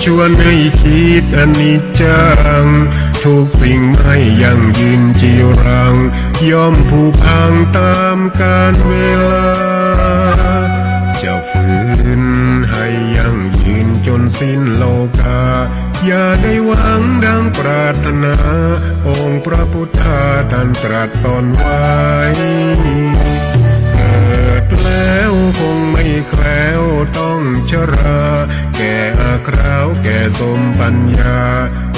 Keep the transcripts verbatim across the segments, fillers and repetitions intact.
ชวนให้คิดอนิจจัง ทุกสิ่งไม่ยั่งยืนจีรัง ย่อมผุพังตามกาลเวลา จะฝืนให้ยั่งยืนจนสิ้นโลกา อย่าได้หวังดังปรารถนา องค์พระพุทธาท่านตรัสสอนไว้ เกิดแล้วคงไม่แคล้วต้องชรา แก่อาคราวแก่สมปัญญา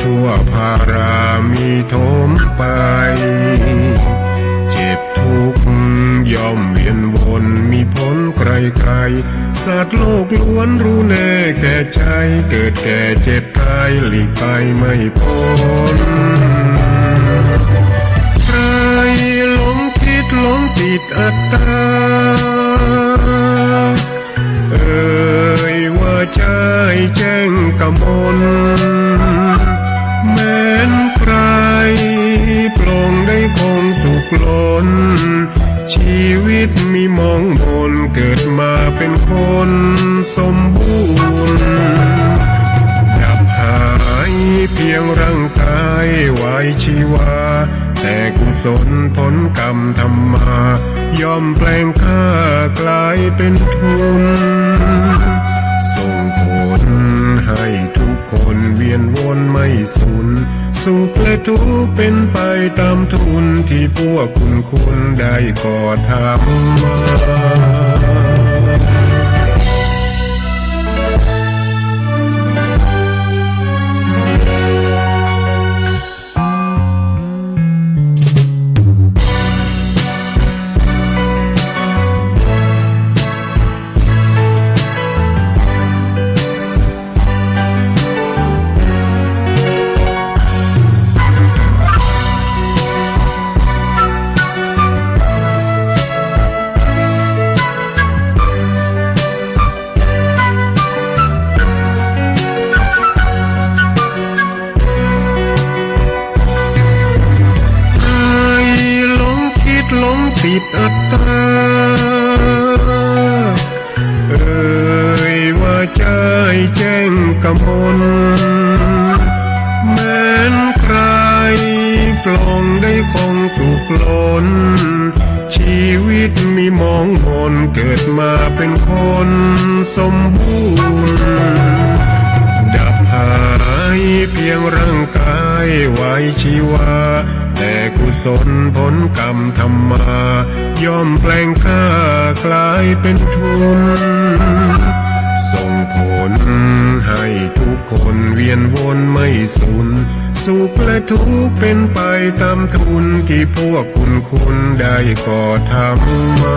ทั่วพารามีโถมไป เจ็บทุกข์ย่อมเวียนวนมีผลใครๆ สัตว์โลกล้วนรู้แน่แก่ใจ เกิดแก่เจ็บตายหลีกไปไม่พ้น ใครหลงคิดหลงติดอัตตา เอ่ยว่าใจแจ้งกมล แม้นใครปลงได้คงสุขล้น ชีวิตมีมองมนเกิดมาเป็นคนสมบูรณ์ ดับหายเพียงร่างกายไว้ชีวา แต่กุศลผลกรรมทำมา ย่อมแปลงค่ากลายเป็นทุน ส่งผลให้ทุกคนเวียนวนไม่สูญ สุขและทุกข์เป็นไปตามทุนที่พวกคุณคุณได้ก่อทำมา ใครหลงคิดหลงติดอัตตา เอ่ยว่าใจแจ้งกมล แม้นใครปลงได้คงสุขล้น ชีวิตมีมองมนเกิดมาเป็นคนสมบูรณ์ ดับหายเพียงร่างกายไว้ชีวา แต่กุศลผลกรรมทำมา ย่อมแปลงค่ากลายเป็นทุน ส่งผลให้ทุกคนเวียนวนไม่สูญ สุขและทุกข์เป็นไปตามทุนที่พวกคุณคุณได้ก่อทำมา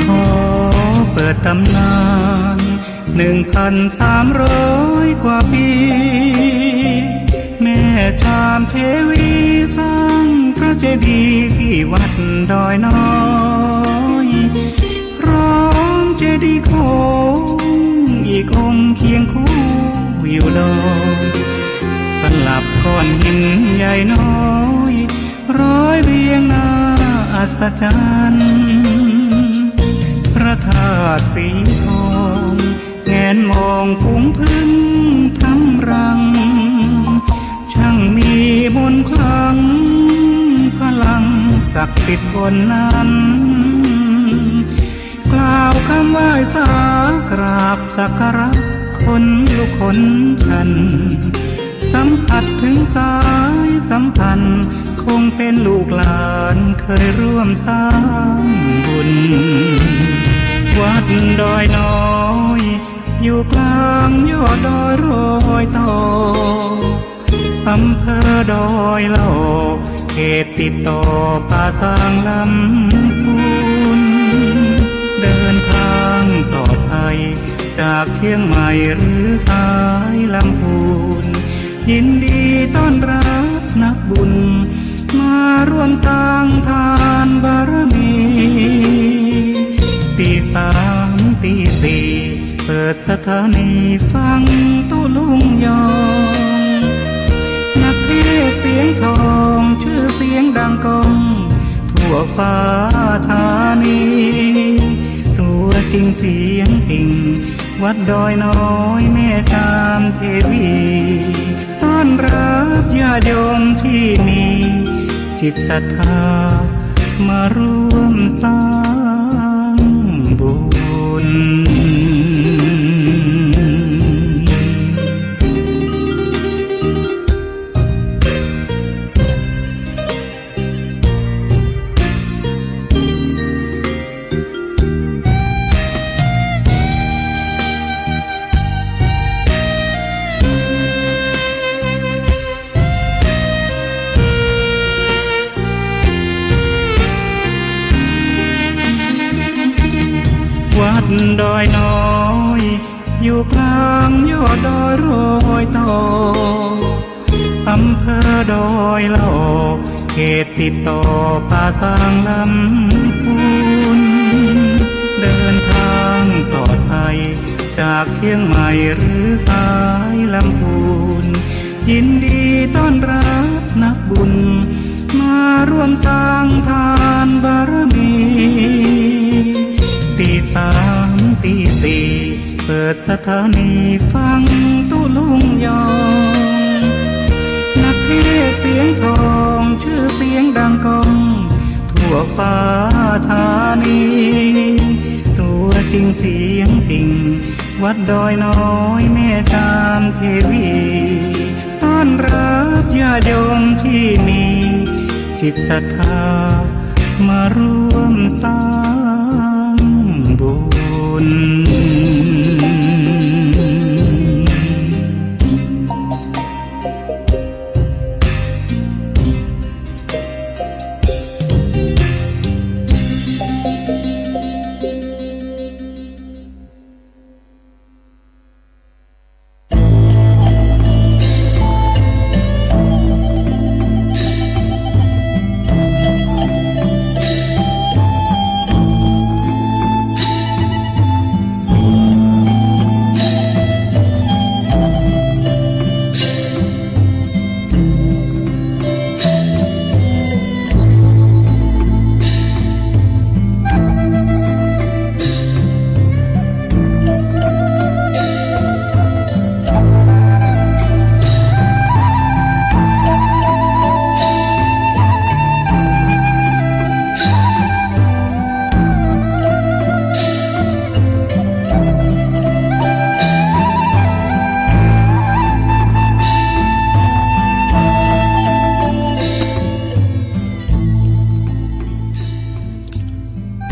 ขอเปิดตำนาน หนึ่งพันสามร้อยกว่าปี แม่ชามเทวีสร้างพระเจดีย์ที่วัดดอยน้อย พร้อมเจดีย์โค้งอีกองค์เคียงคู่อยู่ดอย สลับก้อนหินใหญ่น้อย ร้อยเรียงน่าอัศจรรย์ พระธาตุสีทอง แงนมองฝูงผึ้งทำรัง ช่างมีมนต์ขลัง พลังศักดิ์สิทธิ์บนนั้น กล่าวคำไหว้สากราบสักการะ ขนลุกขนชัน สัมผัสถึงสายสัมพันธ์ คงเป็นลูกหลานเคยร่วมสร้างบุญ วัดดอยน้อย อยู่กลางยอดดอยรอยต่อ อำเภอดอยหล่อ เขตติดต่อป่าซางลำพูน เดินทางปลอดภัย จากเชียงใหม่หรือสายลำพูน ยินดีต้อนรับนักบุญ มาร่วมสร้างทานบารมี ตีสามตีสี่ เปิดสถานีฟังตุ๊ลุงยอง นักเทศน์เสียงทอง ชื่อเสียงดังก้อง ทั่วฟ้าธานี ตัวจริงเสียงจริง วัดดอยน้อยแม่จามเทวี ต้อนรับญาติโยมที่มีจิตศรัทธา มาร่วมสร้างบุญ วัดดอยน้อย อยู่กลางยอดดอยรอยต่อ อำเภอดอยหล่อ เขตติดต่อป่าซางลำพูน เดินทางปลอดภัย จากเชียงใหม่หรือสายลำพูน ยินดีต้อนรับนักบุญ มาร่วมสร้างทานบารมี ตีสามตีสี่ เปิดสถานีฟังตุ๊ลุงยอง นักเทศน์เสียงทอง ชื่อเสียงดังก้อง ทั่วฟ้าธานี ตัวจริงเสียงจริง วัดดอยน้อยแม่จามเทวี ต้อนรับญาติโยมที่มีจิตศรัทธา มาร่วมสร้างบุญ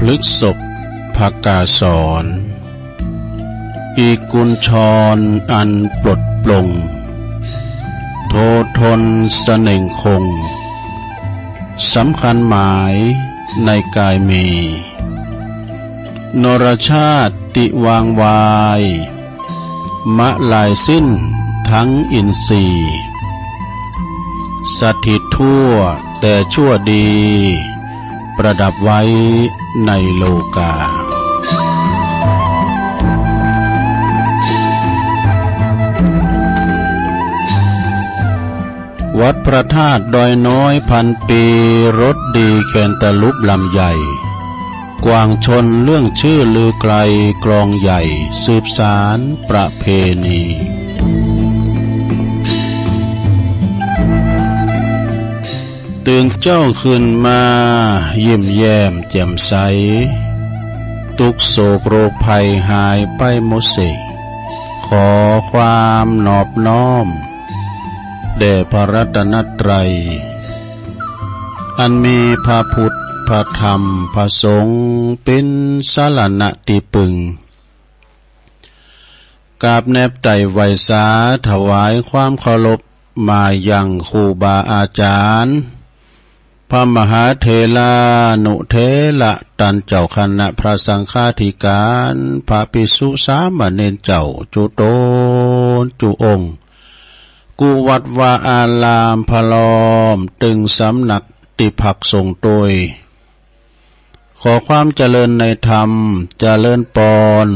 พฤกษภ ภกสร อีกกุญชรอันปลดปลง โททนเสน่งคง สำคัญหมายในกายมี นรชาติวางวาย มะลายสิ้นทั้งอินทรีย์ สถิตทั่วแต่ชั่วดี ประดับไว้ในโลกา วัดพระธาตุดอยน้อยพันปี รสดีแคนตาลูปลำใหญ่ กว่างชนเรื่องชื่อลือไกล กลองใหญ่สืบสานประเพณี ตื่นเจ้าขึ้นมายิ้มแย้มแจ่มใส ทุกข์โศกโรคภัยหายไปหมดสิ้น ขอความนอบน้อม แด่พระรัตนตรัย อันมีพระพุทธ พระธรรม พระสงฆ์ เป็นสรณะที่พึ่ง กราบแนบไต่ไหว้สา ถวายความเคารพ มายังครูบาอาจารย์ พระมหาเถรานุเถระ ต้านเจ้าคณะพระสังฆาธิการ พระภิกษุสามเณรเจ้า จุ๊ตนจุ๊องค์ กู้วัดวาอาราม พร้อมตึงสำนักตี้พักสงฆ์ตวย ขอความเจริญในธรรม เจริญปอน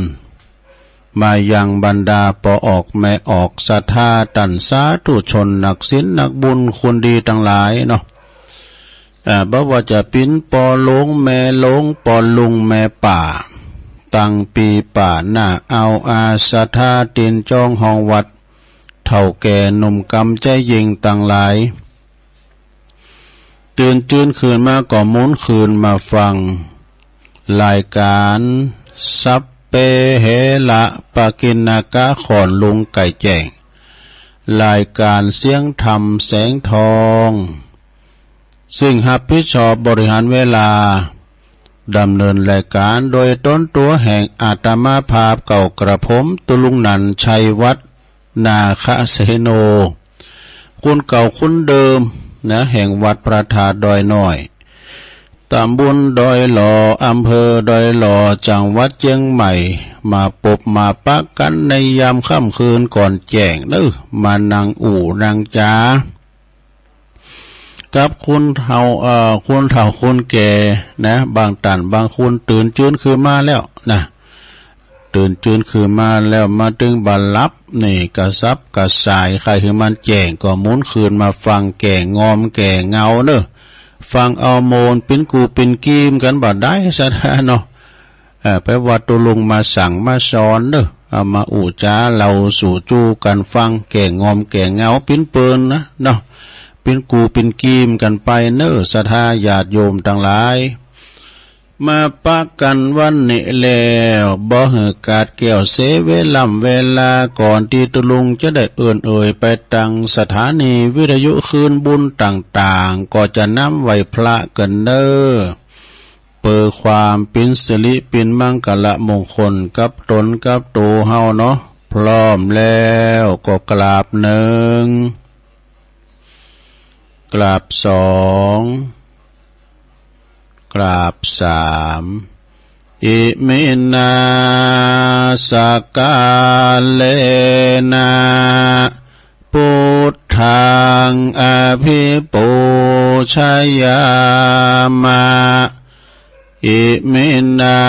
มายังบรรดาป้อออกแม่ออกศรัทธา ต้านสาธุชน นักศีลนักบุญ คนดีตังหลายเนาะ อ่า บ่ว่าจะเป๋นป้อหลวงแม่หลวง ป้อลุงแม่ป้า ตังปี๋ป้าหน้า เอาอาศรัทธา ตี๋นจองห้องวัด เฒ่าแก่หนุ่มกำใจยิ่งตังหลาย ตื่นจื้นคืนมาก็หมุนคืนมาฟัง รายการสัพเพเหระปกิณณกะ ขอนลุงไก่แจ้ง รายการเสียงธรรมแสงทอง ซึ่งรับผิดชอบบริหารเวลา ดำเนินรายการโดยตนตั๋วแห่งอาตมาภาพเก่ากระผม ตุลุงนันท์ ชัยวัฒน์ นาคเสโน คนเก่าคนเดิมนะ แห่งวัดพระธาตุดอยน้อย ตำบลดอยหล่อ อำเภอดอยหล่อ จังหวัดเจียงใหม่ มาปบมาปะกั๋นในยามค่ำคืนก่อนแจ้งเน้อ มานั่งอู้นั่งจ๋า กับคนเฒ่า เอ่อ คนเฒ่าคนแก่นะ บางต้านบางคนตื่นจื้นคืนมาแล้วนะ ตื่นจื้นคืนมาแล้ว มาตึงบ่หลับนี่ กระสับกระส่าย ใค่หื้อมันแจ้ง ก็หมุนคืนมาฟัง แก้ง่อมแก้เหงาเน้อ ฟังเอาโมน เป๋นกู้เป๋นกีมกั๋นบ่ได้ซะเนาะ เอ่อ ไปว่าตุลุงมาสั่งมาสอนเน้อ เอามาอู้จ๋าเล่าสู่จู๊กั๋นฟัง แก้ง่อมแก้เหงาเป๋นเปิ้นนะเนาะ เป๋นกู้เป๋นกีมกั๋นไปเน้อ ศรัทธาญาติโยมตังหลาย มาปะกั๋นวันนี้แล้ว บ่หื้อขาดแคลนเสียเวล่ำเวลา ก่อนตี้ตุลุงจะได้เอิ้นเอ่ยไปตังสถานีวิทยุคืนบุญต่างๆ ก็จะนำไหว้พระกั๋นเน้อ เปื้อความเป๋นสิริเป๋นมังคละมงคลกับตนกับตั๋วเฮาเนาะ พร้อมแล้วก็กราบหนึ่ง กราบสอง กราบสาม อิมินา สกาเลนะ พุทธัง อภิปูชยามะ อิมินา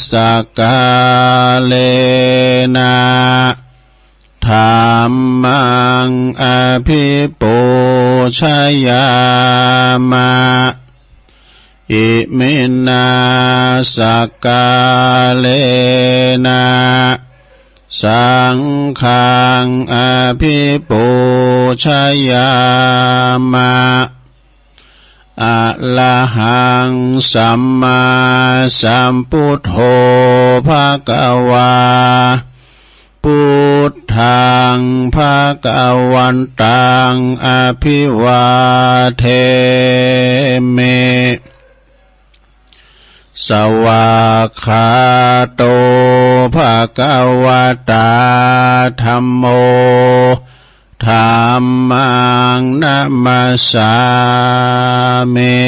สกาเลนะ ธัมมัง อภิปูชยามะ อิมินา สกาเลนะ สังฆัง อภิปูชยามะ อะระหัง สัมมาสัมพุทโธ ภะคะวา พุทธัง ภะคะวันตัง อภิวาเทมิ สวากขาโต ภะคะวะตา ธัมโม ธัมมัง นะมัสสามิ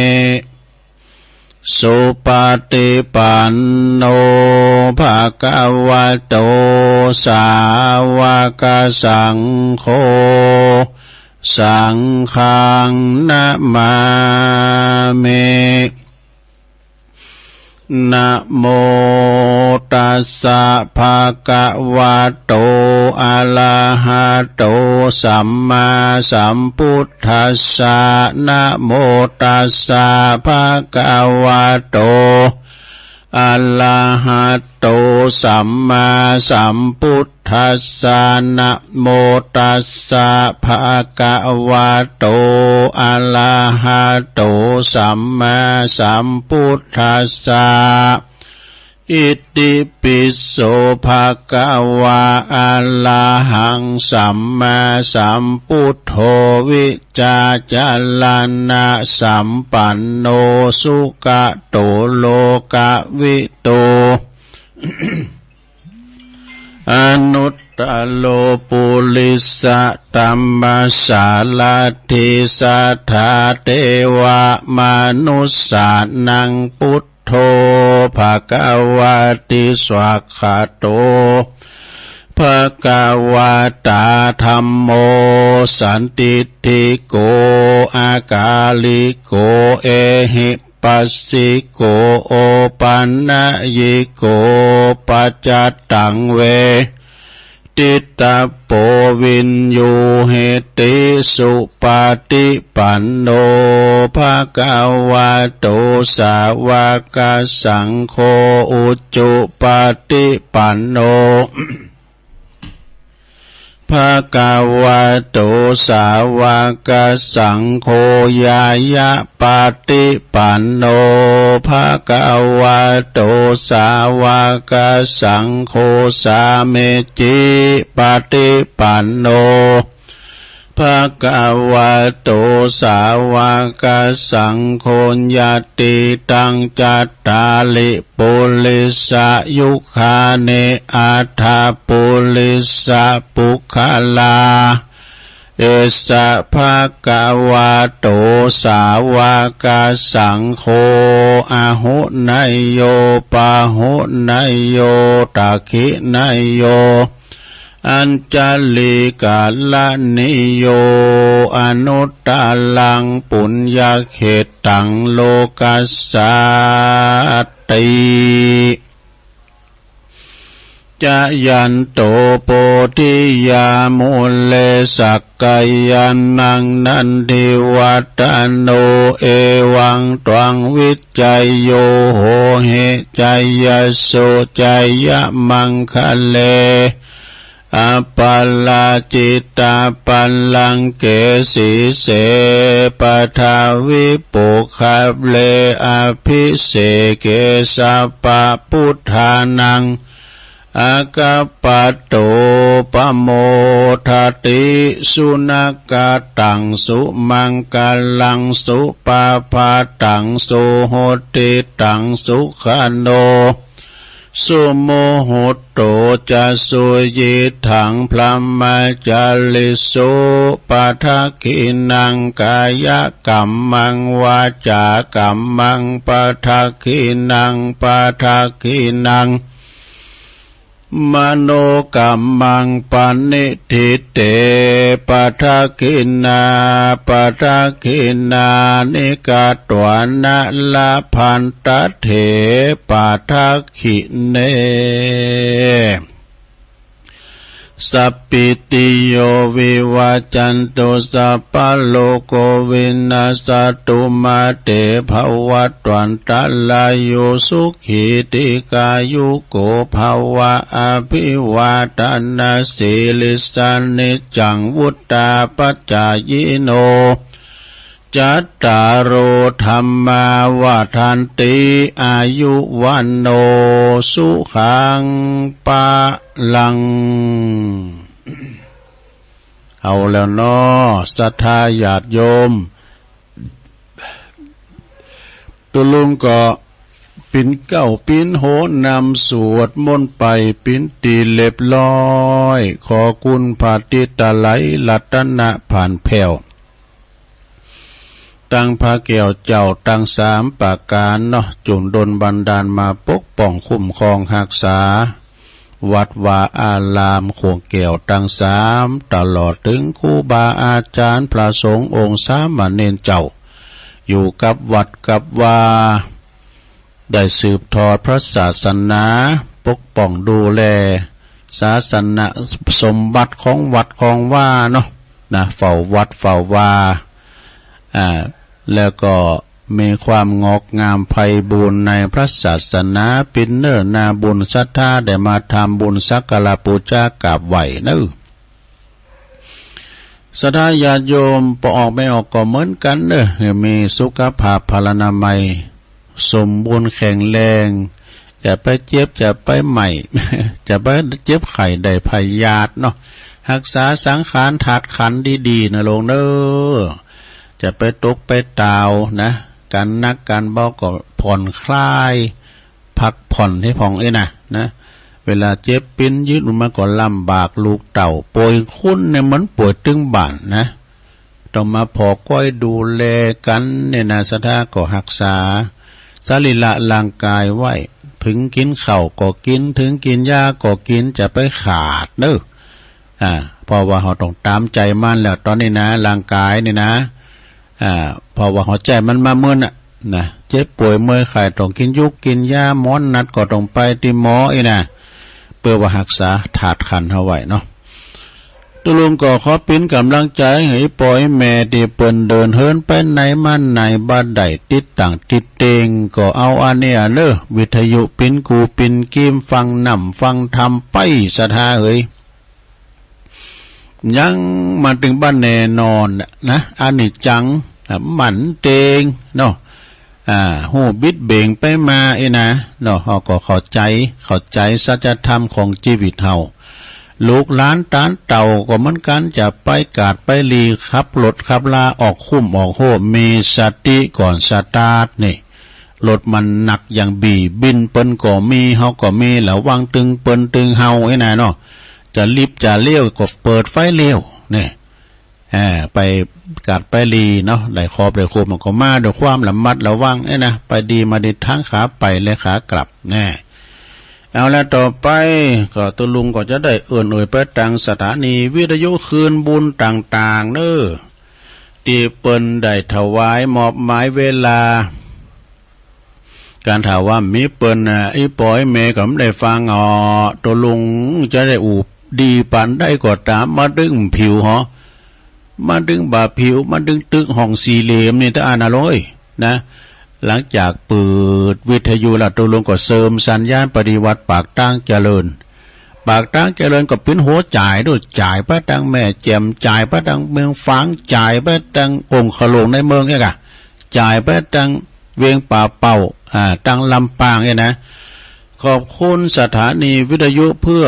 สุปะฏิปันโน ภะคะวะโต สาวะกะสังโฆ สังฆัง นะมามิ นะโมตัสสะ ภะคะวะโต อะระหะโต สัมมาสัมพุทธัสสะ นะโมตัสสะ ภะคะวะโต อะระหะโต สัมมาสัมพุทธัสสะ นะโมตัสสะ ภะคะวะโต อะระหะโต สัมมาสัมพุทธัสสะ Itipi so bhagavā arahaṃ sammāsambuddho vijjācaraṇasampanno sugato lokavidū anuttaro purisadammasārathi satthā devamanussānaṃ buddho bhagavāti. Svākkhāto bhagavatā dhammo sandiṭṭhiko akāliko ehipassiko opanayiko paccattaṃ veditabbo viññūhīti. Supaṭipanno bhagavato sāvakasaṅgho ujupaṭipanno bhagavato sāvakasaṅgho ñāyapaṭipanno bhagavato sāvakasaṅgho sāmīcipaṭipanno bhagavato sāvakasaṅgho yadidaṃ cattāri purisayugāni aṭṭha purisapuggalā, esa bhagavato sāvakasaṅgho āhuneyyo pāhuneyyo dakkhiṇeyyo añjalikaraṇīyo anuttaraṃ puññakkhettaṃ lokassāti. Jayanto bodhiyā mūle sakyānaṃ nandivaḍḍhano evaṃ tvaṃ vijayo hohi jayassu jayamaṅgale aparājitapallaṅke sīse paṭhavipokkhare abhiseke sabbabuddhānaṃ aggappatto pamodati. Sunakkhattaṃ sumaṅgalaṃ supabhātaṃ suhuṭṭhitaṃ sukhaṇo sumuhutto ca suyiṭṭhaṃ brahmacārisu padakkhiṇaṃ kāyakammaṃ vācākammaṃ padakkhiṇaṃ padakkhiṇaṃ manokammaṃ paṇidhī te padakkhiṇā padakkhiṇāni katvāna labhantatthe padakkhiṇe. Sabbītiyo vivajjantu sabbarogo vinassatu mā te bhavatvantarāyo sukhī dīghāyuko bhava. Abhivādanasīlissa niccaṃ vuḍḍhāpacāyino cattāro dhammā vaḍḍhanti āyu vaṇṇo sukhaṃ balaṃ. เอาแล้วเนาะ ศรัทธาญาติโยม ตุ๊ลุงก็ปิ่นเกล้าปิ่นโหนนำสวดมนต์ไปปิ่นตี้เรียบร้อย ขอคุณพระติตไลยรัตนผ่านแผ้ว ตังพระแก้วเจ้าตังสามประก๋านเนาะ จุ่งดลบันดาลมาปกป้องคุ้มครองฮักษา วัดวาอารามขวงแก้วตังสาม ตลอดเถิงครูบาอาจ๋ารย์พระสงฆ์องค์สามเณรเจ้า อยู่กับวัดกับวา ได้สืบทอดพระศาสนา ปกป้องดูแลศาสนสมบัติของวัดของวาเนาะ นะ เฝ้าวัดเฝ้าวา อ่า แล้วก็มีความงอกงามไพบูลย์ในพระศาสนา ปิ่นเน้อนาบุญศรัทธาได้มาทำบุญสักการะปูจากราบไหว้เน้อ ศรัทธาญาติโยม ป้อออกแม่ออกก็เหมือนกั๋นเน้อ หื้อมีสุขภาพพลานามัย สมบูรณ์แข็งแรง จะไปเจ็บ จะไปไหม้ จะไปเจ็บไข้ได้พยาธิเนาะ ฮักษาสังขารธาตุขันธ์ดีๆ นะโลงเนอ จะไปตกไปตาวนะ การหนักการเบาก็ผ่อนคลาย พักผ่อนให้พ่องเอ้ยนะ นะ เวลาเจ็บปิ้นยืดมันก็ลำบากลูกเต่า ป่วยคุ้นเนี่ยมันป่วยตึงบ้านนะ ต้องมาผ่อก้อยดูแลกันเนี่ยนะ ศรัทธาก็ฮักษาสรีระร่างกายไว้ ถึงกินข้าวก็กิน ถึงกินยาก็กิน จะไปขาดเนอะ อ่า เพราะว่าเขาต้องตามใจมันแล้ว ตอนนี้นะ ร่างกายนี่นะ อ่า เพราะว่าหัวใจมันมาเมินน่ะ นะ เจ็บป่วยเมื่อยไข้ต้องกินยุกกินยา หมอนัดก็ต้องไปที่หมออีกนะ เพื่อว่าฮักษาธาตุขันธ์เขาไว้เนาะ ตุลุงก็ขอปิ้นกำลังใจให้ปอยแม่ที่เปิ้นเดินเหินไปไหนมาไหนบ่ได้ติดต่างติดเตง ก็เอาอันเนี้ยเนอะ วิทยุปิ้นกูปิ้นกีมฟังน้ำฟังธรรมไป ศรัทธาเอ๋ย ยังมาถึงบ้านแน่นอนน่ะนะ อันนี้จัง อ่ะ มันเตงเนาะ อ่า ฮู้บิดเบ่งไปมาเอ้ยนะ เนาะ เขาก็เข้าใจ เข้าใจสัจธรรมของชีวิตเฮา ลูกหลานตานเต่าก็เหมือนกัน จะไปกาดไปหลีขับรถขับลาออกคุ้มออกโฮม มีสติก่อนสตาร์ทนี่ รถมันหนักอย่างบี บินเปิ้นก็มี เฮาก็มี ระวังตึงเปิ้นตึงเฮาเอ้ยนะเนาะ จะรีบจะเลี้ยวก็เปิดไฟเลี้ยวนี่ เอ่อ ไปกาดไปหลีเนาะ ได้ขอบได้โคบมันก็มาด้วยความระมัดระวังเอ้ยนะ ไปดีมาดีทั้งขาไปและขากลับแน่ เอาละ ต่อไปก็ตุลุงก็จะได้เอิ้นเอ่ยไปตังสถานีวิทยุคืนบุญต่างๆ เนอ ที่เปิ้นได้ถวายมอบหมายเวลา การถามว่ามีเปิ้นน่ะ อีปอยแม่ก็ไม่ได้ฟังอ๋อ ตุลุงจะได้อูบดีปานได้ก็ตาม มาดึงผิวหอ มาดึงบ่าผิว มาดึงตึกห้องสี่เหลี่ยมนี่ ถ้าอ่านอร่อยนะ หลังจากเปิดวิทยุแล้ว ตุลุงก็เสริมสัญญาณไปที่วัดปากตางเจริญ ปากตางเจริญก็เป็นหัวจ่ายด้วย จ่ายไปตังแม่แจ่ม จ่ายไปตังเมืองฝาง จ่ายไปตังองค์ขลงในเมืองเนี่ยกะ จ่ายไปตังเวียงป่าเป่า อ่า ตังลำปางเนี่ยนะ ขอบคุณสถานีวิทยุเพื่อ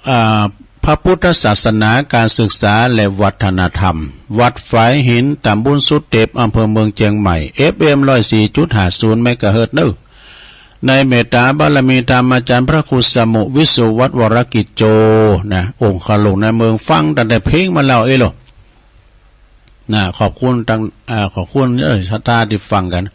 อ่า พระพุทธศาสนา การศึกษาและวัฒนธรรม วัดฝายหิน ตำบลสุเต็บ อำเภอเมืองเชียงใหม่ เอฟเอ็ม ร้อยสี่จุดห้าศูนย์ เมกะเฮิรตซ์ เนอ ในเมตตาบารมีธรรมอาจารย์พระครูสมุวิสุวัตวรกิจโจ นะ องค์ขลงในเมือง ฟังตั้งแต่เพลงมาแล้วเอ้ยโล นะ ขอบคุณตัง อ่า ขอบคุณ เอ้ย ศรัทธาที่ฟังกัน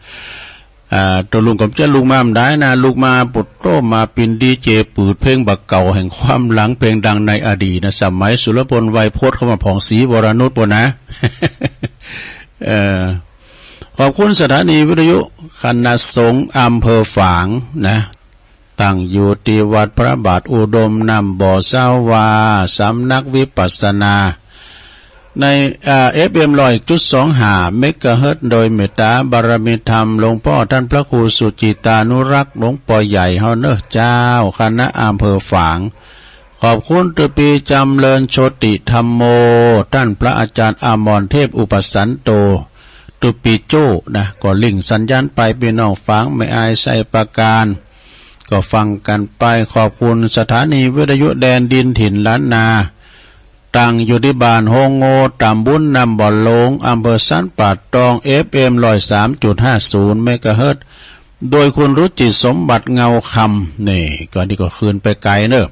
อ่า ตัวลุงก็จะลุกมาบ่ได้นะ ลุกมาปุดโตมาปินดีเจ ปืดเพลงบ่าเก่าแห่งความหลัง เพลงดังในอดีตนะ สมัยสุรพล ไวยพจน์ เข้ามา ผ่องศรีวรนุช ปนนะ เอ่อ ขอบคุณสถานีวิทยุคณะสงฆ์อำเภอฝางนะ ตั้งอยู่ที่วัดพระบาทอุดมน้ำบ่อสาวา สำนักวิปัสสนา ใน เอ่อ เอฟเอ็ม ร้อยจุดสองห้า เมกะเฮิรตซ์ โดยเมตตาบารมีธรรมหลวงพ่อท่านพระครูสุจิตานุรักษ์ หลวงพ่อใหญ่เฮาเนอเจ้า คณะอำเภอฝาง ขอบคุณตุปีจำเริญโชติธรรมโม ท่านพระอาจารย์อมรเทพอุปสันโต ตุปีโจ้นะ ก็ลิงก์สัญญาณไป พี่น้องฝางแม่อาย ไชยประการ ก็ฟังกันไป ขอบคุณสถานีวิทยุแดนดินถิ่นล้านนา ตั้งอยู่ที่บ้านโฮงโง ตำบลน้ำบ่อหลง อำเภอสันป่าตอง เอฟเอ็ม ร้อยสามจุดห้าศูนย์ เมกะเฮิรตซ์ โดยคุณรุจิสมบัติเงาคำ นี่ ก็นี่ก็คืนไปไกลเนอะ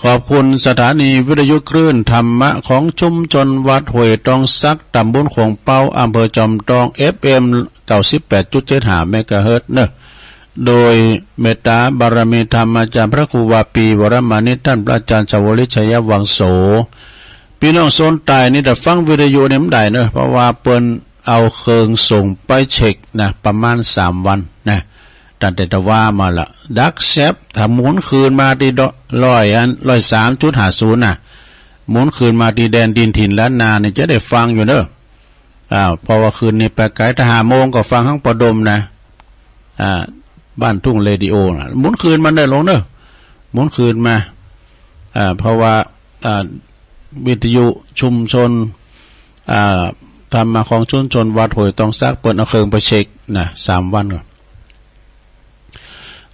ขอบคุณสถานีวิทยุคลื่นธรรมะของชุมชนวัดห้วยตองสัก ตำบลขวงเปา อำเภอจอมตอง เอฟเอ็ม เก้าสิบแปดจุดเจ็ดห้า เมกะเฮิรตซ์ เนอะ โดยเมตตาบารมีธรรมอาจารย์พระครูวาปีวรมานิต ท่านพระอาจารย์ชวลิต ชัยวังโส พี่น้องโซนใต้นี่ถ้าฟังวิทยุเนี่ยมันได้เนอะ เพราะว่าเปิ้นเอาเครื่องส่งไปเช็คนะ ประมาณสามวันนะ ตั้งแต่ตะว่ามาละ ดักแซบ ถ้าหมุนคืนมาที่ด- ร้อยอัน ร้อยสามจุดห้าศูนย์ นะ หมุนคืนมาที่แดนดินถิ่นล้านนาเนี่ยจะได้ฟังอยู่เนอะ อ่า เพราะว่าคืนนี้ไปไกล ถ้าห้าโมงก็ฟังทั้งปอดมนะ อ่า บ้านทุ่งเรดิโอนะ หมุนคืนมาเนอะโลงเนอะ หมุนคืนมา อ่า เพราะว่า อ่า วิทยุชุมชน อ่า ธรรมะของชุมชนวัดห้วยตองสัก เปิ้นเอาเครื่องไปเช็คนะ สามวันก่อน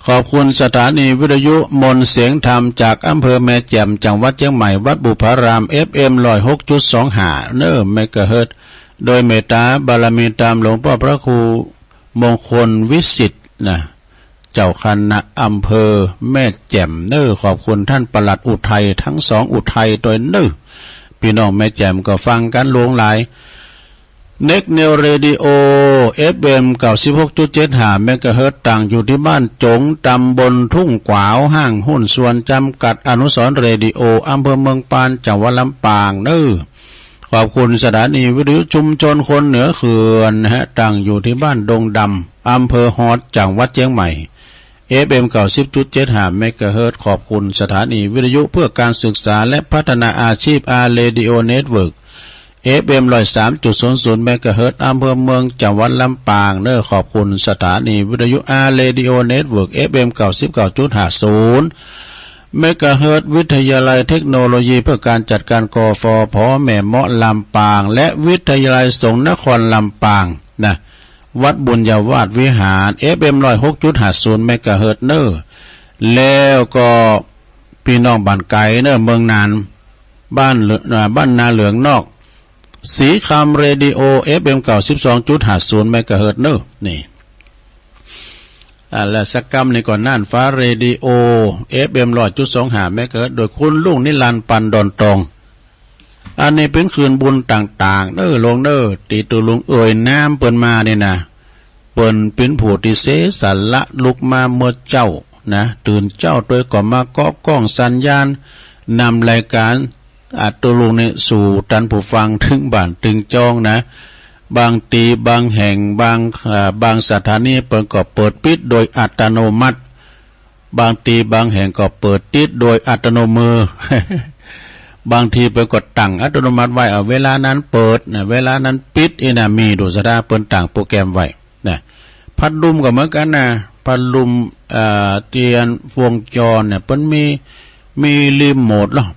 ขอบคุณสถานีวิทยุมนต์เสียงธรรมจากอำเภอแม่แจ่ม จังหวัดเชียงใหม่ วัดบุพาราม เอฟเอ็ม ร้อยหกจุดสองห้า เนอร์เมกะเฮิรตซ์ โดยเมตตาบารมีตามหลวงพ่อพระครูมงคลวิสิทธิ์นะ เจ้าคณะอำเภอแม่แจ่มเนอร์ ขอบคุณท่านปลัดอุทัยทั้งสองอุทัยด้วยเนอร์ พี่น้องแม่แจ่มก็ฟังกันหลวงหลาย เน็กเนวเรดิโอ เอฟเอ็ม เก้าสิบหกจุดเจ็ดห้า เมกะเฮิรตซ์ ตั้งอยู่ที่บ้านจง ตำบลทุ่งขวาว ห้างหุ้นส่วนจำกัดอนุสรณ์เรดิโอ อำเภอเมืองปาน จังหวัดลำปางเนอร์ ขอบคุณสถานีวิทยุชุมชนคนเหนือเขื่อนนะฮะ ตั้งอยู่ที่บ้านดงดำ อำเภอฮอด จังหวัดเชียงใหม่ เอฟเอ็ม เก้าสิบจุดเจ็ดห้า เมกะเฮิรตซ์ ขอบคุณสถานีวิทยุเพื่อการศึกษาและพัฒนาอาชีพ อาร์ เรดิโอ เน็ตเวิร์ก เอฟเอ็ม ร้อยสามจุดศูนย์ศูนย์ เมกะเฮิรตซ์ อำเภอเมือง จังหวัดลำปางเนอร์ ขอบคุณสถานีวิทยุ อาร์ เรดิโอ เน็ตเวิร์ก เอฟเอ็ม เก้าสิบเก้าจุดห้าศูนย์ เมกะเฮิรตซ์ วิทยาลัยเทคโนโลยีเพื่อการจัดการ กฟผ แม่เมาะ ลำปาง และวิทยาลัยสงฆ์นครลำปางนะ วัดบุญญาวาสวิหาร เอฟเอ็ม ร้อยหกจุดห้าศูนย์ เมกะเฮิรตซ์ เนอร์ แล้วก็พี่น้องบ้านไกลเนอร์ เมืองน่าน บ้านเหลืออ่าบ้านนาเหลืองนอก สีคำเรดิโอ เอฟเอ็ม เก้าสิบสองจุดห้าศูนย์ เมกะเฮิรตซ์ เนอร์ นี่ อ่า และสักกำนี่ก็น่านฟ้าเรดิโอ เอฟเอ็ม ร้อยจุดสองห้า เมกะเฮิรตซ์ โดยคุณลุงนิรันดร์ ปันดอนตอง อันนี้เป็นคืนบุญต่างๆ เนอร์ ลงเนอร์ ตีตุลุงเอ่ยนามเปิ้นมานี่นะ เปิ้นเป็นผู้ที่เสียสละลุกมาเมื่อเจ้านะ ตื่นเจ้าโดยก็มาเกาะก้องสัญญาณ นำรายการ อ่ะ ตุลุงนี่สู่ตันผู้ฟังถึงบ้านถึงจองนะ บางทีบางแห่งบางอ่าบางสถานีเปิ้นก็เปิดปิดโดยอัตโนมัติ บางทีบางแห่งก็เปิดติดโดยอัตโนมือ บางทีเปิ้นก็ตั้งอัตโนมัติไว้ เอาเวลานั้นเปิดนะ เวลานั้นปิด อีน่ะ มีดูสะดา เปิ้นตั้งโปรแกรมไว้นะ พัดลมก็เหมือนกันนะ พัดลมเอ่อเตียนวงจรเนี่ย เปิ้นมี มีรีโมทเหรอ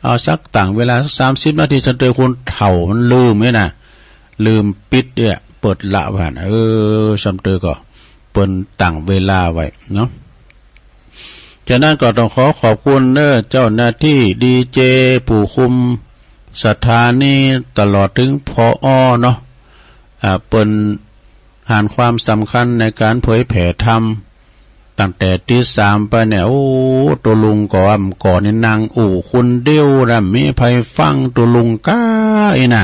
เอาสักตั้งเวลาสักสามสิบนาที สันเตอคุณเฒ่ามันลืมเนี่ยนะ ลืมปิดเนี่ย เปิดละว่านะ เออ สันเตอก็เปิ้นตั้งเวลาไว้เนาะ ฉะนั้นก็ต้องขอขอบคุณเนอร์ เจ้าหน้าที่ดีเจ ผู้คุมสถานี ตลอดถึง ผอ เนาะ อ่า เปิ้นหันความสำคัญในการเผยแผ่ธรรม ตั้งแต่ตีสามไปเนี่ย โอ้ ตุลุงก็ว่าก่อนนี่นั่งอู้คนเดียวนะ มีไผฟังตุลุงก้าอีน่ะ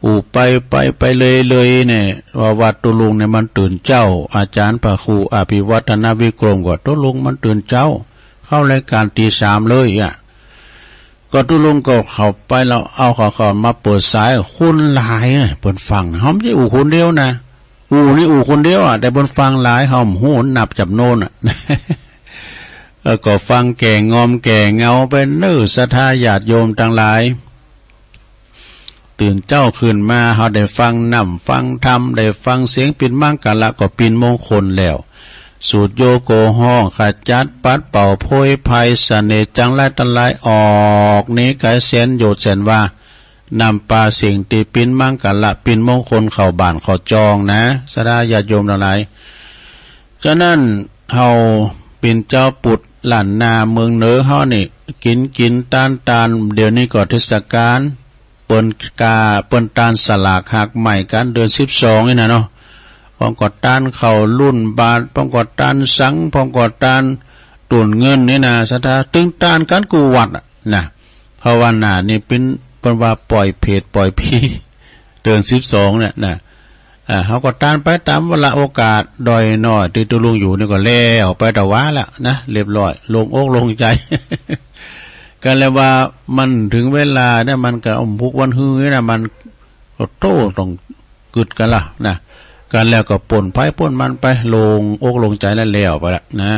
อู้ไปไปไปเลยเลยเนี่ย ว่าว่าตุลุงเนี่ยมันตื่นเจ้า อาจารย์พระครูอภิวัฒนวิกรมก็ตุลุงมันตื่นเจ้า เข้ารายการตีสามเลยอ่ะ ก็ตุลุงก็เข้าไปแล้ว เอาเขาเขามาเปิดสาย คนหลายเนี่ย เปิ้นฟัง เฮาบ่ได้อู้คนเดียวนะ อู้นี่อู้คนเดียวอ่ะ แต่เปิ้นฟังหลาย เฮาบ่ฮู้นับจำนวนอ่ะ เออ ก็ฟังแก่งอมแก่เหงาไปเนอร์ ศรัทธาญาติโยมทั้งหลาย ตื่นเจ้าขึ้นมา เฮาได้ฟังนำฟังธรรม ได้ฟังเสียงปิ่นมังกะละ ก็ปิ่นมงคลแล้ว สูตรโยโกฮ้อง ขจัดปัดเป่าโพยภัย เสน่ห์จังไรตันหลายออก หนีไกลแสนโยชน์แสนวา นำปาสิ่งที่ปิ่นมังกะละ ปิ่นมงคลเข้าบ้านเข้าจองนะ ศรัทธาญาติโยมทั้งหลาย ฉะนั้นเฮาปิ่นเจ้าปุตรล้านนาเมืองเหนือเฮานี่ กิ๋นกิ๋นตานตาน เดี๋ยวนี้ก็เทศกาล เปิ้นกา เปิ้นตานสลากหากไหม้กัน เดือนสิบสองนี่นะเนาะ พ่องก็ตานข้าวลุ่นบาตร พ่องก็ตานสัง พ่องก็ตานตุ่นเงินนี่นะ ศรัทธา ตึงตานกันกู้วัดอะนะ ภาวนานี่เปิ้น เปิ้นว่าปล่อยเผตปล่อยผี เดือนสิบสองเนี่ยนะ อ่า เฮาก็ตานไปตามวาระโอกาส ด้อยน้อยตี้ตุลุงอยู่นี่ก็แล้วไปตะวาแล้วนะ เรียบร้อย โล่งอกโล่งใจ กันแล้วว่ามันถึงเวลาเนี่ย มันก็อมพุกวันฮือนะ มันก็โต้ต้องกึดกันละนะ กันแล้วก็ป้นไผป้นมันไป โล่งอกโล่งใจแล้ว แล้วไปละนะ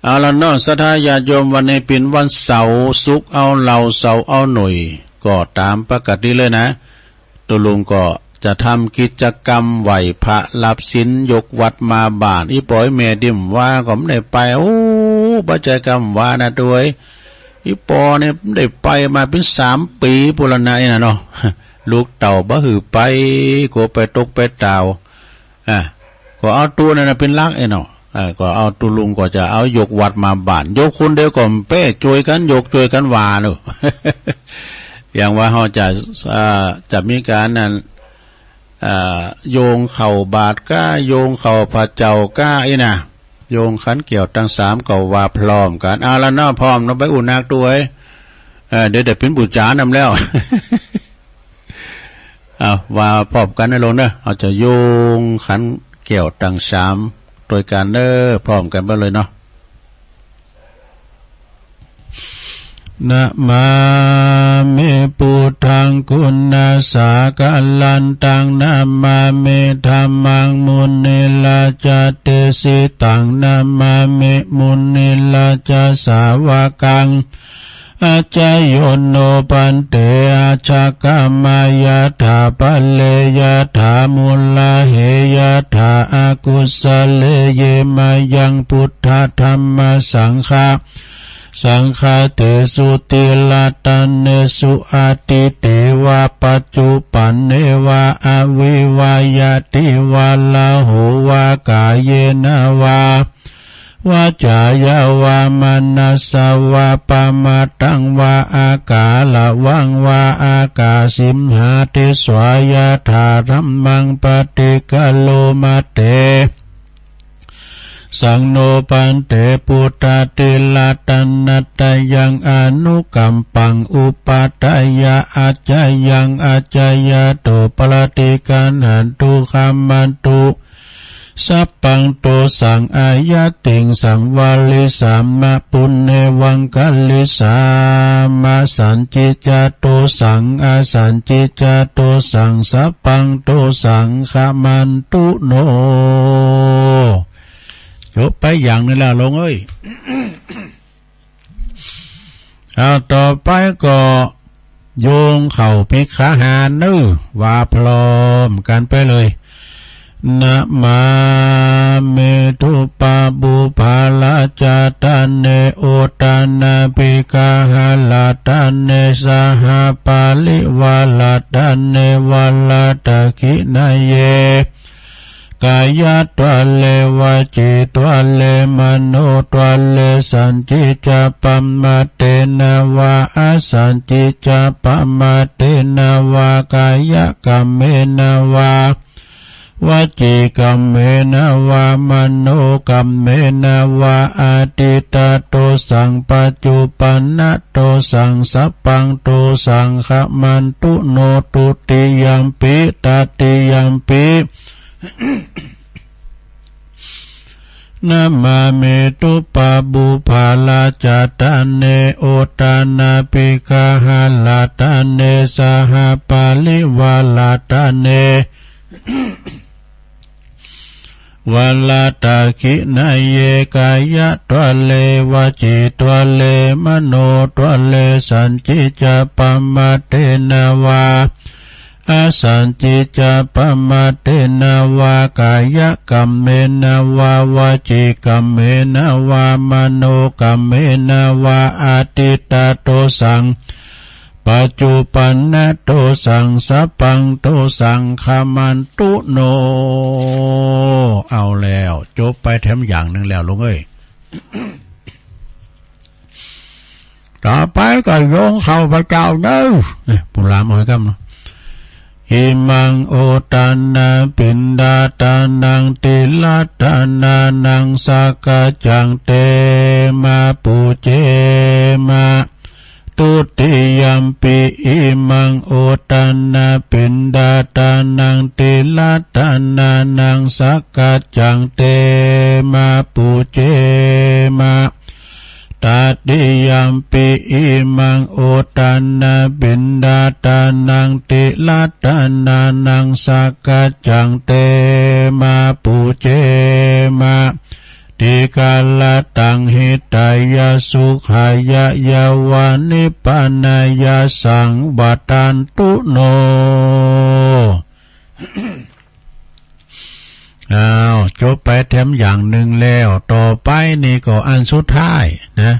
เอาละเนาะ ศรัทธาญาติโยม วันนี้เป็นวันเสาร์ ศุกร์เอาเหล้า เสาร์เอาหน่อย ก็ตามปกติเลยนะ ตุลุงก็จะทำกิจกรรมไหว้พระรับศีล ยกวัดมาบ้าน อีป๋อยแม่ดิมว่าก็ไม่ได้ไป โอ้ บ่ใจกำว่านะตวย อีปอเนี่ยไม่ได้ไปมาเป็นสามปีปุ้นละนะ อีน่ะเนาะ ลูกเต้าบ่หื้อไป กลัวไปตกไปตาว อ่ะ ก็เอาตัวนั่นน่ะเป็นหลักไอ้เนาะ เออ ก็เอาตัวลุงก็จะเอายกวัดมาบ้าน ยกคนเดียวก็เป๊ะ ช่วยกันยก ช่วยกันว่าเนาะ อย่างว่าเขาจะ เอ่อ จะมีการนั่น เอ่อ โยงเข้าบาตรก้า โยงเข้าพระเจ้าก้า อีนะ โยงขันแก้วตังสามก็ว่าพร้อมกัน เอาละเนาะ พร้อมเนาะ ไปอุณากตัวเอ้ย เออ เดี๋ยว เดี๋ยวเป็นบูชานำแล้ว เอา ว่าพร้อมกันนะลุงเนาะ เอาจะโยงขันแก้วตังสาม ด้วยกันเด้อ พร้อมกันไปเลยเนาะ นะมามิ พุทธัง คุณาสาคารันตัง นะมามิ ธัมมัง มุนิราชาเดสิตัง นะมามิ มุนิราชาสาวกัง อาจโยโน ภันเต อาชกามายะถา ปะเรยะถา มุลาเหยะถา อกุสะเลเย มายัง พุทธะ ธัมมะ สังฆะ สังฆะเตสุ ติรัตเนสุ อติเตวะ ปัจจุปันเนวะ อวิวายะติวะ ราโหวะ กาเยนะวะ วาจายะวะ มนัสสะวะ ปะมาทังวะ อาการะวังวะ อากาสิมหาเทสวายะถา ธัมมัง ปะติคารโม เตสังโน ภันเต พุทธะ ติรัตนะตะยัง อนุกัมปัง อุปัฏฐายะ อาจยัง อาจยะโต ปะติคัณหันตุ ขัมมันตุ สัพพังโตสัง อายะติงสังวาริสามะ ปุณเณวังคะริสามะ สันจิจจโตสัง อสันจิจจโตสัง สัพพังโตสัง ขัมมันตุโน จบไปอย่างหนึ่งแล้วลุงเอ้ย เอา ต่อไปก็โยงเข้าภิกขาหารเนอะ ว่าพร้อมกันไปเลย นะมามิ ทุปปะปุพพะราชาทะเน โอทานาภิกขาหาราทะเน สหปาริวาราทะเน วาราตะขิณาเย กายะทวาเร วจีทวาเร มโนทวาเร สันจิจจปะมาเทนะวะ อสันจิจจปะมาเทนะวะ กายะกัมเมนะวะ วจีกัมเมนะวะ มโนกัมเมนะวะ อทิฏฐะโตสัง ปัจจุปันนะโตสัง สัพพังโตสัง ขัมมันตุโน ทุติยัมปิ ตติยัมปิ นะมามิ ทุปปะปุพพะราชาทะเน โอทานาภิกขาหาราทะเน สหปาริวาราทะเน วาราตะขิณาเย กายะทวาเร วจีทวาเร มโนทวาเร สันจิจจปะมาเทนะวะ อสันจิจจปะมาเทนะวะ กายะกัมเมนะวะ วจีกัมเมนะวะ มโนกัมเมนะวะ อทิฏฐะโตสัง ปัจจุปันนะโตสัง สัพพังโตสัง ขัมมันตุโน เอาแล้ว จบไปแถมอย่างหนึ่งแล้วลุงเอ้ย ต่อไปก็โยงเข้าพระเจ้าเนอะ เนี่ย ผู้หลามเอาไว้กำเนาะ อิมัง โอทานา ปิณฑาทานัง ติรัตทานานัง สักขะจัง เตมะ ปูเจมะ ทุติยัมปิ อิมัง โอทานา ปิณฑาทานัง ติรัตทานานัง สักขะจัง เตมะ ปูเจมะ ตติยัมปิ อิมัง โอทานา ปิณฑาทานัง ติรัตทานานัง สักขะจัง เตมะ ปูเจมะ ทีฆะรัตตัง หิตายะ สุขายะ ยะวะ นิพพานายะ สังวัตตันตุโน อ้าว จบไปแถมอย่างหนึ่งแล้ว ต่อไปนี่ก็อันสุดท้ายนะ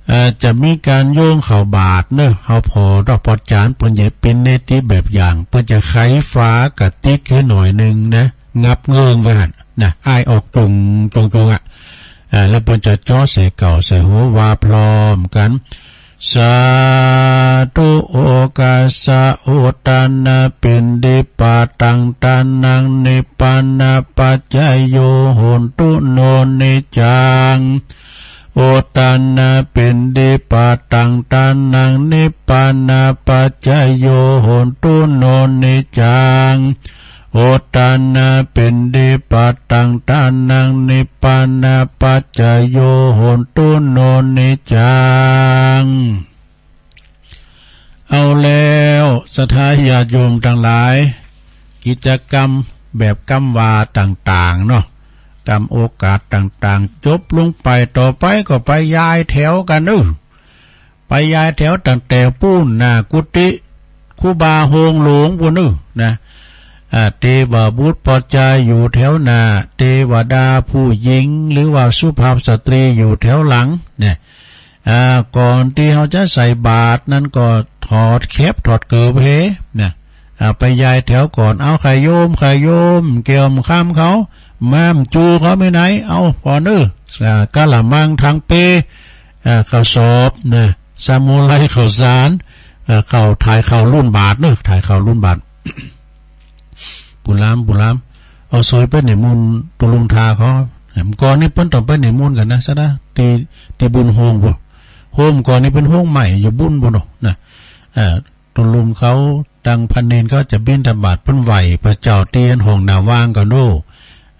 เอ่อ จะมีการโยงเข้าบาตรเนอะ เฮาผ่อดอกผ่อจาน เปิ้นจะเป็นเนติแบบอย่าง เปิ้นจะไขฝากระติกขึ้นหน่อยหนึ่งนะ งับเงิงไว้หั่น นะ อ้ายออกจุงจุงจุงอ่ะ อ่า แล้วเปิ้นจะเจาะใส่เก่าใส่หัวว่าพร้อมกัน สาธุ โอกาสะ อุตตานาปิณฑิปาตัง ทานัง นิพพานาปัจจโย โหนตุ โน นิจจัง อุตตานาปิณฑิปาตัง ทานัง นิพพานาปัจจโย โหนตุ โน นิจจัง อุตตานาปิณฑิปาตัง ทานัง นิพพานาปัจจโย โหนตุ โน นิจจัง เอาแล้ว ศรัทธาญาติโยมตังหลาย กิจกรรมแบบกำว่าต่างๆ เนาะ กำโอกาสต่างๆ จบลงไป ต่อไปก็ไปย้ายแถวกันเนาะ ไปย้ายแถวตั้งแต่ปู้นหน้ากุฏิครูบาโฮงหลวงปู้นเนาะ นะ อ่า เทวบุตรปอจาอยู่แถวหน้า เทวดาผู้หญิง หรือว่าสุภาพสตรีอยู่แถวหลัง เนี่ย อ่า ก่อนที่เขาจะใส่บาตรนั้นก็ถอดแคปถอดเกิบเฮ เนี่ย อ่า ไปย้ายแถวก่อน เอา ใครโยม ใครโยม เกี่ยวคำเขา มา จูเขาไม่ไหน เอา ก่อนเนาะ อ่า กะละมัง ถังเป อ่า ข้าวสอบ นะ สมุนไพร ข้าวสาร อ่า ข้าว ถ่ายข้าวลุ่นบาตรเนาะ ถ่ายข้าวลุ่นบาตร ปู้นลำ ปู้นลำ เอาซอยไปนิมนต์ ตุลุงทาเขา เมื่อก่อนนี้เปิ้นต้องไปนิมนต์กันนะ ซะนะ ที่ ที่บุญโฮงปู้น โฮงก่อนนี้เป็นโฮงใหม่ อยู่บุญปู้นเนาะ นะ อ่า ตุลุงเขา ตังพระเณรเขาจะบิณฑบาต เปิ้นไหว้พระเจ้าเตียนห้องหน้าว่างก่อนเนาะ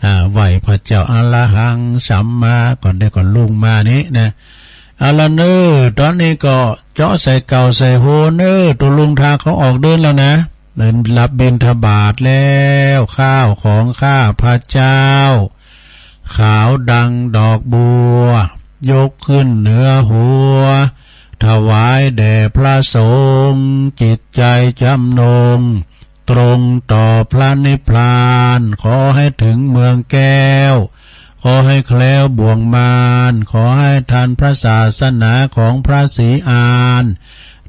อ่า ไหว้พระเจ้า อะระหัง สัมมา ก่อนได้ก่อนลงมานี้นะ เอาละเนาะ ตอนนี้ก็เจาะใส่เก่าใส่โฮเนาะ ตุลุงทาเขาออกเดินแล้วนะ เดินรับบิณฑบาตแล้ว ข้าวของข้าพระเจ้า ขาวดังดอกบัว ยกขึ้นเหนือหัว ถวายแด่พระสงฆ์ จิตใจจำนง ตรงต่อพระนิพพาน ขอให้ถึงเมืองแก้ว ขอให้แคล้วบ่วงมาร ขอให้ทันพระศาสนาของพระศรีอาน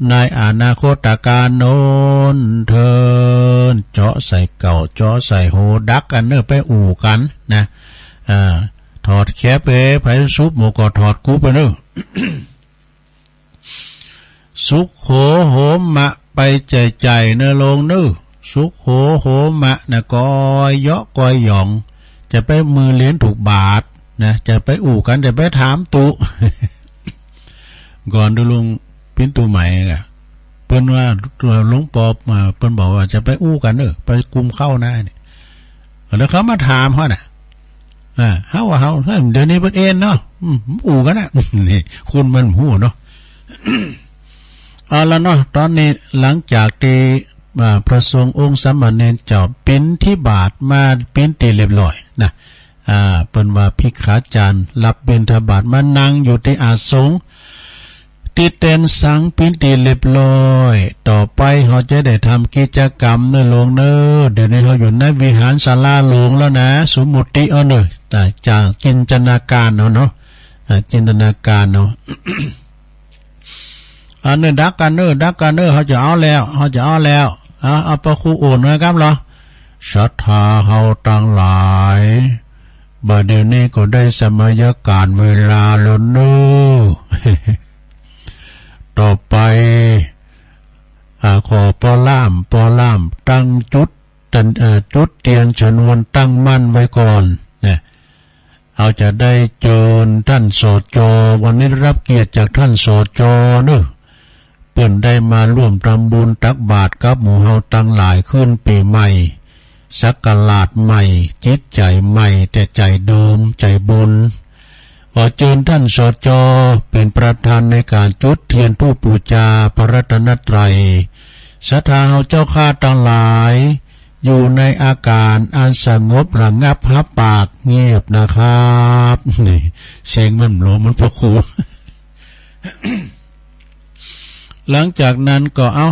ในอนาคตกาลโน้นเทิน เจาะใส่เก่า เจาะใส่โฮ ดักกันเนาะ ไปอู้กันนะ อ่า ถอดแคปเอ ไผสุบหมวกก็ถอดกุบไปเนาะ สุขโขโหมะ ไปใหญ่ๆ เนาะโลงเนาะ สุขโขโหมะนะ กอยเยาะกอยหยอง จะไปมือเหรียญถูกบาทนะ จะไปอู้กัน จะไปถามตุ ก่อนดูลุงปิ้นตูใหม่อะ เปิ้นว่าหลวงปอมา เปิ้นบอกว่าจะไปอู้กันเนาะ ไปกุมเข้านะเนี่ย แล้วเขามาถามเขาน่ะ อ่า เฮาว่าเฮา เดี๋ยวนี้เปิ้นเอ็นเนาะ อืม อู้กันน่ะ นี่ คนมันฮู้เนาะ เอาละเนาะ ตอนนี้หลังจากที่ อ่า พระสงฆ์องค์สามเณรเจ้าบิณฑบาตมา บิณฑบาตเรียบร้อยนะ อ่า เปิ้นว่าภิกขาจารย์รับบิณฑบาตมานั่งอยู่ที่อาสน์สงฆ์ ที่เต็นท์สังฆ์ปิ้นตี้เรียบร้อย ต่อไปเฮาจะได้ทำกิจกรรมเนาะโลงเนาะ เดี๋ยวนี้เฮาอยู่ในวิหารศาลาหลวงแล้วนะ สมมุติเอาเนาะ แต่จากจินตนาการเอาเนาะ อ่า จินตนาการเอา อันนี้ดักกันเนาะ ดักกันเนาะ เฮาจะเอาแล้ว เฮาจะเอาแล้ว เอา เอาพระครูโอนนะครับเหรอ ศรัทธาเฮาตังหลาย บัดเดี๋ยวนี้ก็ได้สมัยการเวลาแล้วเนาะ ต่อไป อ่า ขอปอล่าม ปอล่าม ตั้งจุด ตั้ง เอ่อ จุดเตียนชนวนตั้งมั่นไว้ก่อนนะ เอาจะได้เจิญท่าน สจ วันนี้ได้รับเกียรติจากท่าน สจ เนาะ เปิ้นได้มาร่วมทำบุญตักบาตรกับหมู่เฮาตังหลายขึ้นปีใหม่ ศักราชใหม่ จิตใจใหม่ แต่ใจเดิม ใจบุญ ขอเจิญท่าน สจ เป็นประธานในการจุดเทียนธูปบูชาพระรัตนตรัย ศรัทธาเฮาเจ้าข้าตังหลาย อยู่ในอาการอันสงบระงับ หับปากเงียบนะครับ นี่ เสียงมันหลวงมันพระครู หลังจากนั้นก็เอา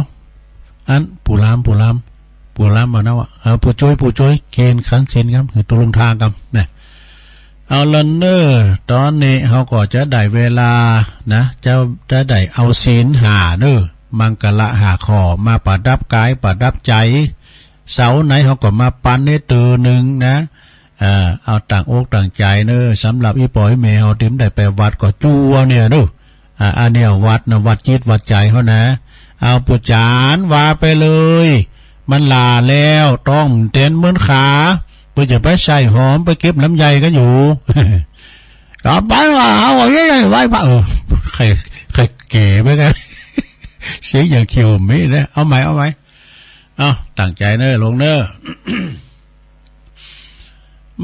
อัน ผู้ลาม ผู้ลาม ผู้ลามมานะวะ เออ ผู้จ้วย ผู้จ้วย เกณฑ์ขันศีลครับ คือตกลงทางครับนะ เอาละเนาะ ตอนนี้เฮาก็จะได้เวลานะ จะ จะได้เอาศีลห้าเนาะ มังคละห้าข้อ มาประดับกาย ประดับใจ เสาร์ไหนเฮาก็มาปันในตื่นหนึ่งนะ เออ เอาตั้งอกตั้งใจเนอะ สำหรับอีป่ออีแม่เฮาที่บ่ได้ไปวัดก็จั่วเนี่ยเนอะ อ่า อันเนี้ยวัดนะ วัดจิตวัดใจเฮานะ เอาปู่จ๋าว่าไปเลย มันหล่าแล้ว ต้องเต้นเหมือนขา เพื่อจะไปใส่หอม ไปเก็บลำไยกันอยู่ กลับบ้านว่าเอาอะไรไหว้พระ เออ ใคร ใครเก๋ไหมกัน เสียงอย่างเขียวมีนะ เอาใหม่ เอาใหม่ เอาตั้งใจเนอะ ลงเนอะ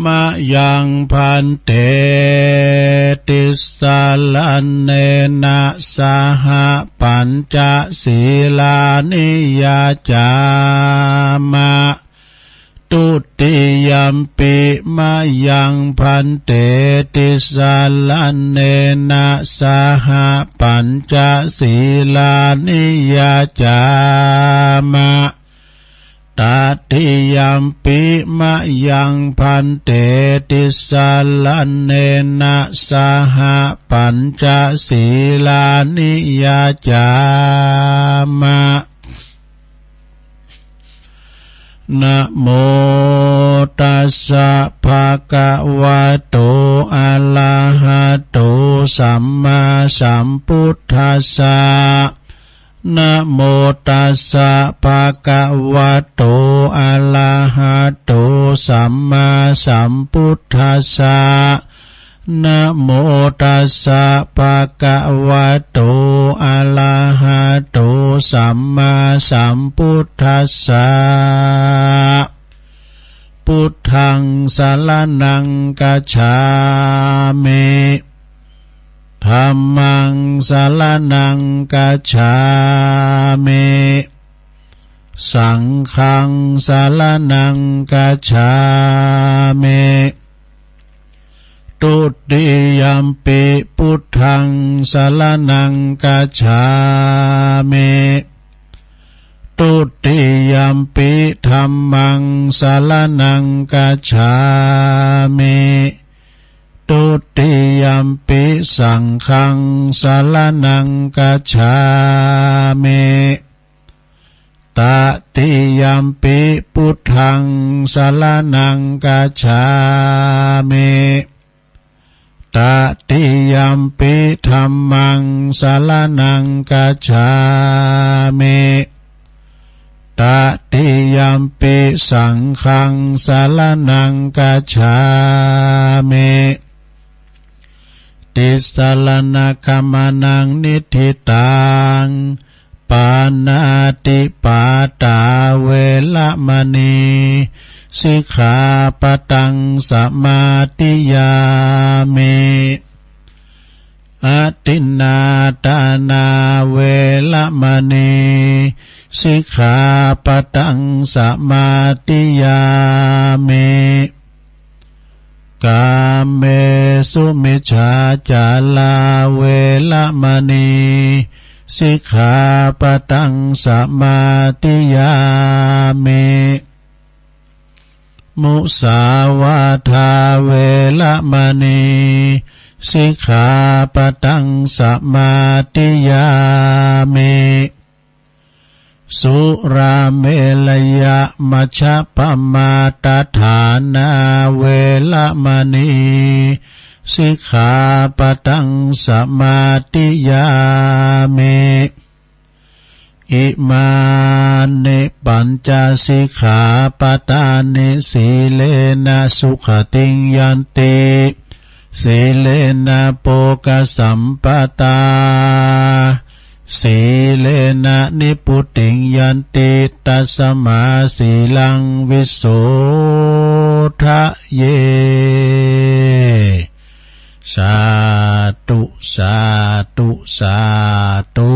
มะยัง ภันเต ติสสะระเณนะ สะหะ ปัญจะ สีลานิ ยาจามะ ทุติยัมปิ มะยัง ภันเต ติสสะระเณนะ สะหะ ปัญจะ สีลานิ ยาจามะ ตติยัมปิ มะยัง ภันเต ติสสะระเณนะ สะหะ ปัญจะ สีลานิ ยาจามะ นะโมตัสสะ ภะคะวะโต อะระหะโต สัมมาสัมพุทธัสสะ นะโมตัสสะ ภะคะวะโต อะระหะโต สัมมาสัมพุทธัสสะ นะโมตัสสะ ภะคะวะโต อะระหะโต สัมมาสัมพุทธัสสะ พุทธัง สะระณัง กัจฉามิ ธัมมัง สะระณัง กัจฉามิ สังฆัง สะระณัง กัจฉามิ ทุติยัมปิ พุทธัง สะระณัง กัจฉามิ ทุติยัมปิ ธัมมัง สะระณัง กัจฉามิ ทุติยัมปิ สังฆัง สะระณัง กัจฉามิ ตติยัมปิ พุทธัง สะระณัง กัจฉามิ ตติยัมปิ ธัมมัง สะระณัง กัจฉามิ ตติยัมปิ สังฆัง สะระณัง กัจฉามิ ติสสะระณะกัมมะนะ นิฏฐิตัง ปาณาติปาตา เวระมะณี สิกขาปะตัง สะมาธิยามิ อะทินนาทานา เวระมะณี สิกขาปะตัง สะมาธิยามิ กาเมสุมิจฉาจารา เวระมะณี สิกขาปะตัง สะมาธิยามิ มุสาวาทา เวระมะณี สิกขาปะตัง สะมาธิยามิ สุราเมรยะมัชฌะปะมาทฐานา เวระมะณี สิกขาปะตัง สะมาธิยามิ อิมานิปัญจสิกขาปะทานิ สีเลนะสุขติงยันติ สีเลนะโภคสัมปะทา สีเลนะนิพพุติงยันติ ตัสมาสีลังวิโสทะเย สาธุ สาธุ สาธุ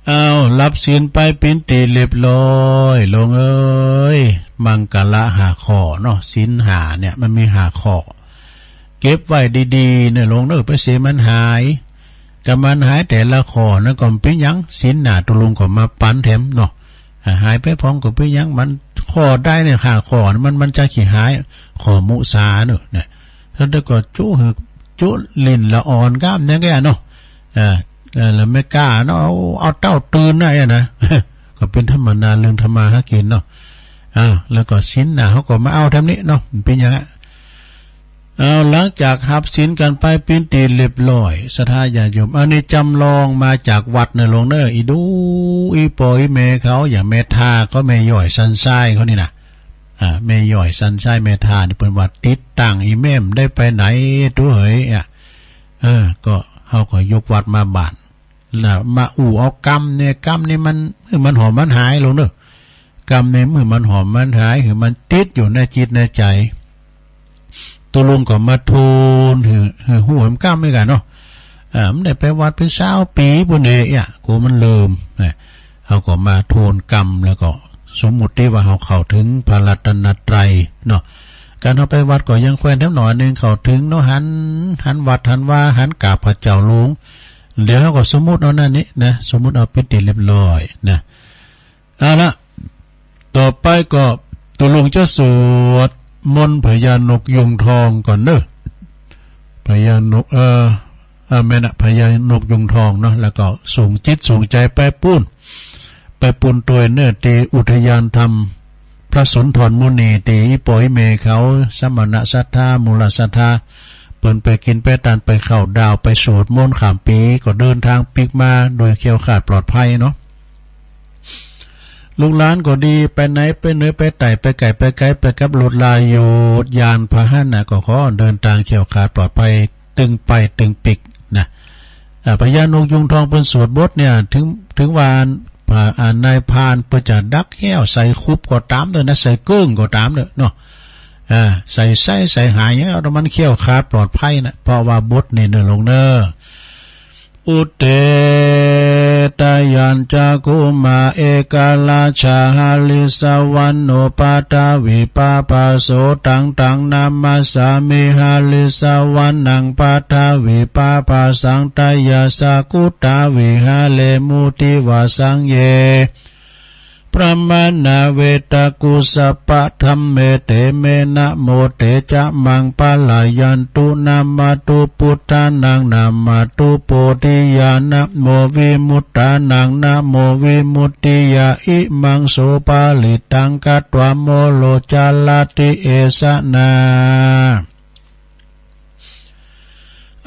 เอา รับศีลไปปินตีเรียบร้อย ลงเอ้ย มังกละห้าข้อเนาะ ศีลห้าเนี่ยมันมีห้าข้อ เก็บไว้ดีๆ เนี่ย ลงเนอะ ไปเสียมันหาย ก็มันหายแต่ละข้อนะ ก็บ่เป็นหยัง ศีลหน้าตกลงก็มาปันแถมเนาะ อ่า หายไปพองก็บ่เป็นหยัง มันข้อใดเนี่ย ห้าข้อนะ มัน มันจะขี้หาย ข้อมุสาเนอะ นะ แล้วก็จุ จุลิ้นละอ่อนก้ามเนี่ยแกเนาะ อ่า เออ แล้วไม่กล้าเนาะ เอา เอาเต้าตื่นนะเนี่ยนะ ก็เป็นธรรมดาเรื่องทำมาหากินเนาะ อ่าแล้วก็ศีลน่ะเขาก็มาเอาแถมนี้เนาะมันเป็นอย่างนั้นเอาหลังจากหับศีลกันไปเป็นที่เรียบร้อยศรัทธาญาติโยมอันนี้จำลองมาจากวัดเนอะหลวงเนอะอีดูอีปออีแม่เขาอย่างแม่ทาเขาแม่ย่อยสันทรายเขานี่นะอ่าแม่ย่อยสันทรายแม่ทานี่เปิ้นว่าติดตั้งอีแม่มได้ไปไหนตัวเหยอ่ะเออก็เขาก็ยกวัดมาบ้าน นะมาอู้เอากรรมเนี่ยกรรมนี่มันมันหอมมันหายลงเนอะกรรมนี่เมื่อมันหอมมันหายคือมันติดอยู่ในจิตในใจตัวลุงก็มาทูลคือคือหูหอมกรรมเหมือนกันเนาะอ่ามันได้ไปวัดเป็นสาวปีบุญเดชอ่ะกูมันลืมนะเขาก็มาทูลกรรมแล้วก็สมมุติว่าเขาเข้าถึงพระรัตนตรัยเนาะการเขาไปวัดก็ยังแควนแถมหน่อยหนึ่งเข้าถึงเนาะหันหันวัดหันว่าหันกราบพระเจ้าหลวง เดี๋ยวเราก็สมมุติเอานั่นนี่นะสมมุติเอาเป็นที่เรียบร้อยนะเอาละต่อไปก็ตัวลุงจะสวดมนต์พญานกยุงทองก่อนเนอะพญานกเออเออแม่นะพญานกยุงทองเนาะแล้วก็ส่งจิตส่งใจไปปูนไปปูนตัวเนอะที่อุทยานธรรมพระสุนทรมุนีที่อีปอยเมเขาสมณะศรัทธามูลศรัทธา เปิ้นไปกินไปตานไปเข้าดาวไปสวดมนต์ข้ามปีก็เดินทางปิกมาโดยแคล้วคลาดปลอดภัยเนาะลูกหลานก็ดีไปไหนไปเหนือไปใต้ไปไกลไปไกลไปกับรถลาอยู่ยานพาหนะก็ขอเดินทางแคล้วคลาดปลอดภัยตึงไปตึงปิกนะอ่าพญานกยุงทองเปิ้นสวดบทเนี่ยถึงถึงว่าพระอ่านายพรานเปิ้นจะดักแห้วใส่คุบก็ตามเด้อนะใส่เกิ้งก็ตามเด้อเนาะ อ่าใส่ไส้ใส่หายเอาแต่มันแคล้วคลาดปลอดภัยนะเพราะว่าบทนี่เนอะหลวงเนอะ อุเต ตะยัญจักขุมา เอกราชา หริสวรรณโณ ปะทวิปปาโส ตังตังนามัสสามิ หริสวรรณัง ปะทวิปปาสัง ตะยัสสะกุตาวิหะเร มุติวาสัง เย พรหมานาเวตะกุสสะปะธัมเม เต เม นะโม เต จะ มัง ปะลายันตุ นะมะตุ ปุทธานัง นะมะตุ โพธิยา นะโม วิมุตตานัง นะโม วิมุตติยา อิมัง โส ปะริตตัง กัตวา โมโร จะ ละติ เอสะ นา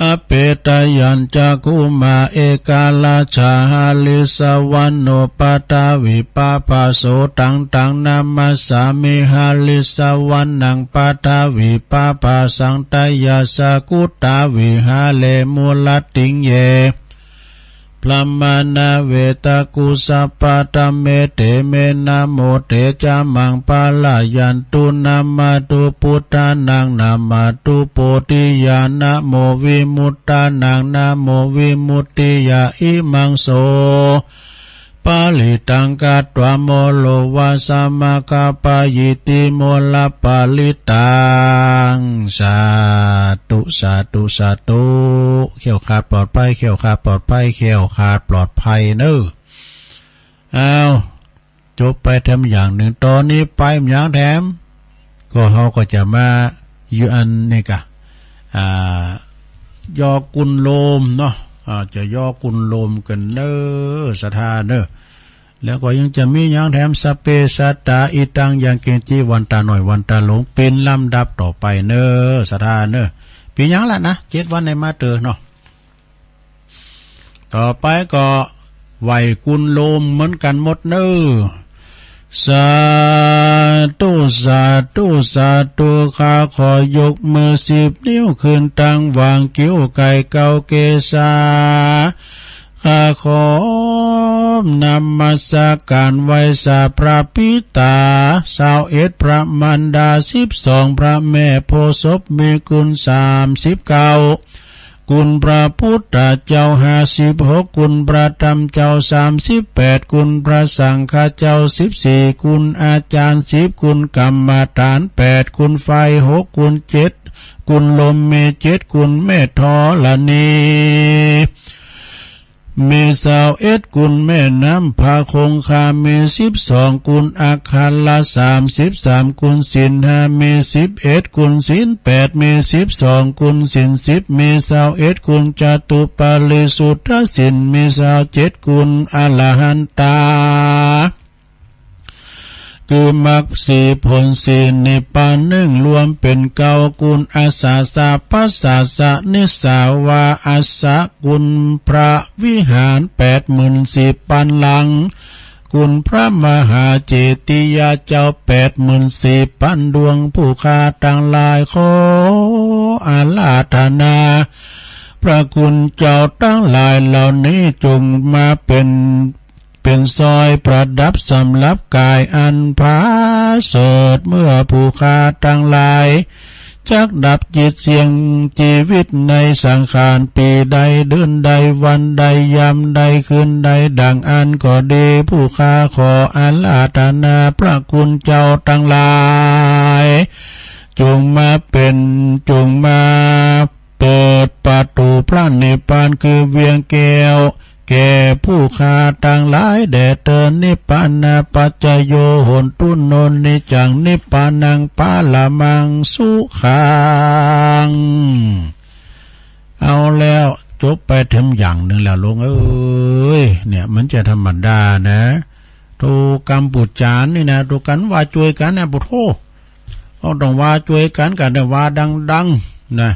อเปตยัญจักขุมา เอกราชา หริสวรรณโณ ปะทวิปปาโส ตังตังนามัสสามิ หริสวรรณัง ปะทวิปปาสัง ตะยัสสะกุตาวิหะเร มุลติง เย พรหมานาเวตะกุสสะปะธัมเม เต เม นะโม เต จะ มัง ปะลายันตุ นะมะตุ ปุทธานัง นะมะตุ โพธิยา นะโม วิมุตตานัง นะโม วิมุตติยา อิมัง โส ปะริตตัง กัตวา โมโร วาสะ มะคะ ปะยิติ โมรปะริตตัง สาธุ สาธุ สาธุ แคล้วคลาดปลอดภัย แคล้วคลาดปลอดภัย แคล้วคลาดปลอดภัยเนอะ อ้าว จบไปแถมอย่างหนึ่ง ตอนนี้ไปอย่างแถม ก็เฮาก็จะมาอยู่อันนี้กะ อ่า ย่อกุณโลมเนาะ อ่า จะย่อกุณโลมกันเนอะ ศรัทธาเนอะ แล้วก็ยังจะมีอย่างแถม สัพเพสัตตา อิทัง ยังกิญจิ วันตาหน่อย วันตาหลวง เป็นลำดับต่อไปเนอะ ศรัทธาเนอะ เป็นอย่างละนะ เจ็ดวันในมาเตอเนาะ ต่อไปก็ไหว้กุณโลมเหมือนกันหมดเนอะ สาธุ สาธุ สาธุ ข้าขอยกมือสิบนิ้วขึ้นตั้งวางคิ้วไก่เกาเกศา ข้าขอนมัสการไหว้สาพระปิตา ซาวเอ็ดพระมารดา สิบสองพระแม่โพธิ์ศพมีคุณสามสิบเก้า คุณพระพุทธเจ้าห้าสิบหก คุณพระธรรมเจ้าสามสิบแปด คุณพระสังฆเจ้าสิบสี่ คุณอาจารย์สิบ คุณกรรมฐานแปด คุณไฟหก คุณเจ็ด คุณลมมีเจ็ด คุณแม่ธรณี มีซาวเอ็ด คุณแม่น้ำพาคงคา มีสิบสอง คุณอัคคาละสามสิบสาม คุณศีลห้า มีสิบเอ็ด คุณศีลแปด มีสิบสอง คุณศีลสิบ มีซาวเอ็ด คุณจตุปาริสุทธศีล มีซาวเจ็ด คุณอรหันตา คือมรรคสี่ผลสี่นิพพานหนึ่งรวมเป็นเก้า กุณอาสาสะภัสสะสะนิสสาวาอาสะ กุณพระวิหารแปดหมื่นสี่พันหลัง คุณพระมหาเจติยาเจ้าแปดหมื่นสี่พันดวง ผู้ข้าทั้งหลายขออาราธนา พระคุณเจ้าทั้งหลายเหล่านี้จงมาเป็น เป็นสร้อยประดับสำหรับกายอันผาเสริฐ เมื่อผู้ข้าทั้งหลายจักดับจิตเสี่ยงชีวิตในสังขาร ปีใดเดือนใดวันใดยามใดคืนใดดังอั้นก็ดี ผู้ข้าขออาราธนาพระคุณเจ้าทั้งหลาย จงมาเป็น จงมาเปิดประตูพระนิพพานคือเวียงแก้ว แก่ผู้ข้าทั้งหลายแด่เธอ นิพพานาปัจจโยโหนตุ โนนนิจจัง นิพพานังปรมังสุขัง เอาแล้ว จบไปแถมอย่างหนึ่งแล้วลุงเอ้ย เนี่ยมันจะธรรมดานะ ถูกกัมพูจานนี่นะ ถูกกันว่าช่วยกันนะ ปุโธ เอาต้องว่าช่วยกันกันแต่ว่าดังๆ นะ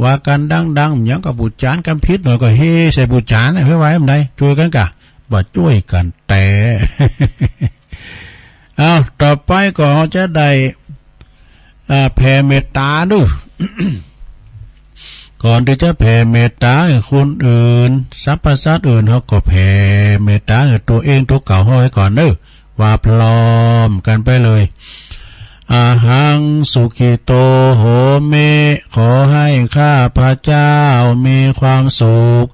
ว่ากันดังๆ ยังกับปุจานกันผิดหน่อยก็เฮใส่ปุจานนะ เพื่อว่าให้มันได้ช่วยกันกะ ว่าช่วยกันแต่ เอาต่อไปก็จะได้ อ่า แผ่เมตตาดู ก่อนที่จะแผ่เมตตาให้คนอื่น สรรพสัตว์อื่น เขาก็แผ่เมตตาให้ตัวเองตัวเก่าห้อยก่อนเนอะ ว่าพร้อมกันไปเลย อาหังสุขิโตโหมิ ขอให้ข้าพเจ้ามีความสุข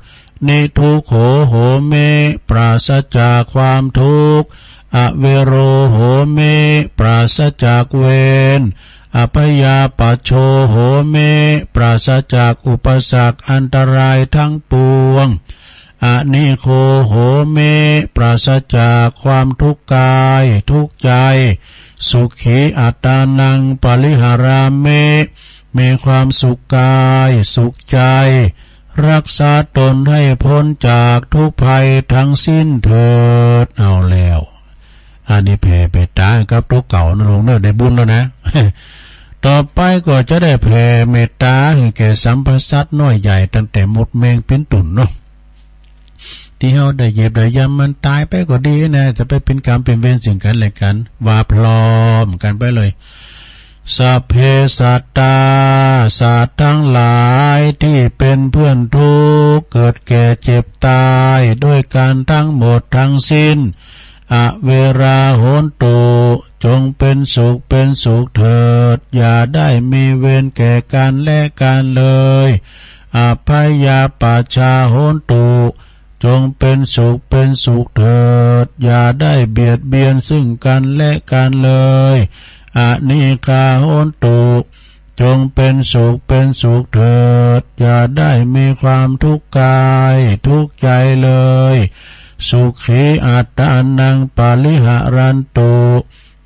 นิทุกโขโหมิ ปราศจากความทุกข์ อเวโรโหมิ ปราศจากเวร อพยาปัชโชโหมิ ปราศจากอุปสรรคอันตรายทั้งปวง อนิโคโหมิ ปราศจากความทุกข์กายทุกข์ใจ สุขีอัตตานังปริหารามิ มีความสุขกายสุขใจ รักษาตนให้พ้นจากทุกข์ภัยทั้งสิ้นเถิด เอาแล้ว อันนี้แผ่เมตตากับตัวเก่านะลุงเนอะ ได้บุญแล้วนะ ต่อไปก็จะได้แผ่เมตตาให้แก่สรรพสัตว์น้อยใหญ่ตั้งแต่มดแมงปิ้นตุ่นเนาะ ที่เขาได้เหยียบได้ย่ำมันตายไปก็ดีนะ จะไปเป็นกรรมเป็นเวรซึ่งกันและกัน ว่าพร้อมกันไปเลย สัพเพสัตตา สัตว์ทั้งหลายที่เป็นเพื่อนทุกข์ เกิดแก่เจ็บตายด้วยกันทั้งหมดทั้งสิ้น อเวราโหนตุ จงเป็นสุขเป็นสุขเถิด อย่าได้มีเวรแก่กันและกันเลย อพยาปัชชาโหนตุ จงเป็นสุขเป็นสุขเถิด อย่าได้เบียดเบียนซึ่งกันและกันเลย อนิคาโหนตุ จงเป็นสุขเป็นสุขเถิด อย่าได้มีความทุกข์กายทุกข์ใจเลย สุขีอัตตานังปริหารันตุ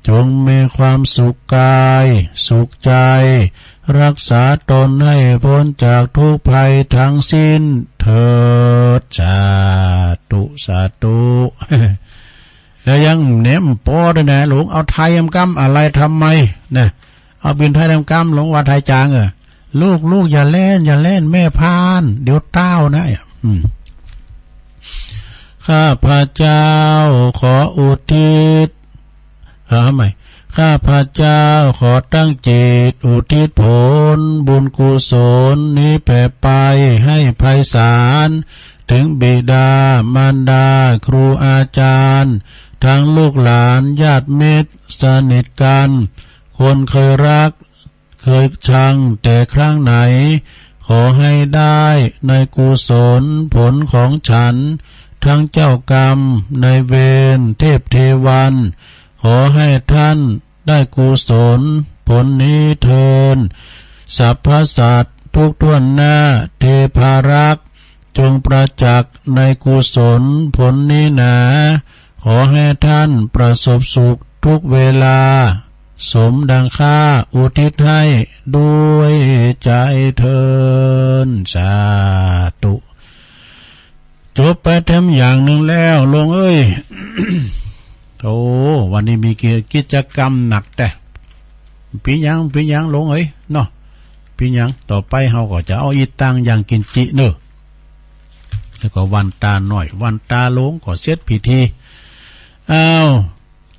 จงมีความสุขกายสุขใจ รักษาตนให้พ้นจากทุกข์ภัยทั้งสิ้นเถิด สาธุ สาธุ แล้วยังแหนมปอด้วยนะ หลวงเอาไทยกำอะไรทำไมนะ เอาบินไทยกำ หลวงว่าไทยจางเออ ลูก ลูกอย่าเล่น อย่าเล่น แม่พาน เดี๋ยวเต้านะ อืม ข้าพเจ้าขออุทิศ เอาใหม่ ข้าพเจ้าขอตั้งจิตอุทิศผลบุญกุศลนี้แผ่ไปให้ไพศาล ถึงบิดามารดาครูอาจารย์ ทั้งลูกหลานญาติมิตรสนิทกัน คนเคยรัก เคยชังแต่ครั้งไหน ขอให้ได้ในกุศลผลของฉัน ทั้งเจ้ากรรมนายเวรเทพเทวัน ขอให้ท่านได้กุศลผลนี้เทิน สรรพสัตว์ทุกทั่วหน้า เทพารักษ์ จงประจักษ์ในกุศลผลนี้หนา ขอให้ท่านประสบสุขทุกเวลา สมดังข้าอุทิศให้ด้วยใจเทิน สาธุ จบไปแถมอย่างหนึ่งแล้ว หลวงเอ้ย โอ้ วันนี้มีกิจกรรมหนักแต่ เป็นหยัง เป็นหยังหลวงเอ้ยเนาะ เป็นหยัง ต่อไปเฮาก็จะเอาอีตังยังกินจิเนอะ แล้วก็วันตาน้อย วันตาหลวงก็เสร็จพิธี อ้าว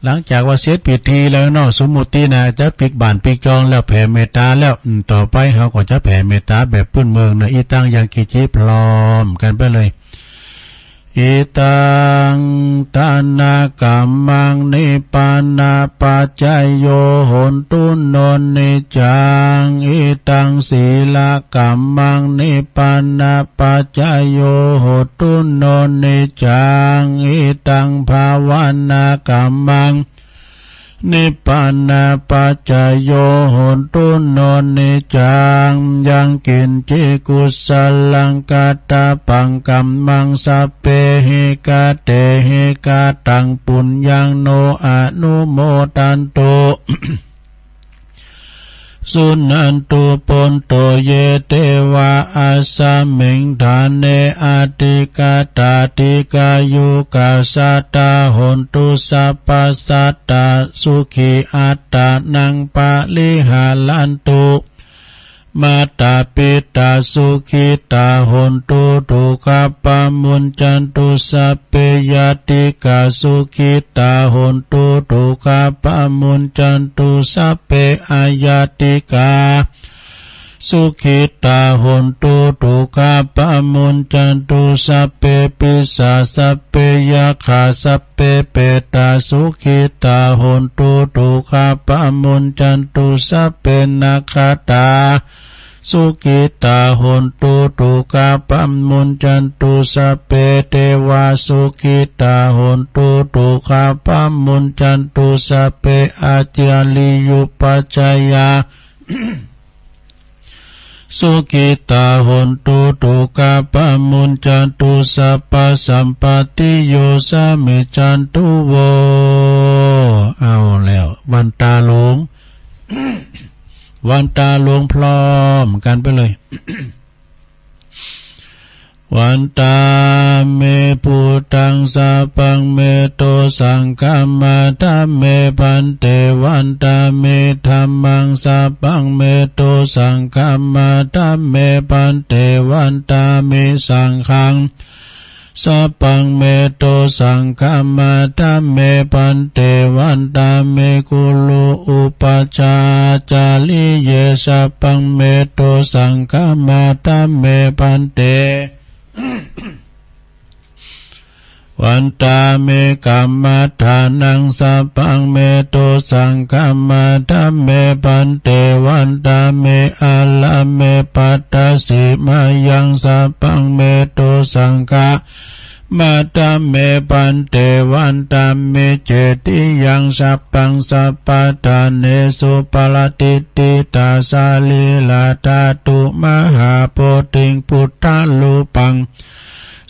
หลังจากว่าเสร็จพิธีแล้วเนาะ สมมุตินะ จะปิกบ้านปิกจองแล้วแผ่เมตตาแล้ว อืม ต่อไปเฮาก็จะแผ่เมตตาแบบพื้นเมืองเนอะ อีตังยังกินจิพร้อมกันไปเลย อิตัง ทานะกัมมัง นิพพานะปัจจโย โหนตุ โน นิจจัง อิตัง สีละกัมมัง นิพพานะปัจจโย โหนตุ โน นิจจัง อิตัง ภาวนากัมมัง นิพพานะปัจจโย โหนตุ โน นิจจัง ยังกินจิ กุสลัง กะตะปัง กัมมัง สัพเพหิ กะเตหิ กะตัง ปุญญัง โน อนุโมทันตุ สุนันตุ ภวันตุ เย เตวะ อัสสมิง ฐาเน อธิกาตา ทีฆายุ กัสสะตา โหนตุ สัพพะสัตตา สุขี อัตตานัง ปะริหารันตุ มาตา ปิตา สุขิตา โหนตุ ทุกขา ปะมุญจันตุ สัพเพ ญาติกา สุขิตา โหนตุ ทุกขา ปะมุญจันตุ สัพเพ อาญาติกา สุขิตา โหนตุ ทุกขา ปะมุญจันตุ สัพเพ ปิสา สัพเพ ยักขา สัพเพ เปตา สุขิตา โหนตุ ทุกขา ปะมุญจันตุ สัพเพ นาคาตา สุขิตา โหนตุ ทุกขา ปะมุญจันตุ สัพเพ เตวา สุขิตา โหนตุ ทุกขา ปะมุญจันตุ สัพเพ อาจาริยุปัชฌายา สุขิตา โหนตุ ทุกขา ปะมุญจันตุ สัพพะสัมปตติโย สามิจันตุ โว เอาแล้ว วันตาหลวง วันตาหลวงพร้อมกันไปเลย วันตาเม พุทธัง สัพพัง เม โต สังฆามา ธัมเม ภันเต วันตาเม ธัมมัง สัพพัง เม โต สังฆามา ธัมเม ภันเต วันตาเม สังฆัง สัพพัง เม โต สังฆามา ธัมเม ภันเต วันตาเม คุรุ อุปัชฌาจาริเย สัพพัง เม โต สังฆามา ธัมเม ภันเต วันตาเม กัมมัฏฐานัง สัพพัง เม โต สังฆามา ธัมเม ภันเต วันตาเม อาราเม ปัตถสิมายัง สัพพัง เม โต สังฆามา ธัมเม ภันเต วันตาเม เจติยัง สัพพัง สัพพะทาเนสุ ปะระติฏฐิตา สะรีระธาตุ มหาโพธิง พุทธรูปัง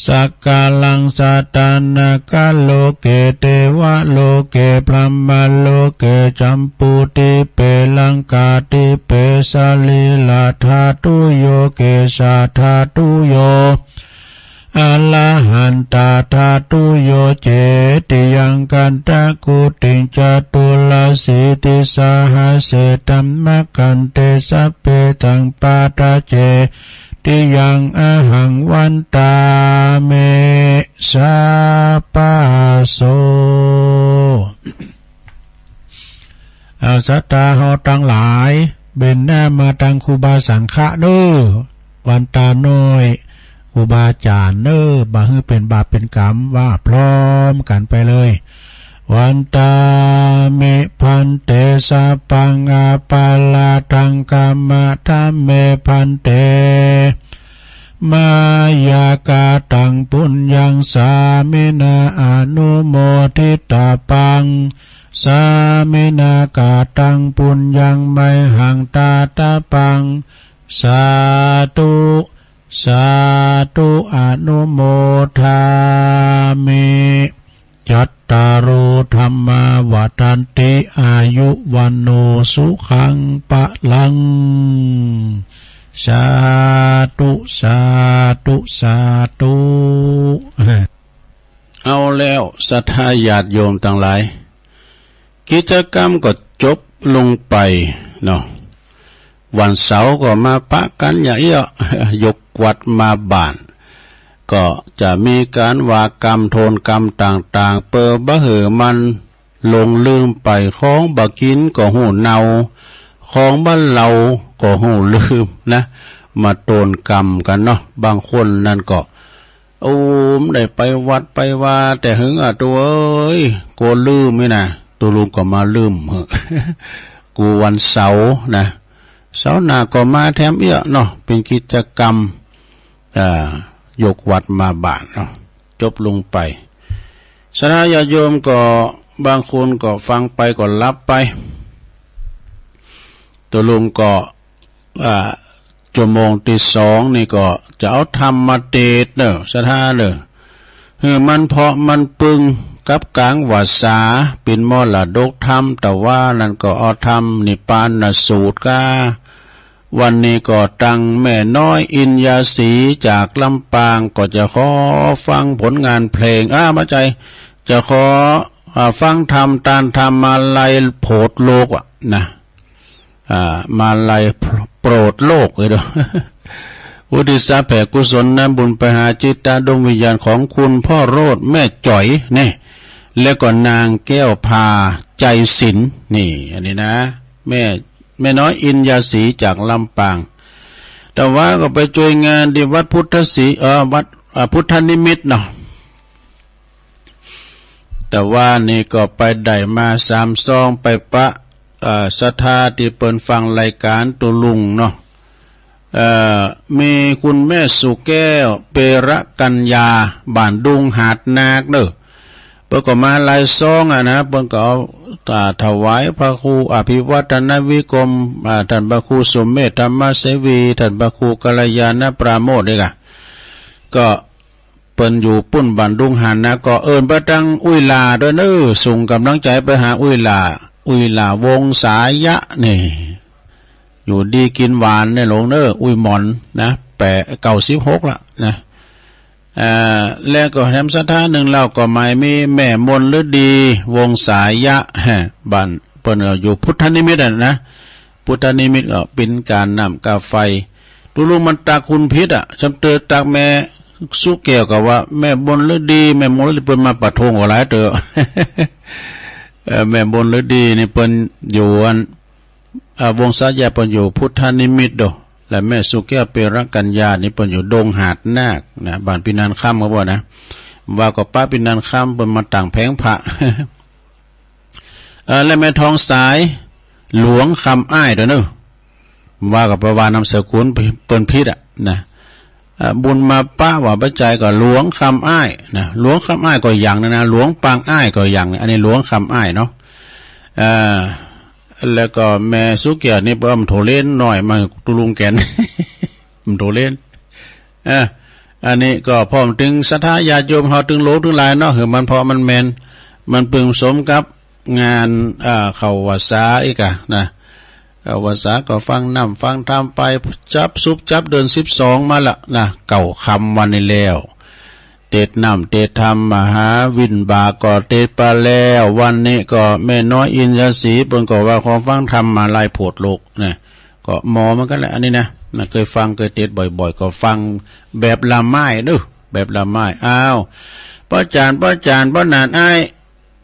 สักการัง สะทานะ กะโลเก เทวะโลเก พรหมะโลเก จัมปูทิเป ลังกาทิเป สะรีระธาตุโย เกสะธาตุโย อะระหันตะธาตุโย เจติยัง คันธะกุติง จตุรสีติสหัสเส ธัมมะคันเท สัพเพธัง ปะทะเจ ติยัง อะหัง วันตาเม สาปะโส เอาศรัทธาเฮาตังหลาย เบญหน้ามาตังครูบาสังฆะเน้อ วันตาน้อย ครูบาอาจ๋ารย์เน้อ บ่หื้อเป๋นบาปเป๋นกรรม ว่าพร้อมกั๋นไปเลย วันตามิ ภันเต สัพพัง อะปะราธัง ขะมะ ธัมเม ภันเต มายากะตัง ปุญญัง สามินา อะนุโมทิตาปัง สามินากะตัง ปุญญัง ไมหัง ทาตาปัง สาธุ สาธุ อะนุโมทามิ จัตตาโร ธัมมา วัฑฒันติ อายุ วัณโณ สุขัง พะลัง สาธุ สาธุ สาธุ เอาแล้ว ศรัทธาญาติโยมทั้งหลาย กิจกรรมก็จบลงไปเนาะ วันเสาร์ก็มาปะกันอย่างเอี้ย ยกวัดมาบ้าน ก็จะมีการว่ากรรมโทษกรรมต่างๆ เปื้อบ่หื้อมันหลงลืมไป ของบ่กินก็ฮู้เน่า ของบ่เหลาก็ฮู้ลืมนะ มาโทษกรรมกันเนาะ บางคนนั่นก็ โอ้ม ได้ไปวัดไปวาแต่หึงอะ ตูเอ้ย กลัวลืมนี่นะ ตูลุงก็มาลืมเหอะ กูวันเสาร์นะ เสาร์หน้าก็มาแถมเอี้ยเนาะ เป็นกิจกรรม อ่า ยกวัดมาบ้านเนาะ จบลงไป ศรัทธาญาติโยมก็บางคนก็ฟังไปก็หลับไป ตูลุงก็ อ่า ชั่วโมงที่สองนี่ก็จะเอาธรรมมาเทศน์เนอะ ศรัทธาเนอะ หื้อมันเพาะมันปึงกับกลางวาสา เป็นมรดกธรรม แต่ว่านั่นก็เอาธรรมนิพพานสูตรกา วันนี้ก็ตังแม่น้อยอินยาศรีจากลำปาง ก็จะขอฟังผลงานเพลง อ่า มาใจ จะขอ อ่า ฟังธรรม ตานธรรมาลัยโผดโลกอะนะ อ่า มาลัยโผดโลกเลยเด้อ อุทิศแผ่กุศลนะบุญไปหาจิตตาดวงวิญญาณของคุณพ่อโรจน์แม่จ๋อยนี่ แล้วก็นางแก้วพาใจศิลป์นี่ อันนี้นะ แม่ แม่น้อยอินยาศรีจากลำปาง แต่ว่าก็ไปช่วยงานที่วัดพุทธศรี เอ่อ วัด อ่า พุทธนิมิตเนาะ แต่ว่านี่ก็ไปได้มาสามซอง ไปปะ เอ่อ ศรัทธาที่เปิ้นฟังรายการตูลุงเนาะ เอ่อ มีคุณแม่สุแก้ว เประกัญญา บ้านดุงหาดนาคเนอะ เปิ้นก็มาหลายซองอะนะ เปิ้นก็เอา อ่า ถวายพระครูอภิวัฒนวิกรม อ่า ท่านพระครูสุเมธธรรมเสวี ท่านพระครูกัลยาณปราโมทย์นี่กะ ก็ เปิ้นอยู่ปุ้นบ้านดุงหาดนาค ก็เอิ้นไปตังอุ้ยหล่าด้วยเนอะ ส่งกำลังใจไปหาอุ้ยหล่า อุ้ยหล่าวงศายะนี่ อยู่ดีกินหวานในหลวงเนอะ อุ้ยหมอนนะ แปด เก้าสิบหกละนะ เอ่อ แล้วก็แถมศรัทธาหนึ่งเล่าก็หมายมีแม่มนฤดี วงศายะ ฮะ บ้านเปิ้นก็อยู่พุทธนิมิตอะนะ พุทธนิมิตก็เป็นการน้ำกาไฟ ตูลุงมันตักคุณพิษอะ ชำเตอตักแม่สุแก้วก็ว่า แม่มนฤดี แม่มนฤดีเปิ้นมาปะทงกว่าหลายเตอ เอ่อ แม่มนฤดีนี่เปิ้นอยู่อัน อ่า วงศายะเปิ้นอยู่พุทธนิมิตโด และแม่สุแก้วเประกัญญานี่เปิ้นอยู่ดงหาดนาคนะ บ้านพี่นันคำเขาบอกนะ ว่าก็ป้าพี่นันคำเปิ้นมาต่างแผงพระ เอ่อ และแม่ทองสาย หลวงคำอ้ายเด้อเนอะ ว่าก็ไปว่านามสกุลเปิ้นผิดอะนะ เอ่อ บุญมาปะว่าปัจจัยก็หลวงคำอ้ายนะ หลวงคำอ้ายก็อย่างนึงนะ หลวงปางอ้ายก็อย่างนึง อันนี้หลวงคำอ้ายเนาะ เอ่อ แล้วก็แม่สุแก้วนี่เปิ้นโถเลนหน่อยมาตูลุงแกน มันโถเลน เอ่อ อันนี้ก็พร้อมถึงศรัทธาญาติโยมเฮาตึงโลกตึงหลายเนาะ หื้อมันเพาะมันแม่น มันปึงสมกับงาน เอ่อ เข้าพรรษาอีกอะนะ เข้าพรรษาก็ฟังน้ำฟังธรรมไป จับสุบจับเดือนสิบสองมาละนะ เก้าค่ำวันนี้แล้ว เทศน์น้ำเทศน์ธรรมมหาบิณฑบาตก็เทศน์ไปแล้ว วันนี้ก็แม่น้อยอินทรีย์ศรีเปิ้นก็ว่าขอฟังธรรมาลัยโผดโลกนะ ก็เหมาะเหมือนกันแหละ อันนี้นะ นะ เคยฟังเคยเทศน์บ่อยๆ ก็ฟังแบบละไม้เด้อ แบบละไม้ อ้าว ป้อจ๋าน ป้อจ๋าน ป้อหนานอ้าย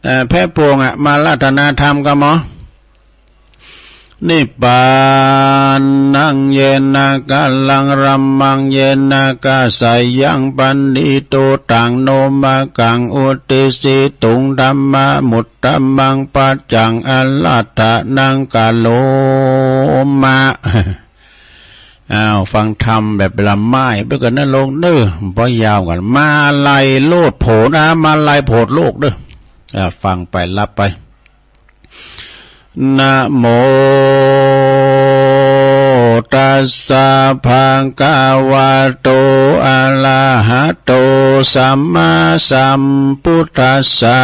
เอ่อ แพะโป่งอะ มาอาราธนาธรรมกะหมอ นิพพานัง เยนะ กาลัง รัมมัง เยนะ กาสายัง ปะนิโต ตัง โน มะกัง อุตติสสิตุง ธัมมามุตตะมัง ปัจจัง อาราธนัง กะโรมะ อ้าว ฟังธรรมแบบละไม้ไปก่อนนะโลกเนอะ บ่ยาวกัน มาลัยโลดโผน อ่ะ มาลัยโผดโลกเนอะ อ่ะ ฟังไป รับไป นะโมตัสสะ ภะคะวะโต อะระหะโต สัมมาสัมพุทธัสสะ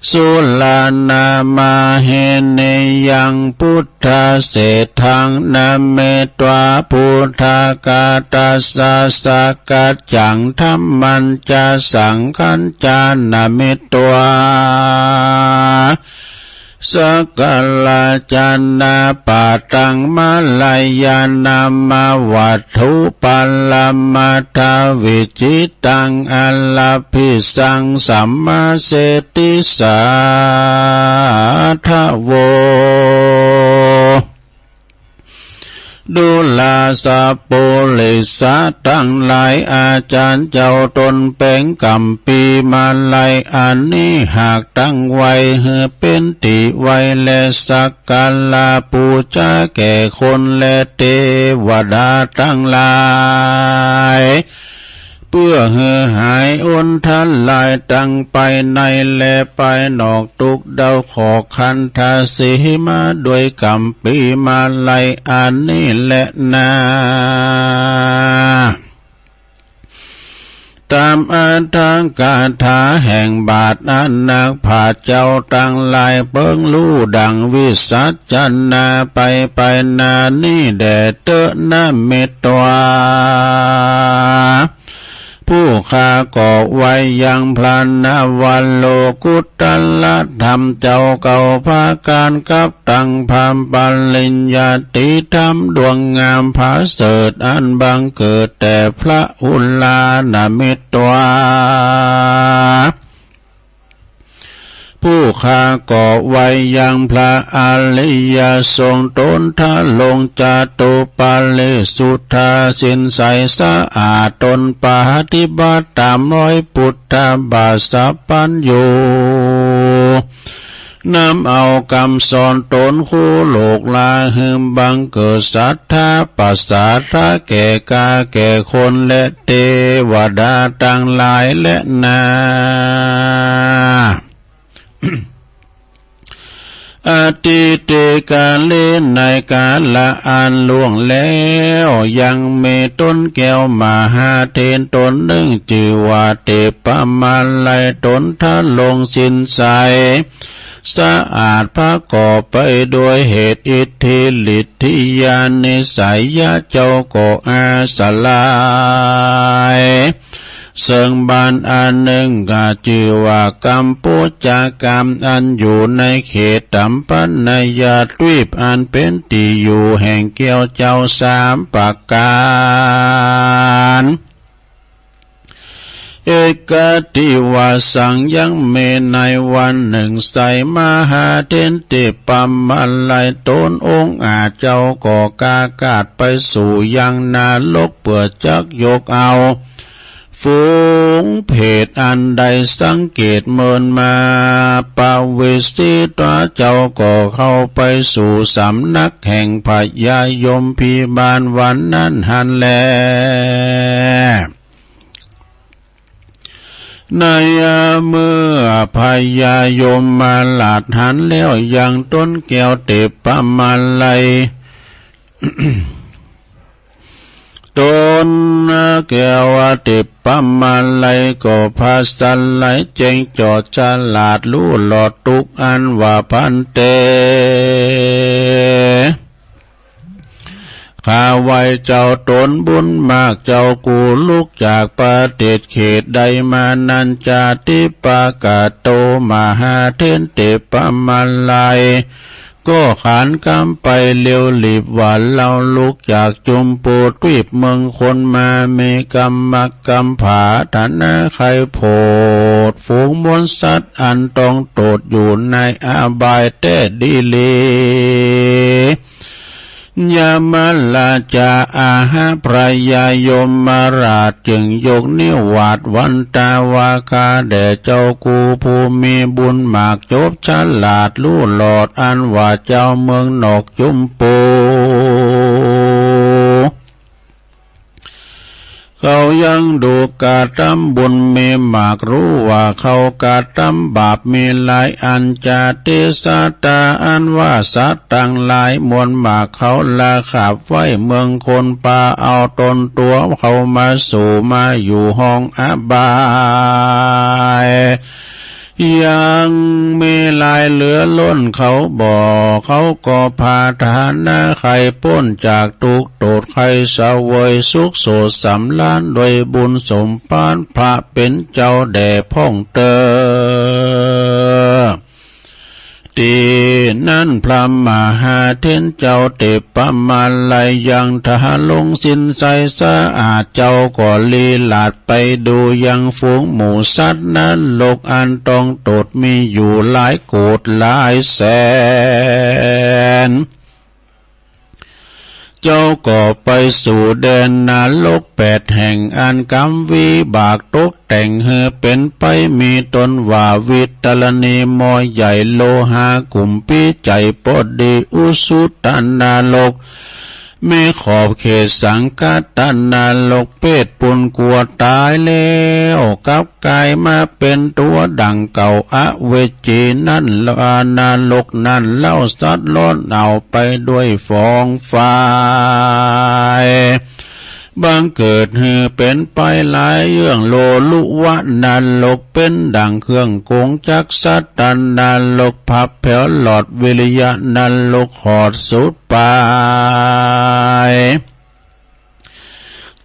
Sulānamahiniyaṃ buddhaseṭṭhaṃ namitvā buddhagāthāsā sakaccaṃ dhammañca saṅghañca namitvā sakkarājanapaṭṭhaṃ mārayanāmavaṭṭhuparamādavidhitaṃ ārābhisaṃ samāseti sādhavo. ดูราสัพปุริสะตังหลาย อาจารย์เจ้าตนแป๋งกำปีมาลัยอันนี้ หากตั้งไว้หื้อเป๋นตี้ไหว้และสักการะปูชาแก่คนและเตวดาตังหลาย เปื้อหื้อหายอันตรายตังภายในและภายนอก ตุ๊กข์เดาขอขันทาสีมาด้วยกำปีมาลัยอันนี้แลนา ตามอัตถกถาแห่งบาทอันนักปราชญ์เจ้าตังหลายเปิงฮู้ดังวิสัชนาไป ไปหน้านี้แด่เต๊อะ นมิตวา ผู้ข้าก็ไหว้ยังพระนวโลกุตตรธรรมเจ้าเก้าประก๋าน กับตังพระปริญญาติธรรมดวงงามประเสริฐ อันบังเกิดแต่พระอุรา นมิตวา ผู้ข้าก็ไหว้ยังพระอริยสงฆ์ตนทรงจตุปริสุทธา ศีลใสสะอาด ตนปฏิบัติตามรอยปุทธบาทสัพพัญญู นำเอากำสอนตนคู่โลกลา หื้อบังเกิดศรัทธาประสาทะแก่กาแก่คนและเตวดาตังหลายแลนา อทิเตกาเล ในกาละอันล่วงแล้ว ยังมีตนแก้วมหาเถรตนนึ่ง จื้อว่าเตปมาลัย ตนทรงศีลใส สะอาดประกอบไปด้วยเหตุอิทธิฤทธิยานิสัยยะ เจ้าก็อาศัย เซิ่งบาทอันนึ่ง ก็จื้อว่ากำปุจจกรรม อันอยู่ในเขตตัมปะนายทวีป อันเป๋นตี้อยู่แห่งแก้วเจ้าสามประก๋าน เอกติวาสัง ยังมีในวันนึ่ง ใส่มหาเถรเตปมาลัย ตนองค์อาจเจ้าก็กากาดไปสู่ยังนรก เปื้อจักยกเอาฝูงเปรตอันได้สังเกตเมินมา ปวิสิตวา เจ้าก็เข้าไปสู่สำนักแห่งพญายมพิบาลวันนั้นหั้นแล ในเมื่อพญายมราชหันแล้วยังตนแก้วเตปมาลัย ตนแก้วเตปมาลัยก็ผะสะไหลแจ้งจอดฉลาดฮู้หลอดตุ๊กข์อันว่า ภันเต ข้าไหว้เจ้าตนบุญมาก เจ้ากูลุกจากประเทศเขตใดมานั้น จาติปกโต มหาเถรเตปมาลัย ก็ขานกำไปเร็วรีบว่า เฮาลุกจากจุมพูทวีปเมืองคนมา มีกำมักกำผาถนาใค่โผดฝูงมวลสัตว์อันต้องโตดอยู่ในอบายแต๊ดีหลี ยมราชา อาหะ พญายมราชจึงยกนิ้ววาดวันตาว่า ข้าแด่เจ้ากูผู้มีบุญมากจบฉลาดฮู้หลอดอันว่าเจ้าเมืองนอกจุมพู เขายังดูกระทำบุญมีมาก ฮู้ว่าเขากระทำบาปมีหลายอัน จาติสัตตา อันว่าสัตว์ตังหลายมวลมาก เขาละขับไว้เมืองคน ปาเอาตนตั๋วเขามาสู่มาอยู่ห้องอบาย ยังมีหลายเหลือล้นเขาบอก เขาก็ปรารถนาใคร่พ้นจากทุกข์โทษ ใคร่เสวยสุขสดสำราญด้วยบุญสมภารพระเป็นเจ้าแด่พ่องเตอ ที่นั้นพระมหาเถรเจ้าเทพมาลัยยังทาลงสินใสสะอาด เจ้าก็ลีลาดไปดูยังฝูงหมู่สัตว์นรกอันต้องโทษมีอยู่หลายโกดหลายแสน เจ้าก็ไปสู่แดนนรกแปดแห่งอันกรรมวิบากตกแต่งหื้อเป็นไป มีต้นว่าวิตรณี มอใหญ่ โลหะ กุมภี ใจ๋ พอดี อุสุตนรก มีขอบเขตสังคตนรก เพศปุนกัวต๋ายแล้ว กลับก๋ายมาเป๋นตั๋วดั่งเก่า อเวจีนั้น นรกนั้นเล่าสัตว์ร้อนเอาไปด้วยฟองไฟ บังเกิดหื้อเป๋นไปหลายเยื่อง โลลุวะนรกเป๋นดั่งเครื่องกงจักร สัตตนรก พับแผวหลอด วิริยะนรก ขอดสุดไป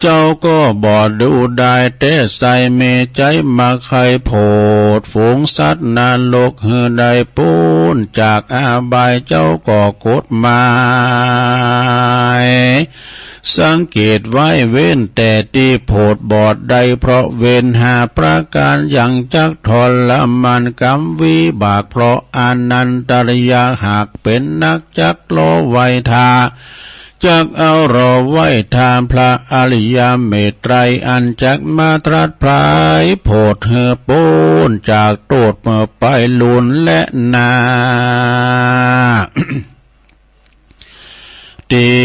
เจ้าก็บ่ดูได้ แต่ใส่เมตต๋าใจ๋มาใคร่โผดฝูงสัตว์นรกหื้อได้ป๊นจากอบาย เจ้าก็กดหมายสังเกตไว้ เว้นแต่ตี้โผดบ่ได้ เพราะเวรห้าประก๋านยังจักทรมานกรรมวิบาก เพราะอนันตริยะหากเป๋นนักจักรอไว้ท่า จักเอารอไว้ท่าพระอริยเมตไตร อันจักมาตรัสไพร่โผดหื้อป๊นจากโต้ษเมื่อไปลุนและนา ตี้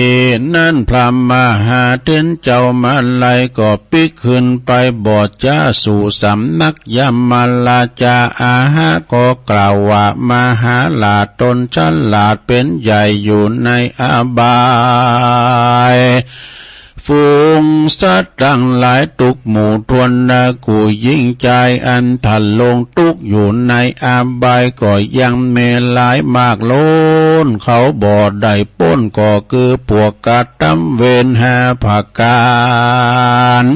นั้นพระมหาเถรเจ้ามาลัยก็ปิ๊กขึ้นไปบอดจ้าสู่สำนักยมราชา อาหะก็กล่าวว่า มหาราชตนฉลาดเป๋นใหญ่อยู่ในอบาย ฝูงสัตว์ตังหลายทุกหมู่ถ้วนนา กู้หญิงจายอันทะลงตุ๊กข์อยู่ในอบาย ก็ยังมีหลายมากล้น เขาบ่ได้ป๊น ก็คือพวกกระทำเวรห้าประก๋าน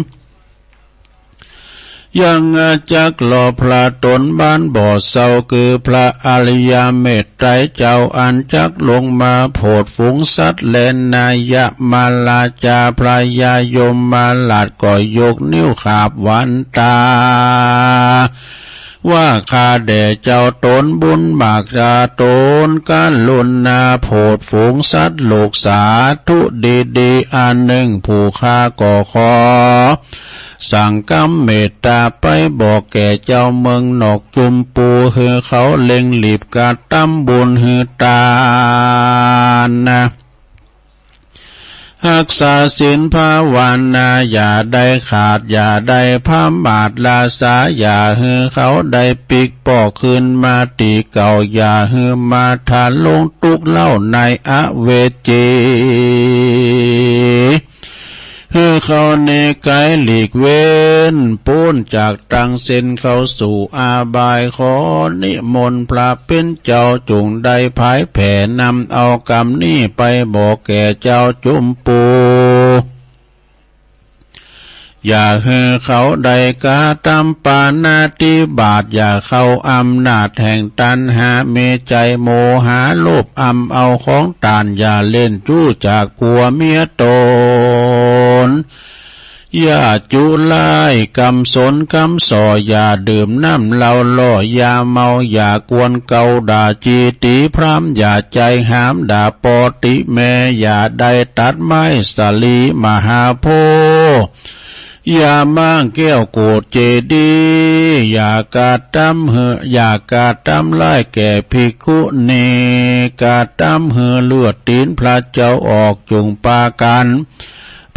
ยังจักรอพระตนบ้านบ่เศร้า คือพระอริยเมตไตรเจ้า อันจักลงมาโผดฝูงสัตว์ และนายมราชาพญายมราชก็ยกนิ้วขาบหวานตา ว่าข้าแด่เจ้าตนบุญมาก จะตนกรุณาโผดฝูงสัตว์โลกสาธุดีๆ อันหนึ่งผู้ข้าก็ขอ สั่งกำเมตตาไปบอกแก่เจ้าเมืองนอกจุมปู หื้อเขาเล็งหลีบกระทำบุญหื้อตานนะ ฮักษาศีลภาวนาอย่าได้ขาด อย่าได้พมาทลาสา อย่าหื้อเขาได้ปิ๊กปอกคืนมาตี้เก่า อย่าหื้อมาทะลงตุ๊กข์เล่าในอเวจี หื้อเขานิกายหลีกเว้นป๊นจากตังเส้นเข้าสู่อบาย ขอนิมนต์พระเป๋นเจ้าจงได้ผายแผ่นำเอากำนี้ไปบอกแก่เจ้าจุมปู อย่าหื้อเขาได้กระทำปาณาติบาต อย่าเข้าอำนาจแห่งตัณหา มีใจ๋โมหะโลภอำเอาของต้าน อย่าเล่นจู้จากผัวเมียตน อย่าจุลายกำสนกำส่อ อย่าดื่มน้ำเหล้าหล่อ อย่าเมา อย่ากวนเกาด่าจีตีพราหมณ์ อย่าใจ๋หามด่าป้อติแม่ อย่าได้ตัดไม้สาลีมหาโพธิ์ อย่าม้างแก้วโกศเจดีย์ อย่ากระทำหื้อ อย่ากระทำร้ายแก่ภิกขุณี กระทำหื้อเลือดตี๋นพระเจ้าออก จุ่งปากั๋น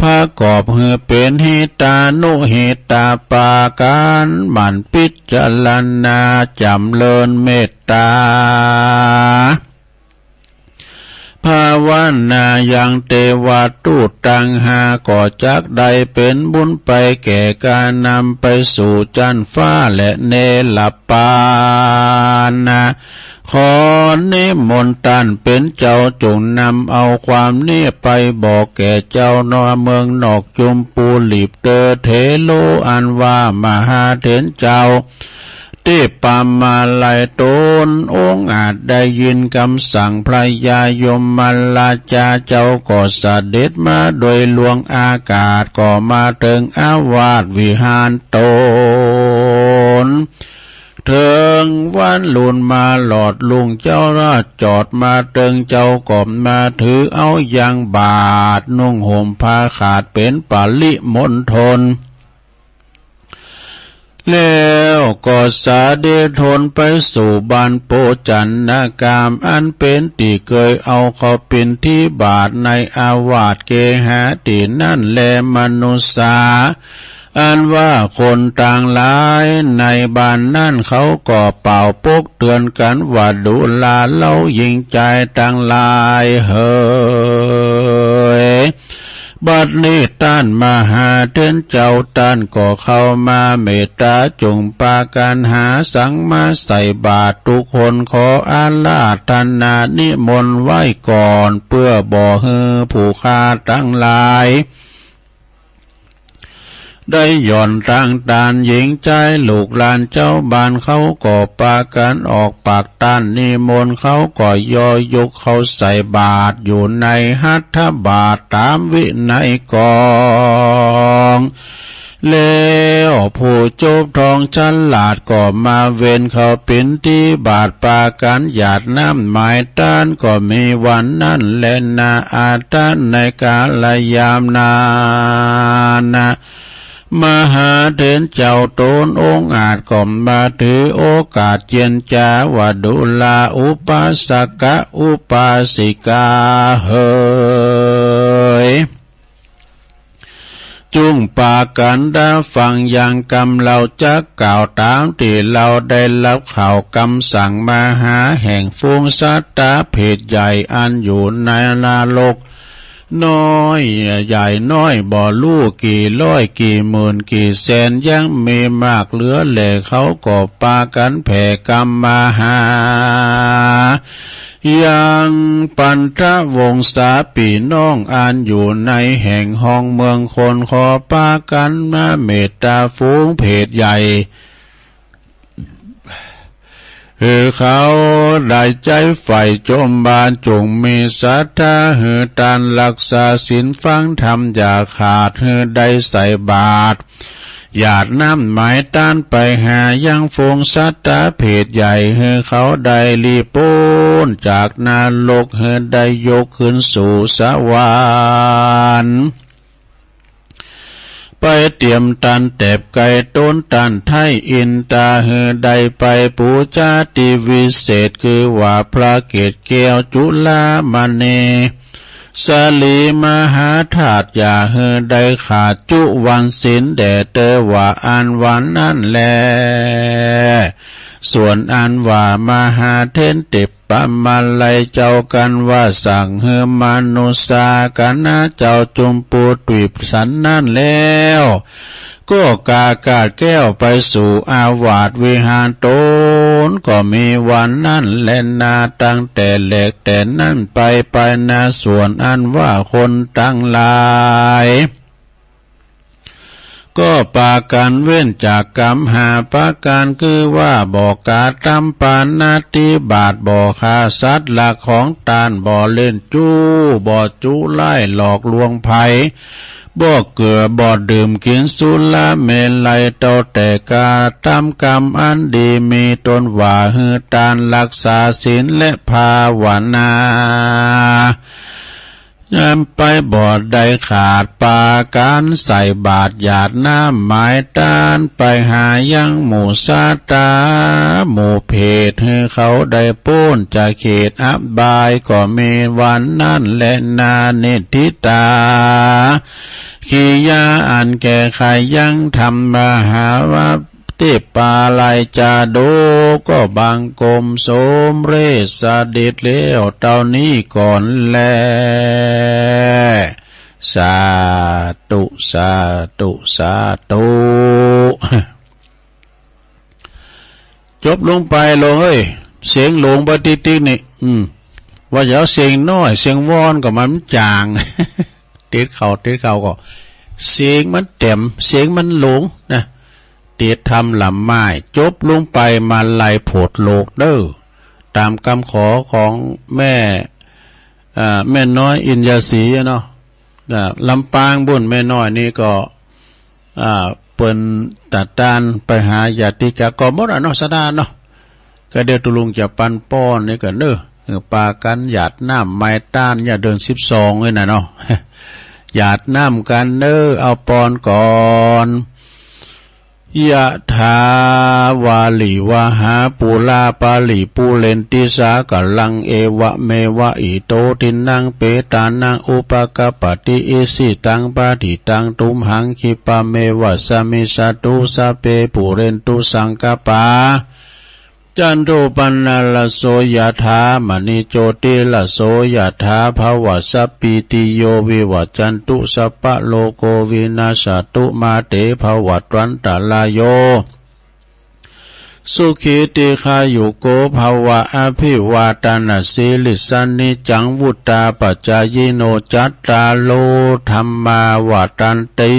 ประกอบหื้อเป๋นหิตานุหิตาปากั๋น หมั่นพิจารณาจ๋ำเริญเมตตา ภา ว่านายังเตวาตุตังหาก็จักได้เป็นบุญไปแก่การนำไปสู่จันฟ้าและเนรปานนะ ขอนิมนต์ต้านเป็นเจ้าจงนำเอาความนี้ไปบอกแก่เจ้านอเมืองนอกจุมปูหลีบเตอเถโรอันว่ามหาเถรเจ้า ที่ปามาลัยตนองค์อาจได้ยินคำสั่งพระยายมราชาเจ้าก็เสด็จมาโดยลวงอากาศก็มาถึงอาวาสวิหารตน เถิงวันลุนมาหลอดลุงเจ้าราชจอดมาเติงเจ้าก็มาถือเอายางบาทนุ่งห่มผ้าขาดเป็นปริมณฑล แล้วก็เสด็จทนไปสู่บ้านโพจันนกามอันเป็นที่เคยเอาเขาปิณฑบาตในอาวาสเกหาที่นั่นแลมนุสสา อันว่าคนต่างหลายในบ้านนั้นเขาก็เป่าปกเตือนกันว่าดูราเฮาหญิงจายต่างหลายเหย บัดนี้ต้านมหาเถรเจ้าต้านก็เข้ามาเมตตาจงปากันหาสังมาใส่บาตรทุกคนขออาราธนานิมนต์ไว้ก่อนเพื่อบ่หื้อผู้ข้าต่างหลาย ได้หย่อนตางต้านหญิงจายลูกหลานเจ้าบ้านเขาก็ปากันออกปากต้านนิมนต์เขาก็ย่อยกเขาใส่บาตรอยู่ในหัตถบาตรตามวินัยกอง แล้วผู้จบทองฉลาดก็มาเวนเขาปิณฑบาตปากันหยาดน้ำหมายต้านก็มีวันนั้นแลนาอาต้านในกาลยามนั้นนะ มหาเถรเจ้าตนองค์อาจก็มาถือโอกาสเจียนจาว่าดูราอุปาสกะอุปาสิกาเหย จุ่งปากันดาฟังยังกำเฮาจักกล่าวตามตี้เฮาได้รับข่าวกำสั่งมหาแห่งฝูงสัตตาเพศใหญ่อันอยู่ในนรก น้อยใหญ่น้อยบ่รู้กี่ร้อยกี่หมื่นกี่แสนยังมีมากเหลือแลเขาก็ปากันแผ่กำมาหา ยังปัณฑวงศาปี้น้องอันอยู่ในแห่งห้องเมืองคนขอปากันมาเมตตาฝูงเพศใหญ่ หื้อเขาได้ใจ๋ใฝ่จมบาจงมีศรัทธาหื้อต้านฮักษาศีลฟังธรรมอย่าขาดหื้อได้ใส่บาตร หยาดน้ำหมายต้านไปหายังฝูงสัตตาเพศใหญ่หื้อเขาได้หลีป๊นจากนรกหื้อได้ยกขึ้นสู่สวรรค์ ไปเตียมต้านแตบไก่ตนต้านไท้อินตาหื้อได้ไปปู๋จาตี้วิเศษคือว่าพระเกศแก้วจุลามณีสลีมหาธาตุอย่าหื้อได้ขาดจุวันศีลแด่เตอว่าอันวันนั้นแล ส่วนอันว่ามหาเถรติปปมาลัยเจ้ากันว่าสั่งหื้อมนุสสาคณะเจ้าจุมปูทวีปสันนั้นแล้ว ก็กากาดแก้วไปสู่อาวาสวิหารตนก็มีวันนั้นแลนาตั้งแต่แลกแต่นั้นไปไปนาส่วนอันว่าคนตังหลาย ก็ปากั๋นเว้นจากกรรมห้าประก๋านคือว่าบ่กระตำปาณาติบาต บ่ฆ่าสัตว์ลักของต้าน บ่เล่นจู้ บ่จุร้ายหลอกลวงใผ บ่เกื้อบ่ดื่มกิ๋นสุราเมรัย เต้าแต่กระตำกรรมอันดี มีต้นว่าหื้อต้านฮักษาศีลและภาวนา ยามไปบ่ได้ขาดปากั๋นใส่บาตรหยาดน้ำหมายต้านไปหายังหมู่สัตตาหมู่เพศหื้อเขาได้ป๊นจากเขตอบายก็มีวันนั้นแลนา นิฏฐิตา กิริยาอันแก่ไขยังธรรมมหาวัต ที่ปาลัยจะดูก็บังคมสมเร็จเสด็จแล้วเท่านี้ก่อนแล สาธุ สาธุ สาธุ จบลงไปหลวงเอ้ย เสียงหลวงปฏิติกนี่ อืม ว่าจะเอาเสียงน้อย เสียงวอนก็มันจาง ติดเขาติดเขาก็ เสียงมันเต็ม เสียงมันหลวงนะ ติดธรรมลำไม้ จบลงไปมาลัยโผดโลกเด้อ ตามคำขอของแม่ อ่า แม่น้อยอินยาศรีอะเนาะ อ่า ลำปางบุญแม่น้อยนี่ก็ อ่า เปิ้นตัดตานไปหาญาติกะก็หมดอะเนาะ สะดาเนาะ ก็เดี๋ยวตุลุงจะปันป้อนนี่ก็เน้อ เออ ปากันหยาดน้ำไม้ต้าน อย่าเดือนสิบสองเลยนะเนาะ หยาดน้ำกันเน้อ เอาป้อนก่อน ยะถาวาลิวหาปูราปาริปูเรนติสากะลัง เอวะเมวะอิโตทินนังเปตานังอุปะกัปปะติ อิสิตังปะฏิตังตุมหังคิปะเมวะสะมิชฌะตุ สัพเพปูเรนตุสังกะปา จันโทปันนาระโสยะถา มะณิโจติระโสยะถา ภะวะสัพพีติโย วิวัจจันตุ สัพพะโลโกวินัสสะตุ มาเตภะวัตวันตะราโย สุขีติคายุโกภะวะ อะภิวาตะนะสีลิสสะ นิจจังวุตตาปัจจายิโน จัตตาโรธัมมาวัตตันติ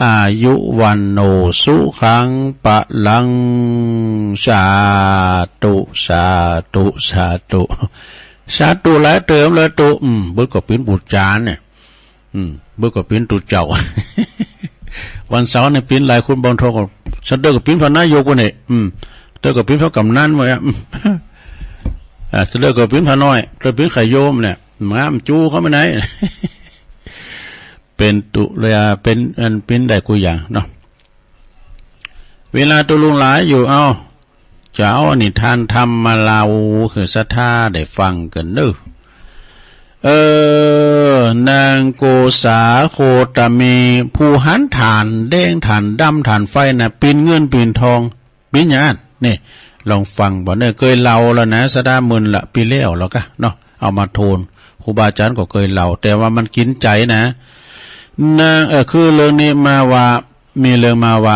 อายุวัณโณสุขังพะลัง สาธุ สาธุ สาธุ สาธุหลายเติมเลยตุ อืม เบิดก็ปิ้นปูจานเนี่ย อืม เบิดก็ปิ้นตูเจ้า วันเสาร์นี่ปิ้นหลายคุณบองทองก็ สะเดิกก็ปิ้นพระนายกวันนี้ อืม เดิกก็ปิ้นพระกำนันวันนี้ อืม อ่า สะเดิกก็ปิ้นพระน้อย เดิกปิ้นไข่โยมเนี่ย มามันจู้เขาไม่ไหน เป็นตุลา เป็นอันปิ้นได้กูอย่างเนาะ เวลาตุลุงหลายอยู่ เอ้า จะเอานิทานธรรมมาเล่า คือศรัทธาได้ฟังกันเน้อ เออ นางโกษาโคตมี ผู้หันถ่านแดงถ่านดำถ่านไฟนะ ปิ้นเงินปิ้นทอง ปิ้นอย่างนั้น นี่ ลองฟังบ่เน้อ เคยเล่าแล้วนะ ศรัทธาหมื่นละปีแล้วแล้วกะเนาะ เอามาโทน ครูบาอาจารย์ก็เคยเล่า แต่ว่ามันกินใจนะ นาง เออ คือเรื่องนี้มาว่า มีเรื่องมาว่า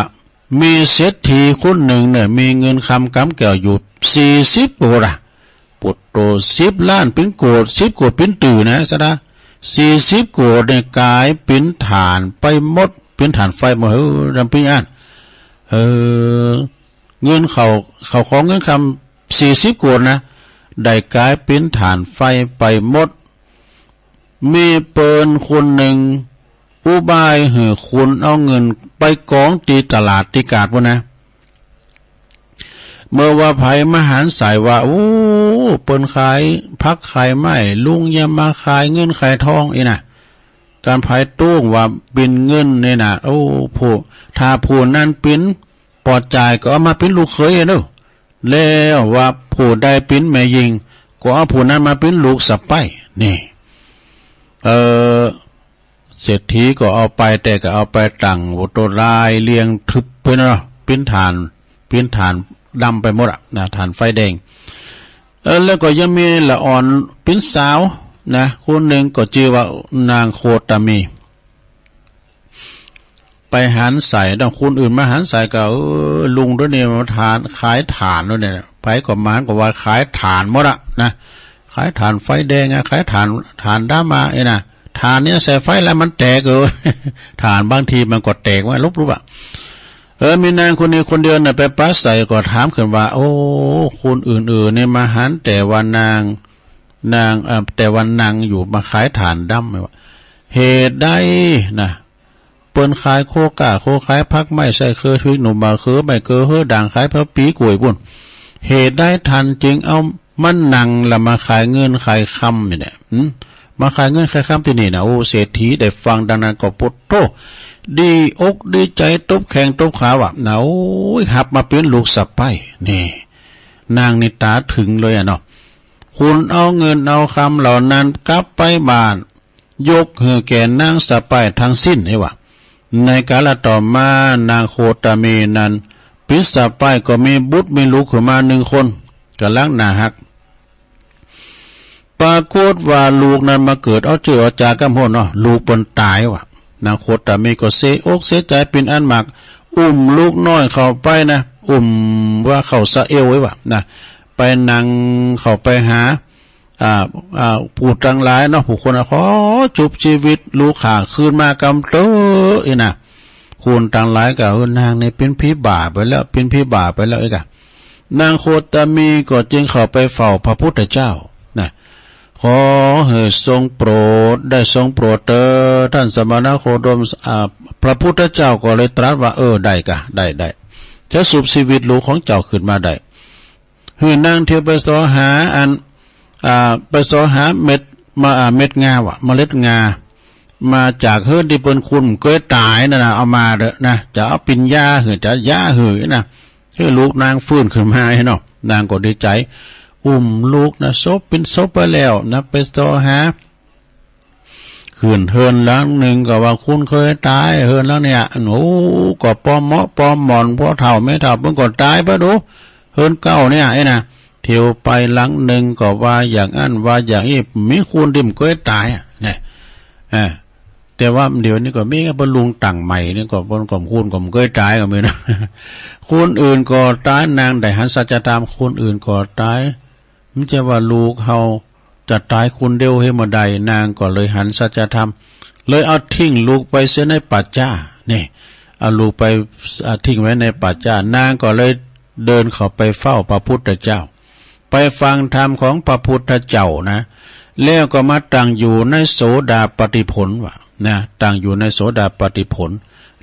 มีเศรษฐีคนหนึ่งเนี่ย มีเงินคำกำแก้วอยู่สี่สิบโกดอะ ปุตโต สิบล้านปิ้นโกด สิบโกดปิ้นตื่นนะ ศรัทธา สี่สิบโกดเนี่ยกลายปิ้นถ่านไปหมด ปิ้นถ่านไฟหมด เฮ้ย ดำปิ้นอัน เออ เงินเขา เขาของเงินคำสี่สิบโกดนะ ได้กลายปิ้นถ่านไฟไปหมด มีเปิ้นคนหนึ่ง อุบายหื้อคนเอาเงินไปกองตีตลาดตีกาดพุ้นนะ เมื่อว่าไผมาหันสายว่า โอ้ เปิ้นขายผักขายไม้ ลุงอย่ามาขายเงินขายทองอีนะ การไผตุ้งว่าปิ้นเงินนี่นะ โอ้ ผู้ ถ้าผู้นั้นปิ้นปอดจ่ายก็เอามาปิ้นลูกเขยเด้อ แล้วว่าผู้ใดปิ้นแม่ญิง ก็เอาผู้นั้นมาปิ้นลูกสะใภ้ นี่ เออ เศรษฐีก็เอาไป แต่ก็เอาไปตั้งโอ้โตรายเรียงทึบไปเนาะ ปิ้นถ่าน ปิ้นถ่านดำไปหมดอะนะ ถ่านไฟแดง เออ แล้วก็ยังมีละอ่อนปิ้นสาวนะ คนหนึ่งก็ชื่อว่านางโคตมี ไปหันใส่ ต้องคนอื่นมาหันใส่ก็ เออ ลุงตัวนี้มาทาน ขายถ่านตัวเนี่ย ไปก็มาก็ว่าขายถ่านหมดอะนะ ขายถ่านไฟแดงอะ ขายถ่าน ถ่านดำมาไอ้นะ ถ่านเนี่ยใส่ไฟแล้วมันแตกเออ ถ่านบางทีมันก็แตกว่าลุบๆอะ เออ มีนางคนนี้คนเดียวน่ะ ไปปราศรัยก็ถามขึ้นว่า โอ้ คนอื่นๆเนี่ยมาหันแต่ว่านาง นาง เอ่อ แต่ว่านางอยู่มาขายถ่านดำ ว่า เหตุใดนะ เปิ้นขายโคก้า โคขายผักไม้ ใส่เครือพริกหนุ่ม บ่าเครือ ไม่เครือเฮือด่าง ขายผักปีกล้วยปุ้น เหตุใดท่านจึงเอามันนางละมาขายเงินขายคำนี่แหละ หืม มาขายเงินขายคำที่นี่นะ โอ้ เศรษฐีได้ฟังดังนั้นก็ปุดโธ่ ดีอกดีใจตบแข้งตบขาว่ะนะ โอ้ย หับมาปิ้นลูกสะใภ้ นี่ นางนี่ต๋าถึงเลยอะเนาะ คุณเอาเงินเอาคำเหล่านั้นกลับไปบ้าน ยกหื้อแก่นางสะใภ้ทั้งสิ้น นี่ว่า ในกาลต่อมา นางโคตมีนั้น Pisapai ก็มีบุตรมีลูกขึ้นมาหนึ่งคน กำลังน่าฮัก ปรากฏว่าลูกนั้นมาเกิดเอาเจือเอาจากำโหนเนาะ ลูกเปิ้นตายว่ะ นางโคตมีก็เสียอกเสียใจเป็นอันมาก อุ้มลูกน้อยเข้าไปนะ อุ้มว่าเข้าสะเอวไว้ว่ะนะ ไปนั่งเข้าไปหา อ่า อ่า ผู้ตังหลายเนาะ ผู้คนน่ะขอชุบชีวิตลูกข้าคืนมากำเตออีนะ คนตังหลายก็ เออ นางนี่เป็นผีบ้าไปแล้ว เป็นผีบ้าไปแล้วอีกอะ นางโคตมีก็จึงเข้าไปเฝ้าพระพุทธเจ้านะ ขอให้ทรงโปรด ได้ทรงโปรดเตอท่านสมณโคดม อ่า พระพุทธเจ้าก็เลยตรัสว่า เออ ได้กะ ได้ ได้ จะชุบชีวิตลูกของเจ้าขึ้นมาได้ หื้อนางเที่ยวไปเสาะหาอัน อ่า ไปเสาะหาเม็ด มา อ่า เม็ดงาว่ะ เมล็ดงา มาจากเฮือนตี้เปิ้นขุดเกยตายนั่นนะ เอามาเด้อนะ จะเอาปิ่นยาหื้อ จะยาหื้อนะ หื้อลูกนางฟื้นขึ้นมาเนาะ นางก็ดีใจ อุ้มลูกนะ ศพเป็นศพไปแล้วนะ ไปเสาะหา ขึ้นเฮือนหลังหนึ่งก็ว่าคนเกยตาย เฮือนหลังเนี่ย โอ้ ก็ปอเหมาะปอหม่อน พ่อเฒ่าแม่เฒ่าเปิ้นก็ตายไปดู เฮือนเก่าเนี่ยไอ้นะ เที่ยวไปหลังหนึ่งก็ว่าอย่างอั้นว่าอย่างอี้ มีคนตี้เกยตายอะเนี่ย อ่า แต่ว่าเดี๋ยวนี้ก็มี ปะลุงตั้งใหม่นี่ก็ เปิ้นก็คนก็เกยตายก็มีนะ คนอื่นก็ตาย นางได้หันสัจธรรม คนอื่นก็ตาย มันจะว่าลูกเฮาจะตายคนเดียวหื้อเมื่อใด นางก็เลยหันสัจธรรม เลยเอาทิ้งลูกไปเสียในป่าช้า นี่ เอาลูกไป อ่า ทิ้งไว้ในป่าช้า นางก็เลยเดินเข้าไปเฝ้าพระพุทธเจ้า ไปฟังธรรมของพระพุทธเจ้านะ แล้วก็มาตั้งอยู่ในโสดาปัตติผลว่ะนะ ตั้งอยู่ในโสดาปัตติผล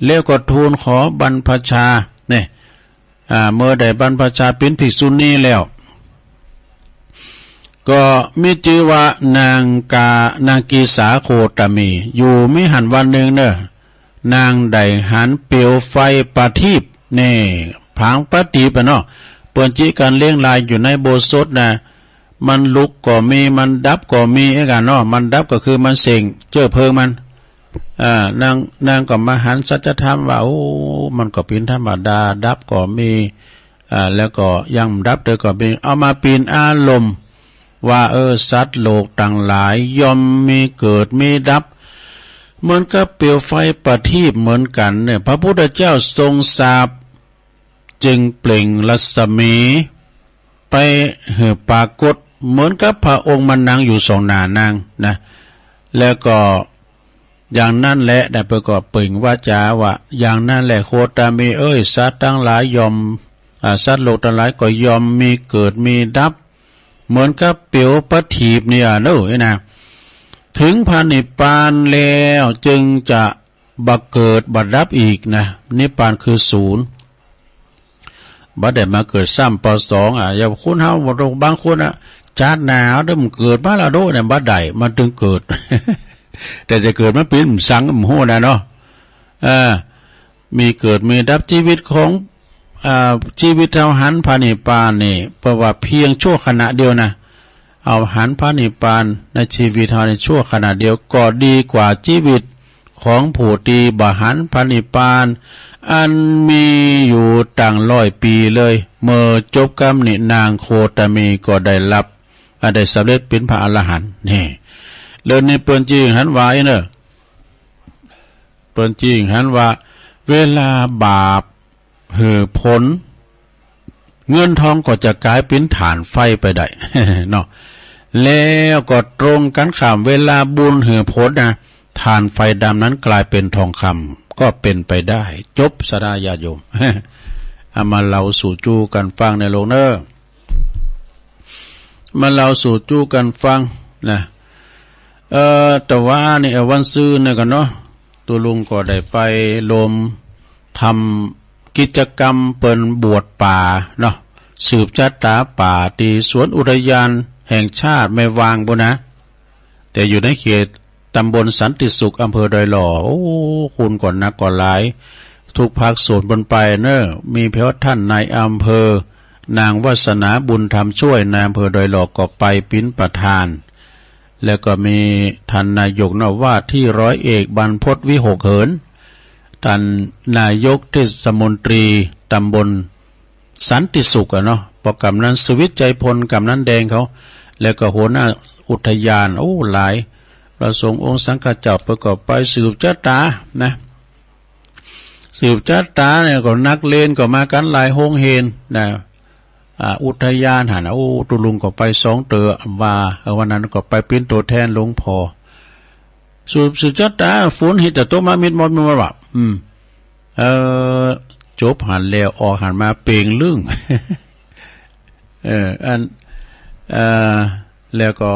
แล้วก็ทูลขอบรรพชา เนี่ย อ่า เมื่อได้บรรพชาเป็นภิกษุณีแล้ว ก็มีจื้อว่านางกา นางกีสาโคตมี อยู่มีหั้นวันหนึ่งเนอะ นางได้หันเปลวไฟประทีป นี่ ผางประทีปอะเนาะ เปิ้นจิกันเลี้ยงลายอยู่ในอุโบสถนะ มันลุกก็มี มันดับก็มี เอ้ยกันเนาะ มันดับก็คือมันเซ็ง เจื้อเพลิงมัน อ่า นาง นางก็มาหันสัจธรรมว่า โอ้ มันก็เป็นธรรมดา ดับก็มี อ่า แล้วก็ยังดับเตอก็มี เอามาเป๋นอารมณ์ ว่า เออ สัตว์โลกตังหลายย่อมมีเกิดมีดับ เหมือนกับเปลวไฟประทีปเหมือนกันเนี่ย พระพุทธเจ้าทรงสาป จึงเปล่งรัศมี ไปหื้อปรากฏ เหมือนกับพระองค์มานั่งอยู่ส่องหน้านางนะ แล้วก็อย่างนั้นแหละ ได้ไปก็เปล่งวาจาว่า อย่างนั้นแหละโคตมีเอ้ย สัตว์ตังหลายย่อม อ่า สัตว์โลกตังหลายก็ย่อมมีเกิดมีดับ เหมือนกับเปลวประทีปเนี่ยเนอะ นี่นะ ถึงพระนิพพานแล้วจึงจะบ่เกิดบ่ดับอีกนะ นิพพานคือศูนย์ บ่ได้มาเกิดซ้ำปอสอง อ่ะ อย่างคนเฮาบางคนอ่ะ ชาติหน้าเฮาเดิมเกิดมาแล้วโดเนี่ย บ่ได้ มันถึงเกิด แต่จะเกิดมาเป็นสังบ่ฮู้นะเนาะ เออ มีเกิดมีดับ ชีวิตของ อ่า ชีวิตเฮาหันพระนิพพานนี่ เพราะว่าเพียงชั่วขณะเดียวนะ เอาหันพระนิพพานในชีวิตเฮาในชั่วขณะเดียว ก็ดีกว่าชีวิตของผู้ตี้บ่หันพระนิพพาน อันมีอยู่ตั้งร้อยปีเลย เมื่อจบกำนี้นางโคตมีก็ได้รับ อ่า ได้สำเร็จเป็นพระอรหันต์ นี่ เรื่องนี้เปิ้นจึงหันว่าไอ้เนอะ เปิ้นจึงหันว่า เวลาบาปหื้อผล เงินทองก็จะกลายเป็นถ่านไฟไปได้ เนาะ แล้วก็ตรงกันข้าม เวลาบุญหื้อผลนะ ถ่านไฟดำนั้นกลายเป็นทองคำ ก็เป็นไปได้ จบสาระญาติโยม เอามาเล่าสู่จู้กันฟังในโลกเนอะ มาเล่าสู่จู้กันฟังนะ เอ่อ แต่ว่านี่ เอ่อ วันซืนนี่กันเนาะ ตุ๊ลุงก็ได้ไปลมทำกิจกรรมเปิ้นบวชป่าเนาะ สืบชะตาป่าตี้สวนอุทยานแห่งชาติแม่วางปู้นนะ แต่อยู่ในเขตตำบลสันติสุข อำเภอดอยหล่อ โอ้ คนก็นักก็หลาย ทุกภาคส่วนเปิ้นไปเนอะ มีเพียงท่านนายอำเภอ นางวาสนาบุญธรรมช่วย นายอำเภอดอยหล่อก็ไปเป็นประธาน แล้วก็มีท่านนายกเนาะ ว่าที่ร้อยเอกบรรพตวิหกเหิน ท่านนายกเทศมนตรีตำบล สันติสุขอะเนาะ พอกำนันสุวิทย์ ชัยพล กำนันแดงเขา แล้วก็หัวหน้าอุทยาน โอ้ หลาย พระสงฆ์องค์สังฆเจ้า เปิ้นก็ไปสืบชะตานะ สืบชะตาเนี่ยก็นักเลงก็มากันหลายโฮงเฮงนะ อ่า อุทยานหั้นน่ะ โอ้ ตุ๊ลุงก็ไปสองเตื้อว่า เออ วันนั้นก็ไปเป๋นตั๋วแทนหลวงพ่อ สืบ สืบชะตา ฝนเห็นแต่ตกมามิดมอดมิดมอดว่ะ อืม เออ จบหั้นแล้วออกหั้นมาเป๋งลึ่ง เออ อัน เออ แล้วก็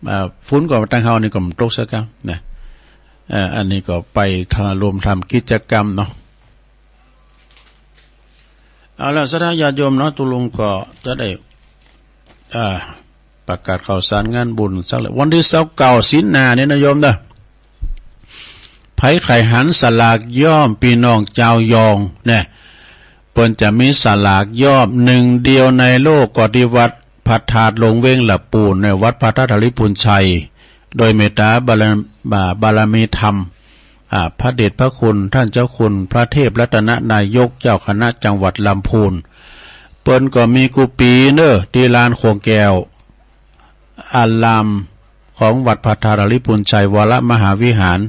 อ่า ฝนก็ตังเฮานี่ก็บ่ตกสักกำนะ เออ อันนี้ก็ไปทำ รวมทำกิจกรรมเนาะ เอาละ ศรัทธาญาติโยมเนาะ ตุ๊ลุงก็จะได้ อ่า ประกาศข่าวสารงานบุญสักเล็ก วันตี้ซาวเก้าสิงหานี่นะโยมเด้อ ใผใค่หันสลากย้อมปี้น้องจาวยองเนี่ย เปิ้นจะมีสลากย้อมหนึ่งเดียวในโลก ก็ตี้วัดพระธาตุหลวงเวงละปูน ในวัดพระธาตุธาริพุนชัย โดยเมตตาบาร- บารมีธรรม อ่า พระเดชพระคุณท่านเจ้าคุณพระเทพรัตนนายก เจ้าคณะจังหวัดลำพูน เปิ้นก็มีกู้ปี๋เน้อ ตี้ลานขวงแก้ว อารามของวัดพระธาตุธาริพุนชัยวรมหาวิหาร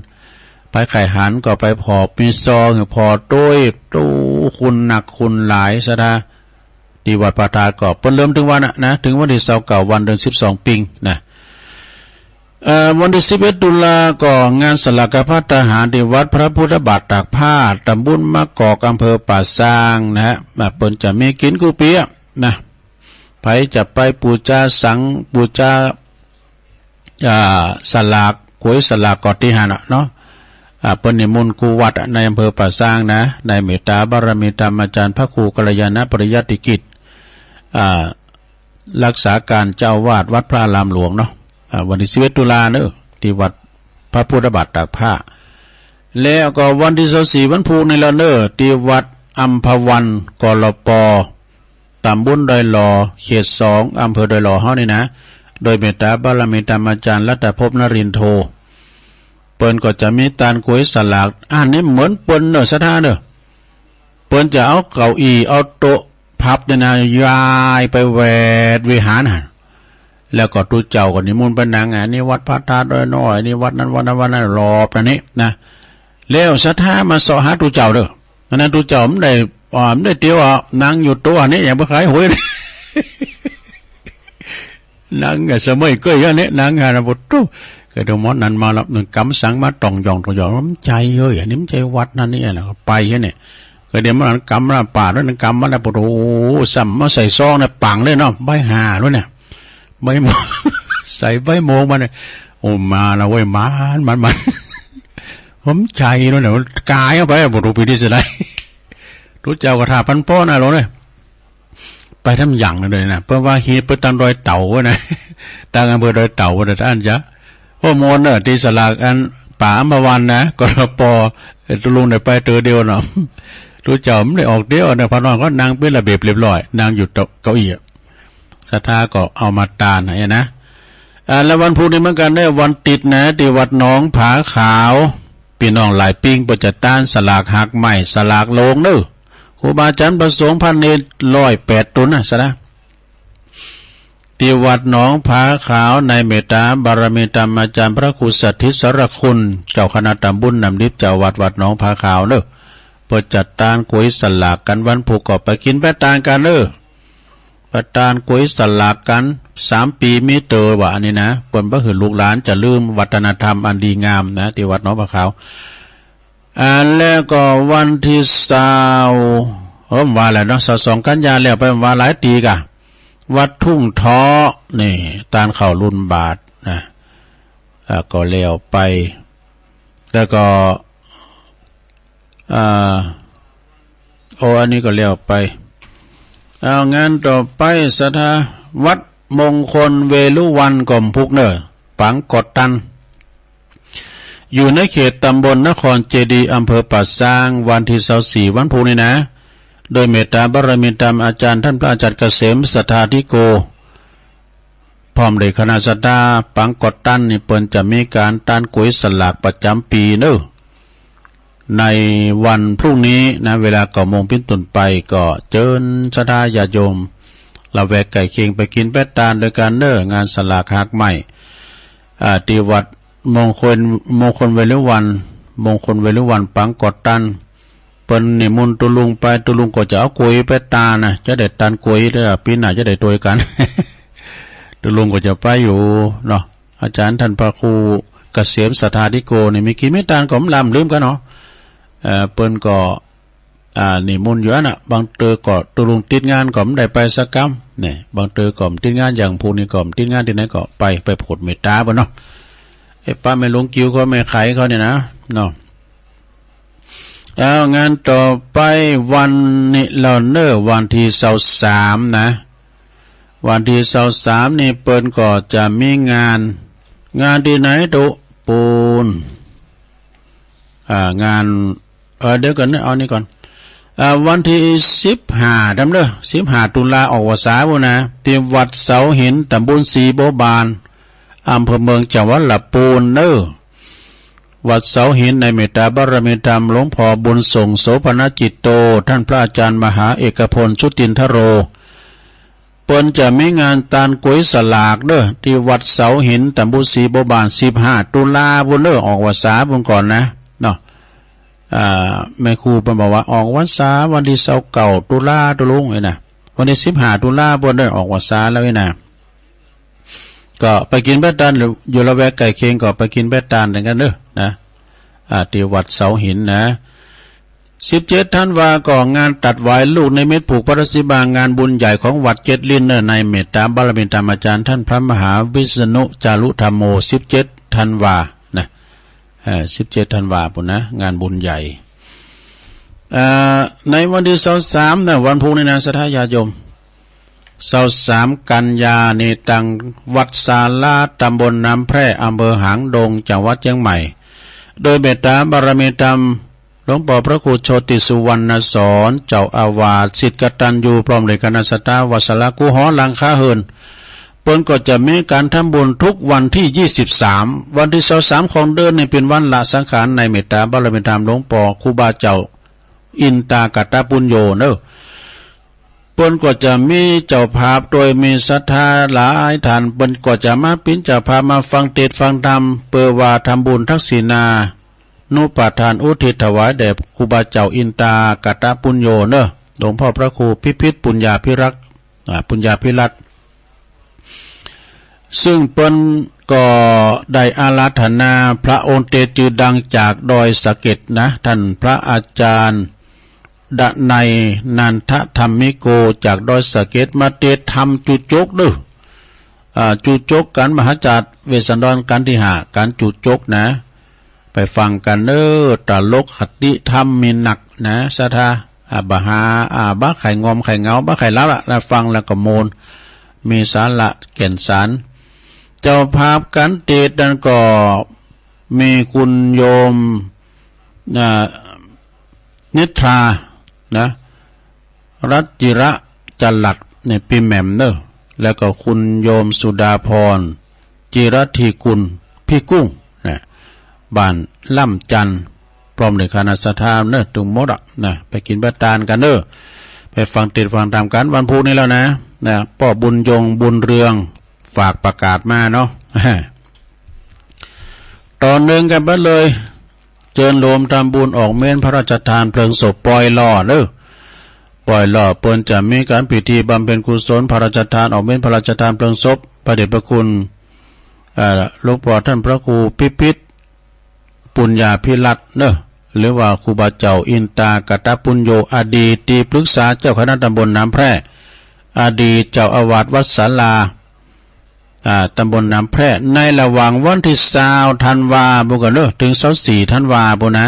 ใผใค่หันก็ไปผ่อ มีซองผ่อโต้ย ตู้ คนนักคนหลาย ศรัทธา ตี้วัดพระธาตุก็เปิ้นเริ่มเถิงวันน่ะนะ เถิงวันตี้ซาวเก้าวันเดือนสิบสองปิงนะ เอ่อ วันตี้สิบเอ็ดตุลาก็งานสลากภัตตาหารตี้วัดพระพุทธบาทตากผ้า ตำบลมะกอก อำเภอป่าซางนะฮะ มาเปิ้นจะมีกิ๋นกู้ปี๋อะนะ ใผจะไปปู๋จาสัง ปู๋จา อ่า สลาก ก๋วยสลากก็ตี้หั้นน่ะเนาะ อ่า เปิ้นนิมนต์กู้วัดอะ ในอำเภอป่าซางนะ ในเมตตาบารมีธรรมอาจารย์พระครูกัลยาณปริยัติกิจ อ่า รักษาการเจ้าอาวาสวัดพระอารามหลวงเนาะ อ่า วันตี้สิบเอ็ดตุลาเน้อ ตี้วัดพระพุทธบาทตากผ้า แล้วก็วันตี้ซาวสี่วันพุธนี่ละเน้อ ตี้วัดอัมพวัน กลป ตำบลดอยหล่อ เขตสอง อำเภอดอยหล่อเฮานี่นะ โดยเมตตาบารมีธรรมอาจารย์รัตภพนรินทร์โท เปิ้นก็จะมีตานก๋วยสลาก อันนี้เหมือนเปิ้นเน้อ ศรัทธาเน้อ เปิ้นจะเอาเก้าอี้ เอาโต๊ะพับเนี่ยนะ ย้ายไปแวดวิหารหั้น แล้วก็ตุ๊เจ้าก็นิมนต์ไปนั่ง อันนี้วัดพระธาตุดอยน้อย อันนี้วัดนั้น วัดนั้น วัดนั้น รอบอันนี้นะ แล้วศรัทธามาเซาะหาตุ๊เจ้าเน้อ อันนั้นตุ๊เจ้าบ่ได้ อ่า บ่ได้เตียวอ่ะ นั่งอยู่โต๊ะอันนี้ อย่างบ่ขายหวย นั่งอะ สมัยเกยอันนี้ นั่งอะนะ ปะโต ก็เดี๋ยวหมอนั้นมาแล้ว มันกำสังมาต่องหย่องต่องหย่อง มันใจ้เฮ้ย อันนี้มันใจ้วัดนั้นนี่นะ ไปเนี่ย ก็เดี๋ยวมันกำละปาดแล้ว กำมาแล้ว ปะโต โอ้ ซ้ำมาใส่ซองนะ ปังเลยเนาะ ใบห้าแล้วเนี่ย ใบโมง ใส่ใบโมงมาเนี่ย โอ้ มาแล้วเว้ย มัน มัน มัน ผมใจ้แล้วเนี่ย กายเอาไป ปะโต ปี๋นี้จะได้ ตุ๊เจ้าก็ถ้าพันป้อนะ หลวงเนี่ย ไปทำหยังเลยนะ เปิ้นว่าเฮียเปิ้นตังดอยเต่าเว้ยนะ ตังอำเภอดอยเต่าเว้ยนะ ท่านจ๊ะ โอ้ มนต์เนอะ ตี้สลากอันป่าอัมพวันนะ กลป เอ่อ ตุ๊ลุงได้ไปเตื้อเดียวเนาะ ตุ๊เจ้าบ่ได้ออกเดียวนะ พระน้องก็นั่งเป๋นระเบียบเรียบร้อย นั่งอยู่โต๊ะเก้าอี้อะ ศรัทธาก็เอามาตานให้นะ อ่า แล้ววันพุธนี้เหมือนกันเน้อ วันติดนะ ตี้วัดหนองผาขาว ปี้น้องหลายปิ้งเปิ้นจะตานสลากหากไม้ สลากโลงเน้อ ครูบาอาจารย์พระสงฆ์พระเณรร้อยแปดต๋นนะ ศรัทธา ตี้วัดหนองผาขาว ในเมตตาบารมีธรรมอาจารย์พระครูสถิตสารคุณ เจ้าคณะตำบลน้ำดิบ เจ้าวัดวัดหนองผาขาวเน้อ เปิ้นจะตานก๋วยสลากกั๋นวันพุธ ก็ไปกิ๋นไปตานกั๋นเน้อ ไปตานก๋วยสลากกั๋น สามปี๋มีเตื้อว่าอันนี้นะ เปิ้นบ่หื้อลูกหลานจะลืมวัฒนธรรมอันดีงามนะ ตี้วัดหนองผาขาว อ่า แล้วก็วันตี้ซาว เออ ว่าแล้วเนาะ ซาวสองกันยาแล้ว ไปว่าหลายตี้ก่ะ วัดทุ่งเทาะนี่ ตานข้าวรุ่นบาทนะ อ่า ก็แล้วไป แล้วก็ อ่า โอ้ อันนี้ก็แล้วไป เอา งานต่อไป ศรัทธา วัดมงคลเวรุวัน ก่อมพุกเน้อ ปางกอดตัน อยู่ในเขตตำบลนครเจดีย์ อำเภอป่าซาง วันตี้ซาวสี่ วันพุธนี้นะ โดยเมตตาบารมีธรรมอาจารย์ท่านพระอาจารย์เกษม ศรัทธาธิโก พร้อมด้วยคณะศรัทธา ปางกอดตันนี่เปิ้นจะมีก๋านตานก๋วยสลากประจ๋ำปี๋เน้อ ในวันพรุ่งนี้นะ เวลาเก้าโมงเป็นต้นไป ก็เจิญศรัทธาญาติโยม ละแวกใกล้เคียงไปกินแปดตานด้วยกันเน้อ งานสลากหากไม้ อ่า ที่วัดมงคล มงคลเวรุวัน มงคลเวรุวันปางกอดตัน เปิ้นนิมนต์ตุ๊ลุงไป ตุ๊ลุงก็จะเอาก๋วยแปดตานนะ จะได้ตานก๋วยเด้อ ปีหน้าจะได้ตวยกัน ตุ๊ลุงก็จะไปอยู่เนาะ อาจารย์ท่านพระครูเกษมสัทธาธิโกนี่ มีกินมีตานก็บ่ลำลืมกันเนาะ เอ่อ เปิ้นก็ อ่า นิมนต์อยู่นั่นน่ะ บางเทื่อก็ตุ๊ลุงติดงานก็บ่ได้ไปสักกำ เนี่ย บางเทื่อก็ติดงาน อย่างพวกนี้ก็ติดงานที่ไหนก็ไป ไปโผดเมตตาเปิ้นเนาะ ไอ้ป้าแม่หลวงกิ๋วเขา แม่ไขเขาเนี่ยนะ เนาะ เอา งานต่อไปวันนี้แล้วเน้อ วันที่ซาวสามนะ วันที่ซาวสามนี่เปิ้นก็จะมีงาน งานที่ไหนตุ๊ปูน อ่า งาน เออ เดี๋ยวก่อนนะ เอานี่ก่อน อ่า วันที่สิบห้า ดำเน้อ สิบห้า ตุลาออกพรรษาปู้นนะ ที่วัดเสาหิน ตำบลสีบัวบาน อำเภอเมือง จังหวัดลำพูนเน้อ วัดเสาหิน ในเมตตาบารมีธรรมหลวงพ่อบุญส่ง โสภณจิตโต ท่านพระอาจารย์มหาเอกพล ชุตินทโร เปิ้นจะมีงานตานก๋วยสลากเน้อ ที่วัดเสาหิน ตำบลสีบัวบาน สิบห้า ตุลาปู้นเน้อ ออกพรรษาปู้นก่อนนะ เนาะ อ่า แม่ครูเปิ้นบอกว่าออกพรรษาวันที่ซาวเก้า ตุลาตุ๊ลุงนี่นะ วันที่สิบห้า ตุลาปู้นเน้อ ออกพรรษาแล้วนี่นะ ก็ไปกินแปดตาน อยู่ อยู่ละแวกใกล้เคียงก็ไปกินแปดตานด้วยกันเน้อนะ อ่า ที่วัดเสาหินนะ สิบเจ็ด ธันวาก็งานตัดหวายลูกนิมิตผูกพระรัศมี งานบุญใหญ่ของวัดเจ็ดลิ้นเน้อ ในเมตตาบารมีธรรมอาจารย์ท่านพระมหาวิษณุจารุธัมโม สิบเจ็ด ธันวานะ เอ่อ สิบเจ็ด ธันวาปู้นนะ งานบุญใหญ่ เอ่อ ในวันที่ซาวสามนะ วันพุธนี่นะ ศรัทธาญาติโยม ซาวสาม กันยานี่ ตังวัดสาลา ตำบลน้ำแพร่ อำเภอหางดง จังหวัดเชียงใหม่ โดยเมตตาบารมีธรรม หลวงพ่อพระครูโชติสุวรรณสอน เจ้าอาวาส ศิษย์กตัญญู พร้อมด้วยคณะศรัทธา วัดสาลา กุหอ หลังคาเฮือน เปิ้นก็จะมีการทำบุญทุกวันที่ยี่สิบสาม วันที่ซาวสาม ของเดือนนี่ เป็นวันละสังขาร ในเมตตาบารมีธรรมหลวงพ่อครูบาเจ้า อินตากตปุญโญเน้อ เปิ้นก็จะมีเจ้าภาพ โดยมีศรัทธาหลายท่าน เปิ้นก็จะมาเป็นเจ้าภาพ มาฟังเทศน์ฟังธรรม เปื้อว่าทำบุญทักษิณานุปทานอุทิศถวายแด่ครูบาเจ้าอินตากตปุญโญเน้อ หลวงพ่อพระครูพิพิธปุญญาภิรักษ์ อ่า ปุญญาภิรัตน์ ซึ่งเปิ้นก็ได้อาราธนาพระองค์เตจือดังจากดอยสะเก็ดนะ ท่านพระอาจารย์ ดนัยนันทธรรมิโก จากดอยสะเก็ด มาเตธรรมจุจกเน้อ อ่า จุจกกัน มหาจารย์เวสสันดร กันที่ห้า กันจุจกนะ ไปฟังกันเน้อ ตลกคติธรรมมีนักนะ ศรัทธา อ่า บ่หา อ่า บ่ใค่งอมใค่เหงา บ่ใค่หลับละ ได้ฟังแล้วก็ม่วน มีสาระแก่นสาร เจ้าภาพกันเตธรรมนั้นก็มีคุณโยม อ่า นิทรานะ รัตจิระจรัสเนี่ย ปีแหม่มเน้อ แล้วก็คุณโยมสุดาพร จิรธีกุล พี่กุ้งนะ บ้านล่ำจันทน์ พร้อมด้วยคณะศรัทธาเน้อ ตึงหมดอะนะ ไปกินแปดตานกันเน้อ ไปฟังเทศน์ฟังธรรมกัน วันพุธนี้แล้วนะ นะ ป้อบุญยง บุญเรือง ฝากประกาศมาเนาะ ต่อเนื่องกันไปเลย เจิญโฮมทำบุญออกเมรุพระราชทานเพลิงศพปอยหล่อเน้อ ปอยหล่อเปิ้นจะมีการพิธีบำเพ็ญกุศลพระราชทานออกเมรุพระราชทานเพลิงศพ พระเดชพระคุณ เอ่อ หลวงพ่อท่านพระครูพิพิธปุญญาภิรัตน์เน้อ หรือว่าครูบาเจ้าอินตากตปุญโญ อดีตที่ปรึกษาเจ้าคณะตำบลน้ำแพร่ อดีตเจ้าอาวาสวัดสาลา อ่า ตำบลน้ำแพร่ ในระหว่างวันที่ซาวธันวาปู้นก่อนเน้อ ถึงซาวสี่ธันวาปู้นนะ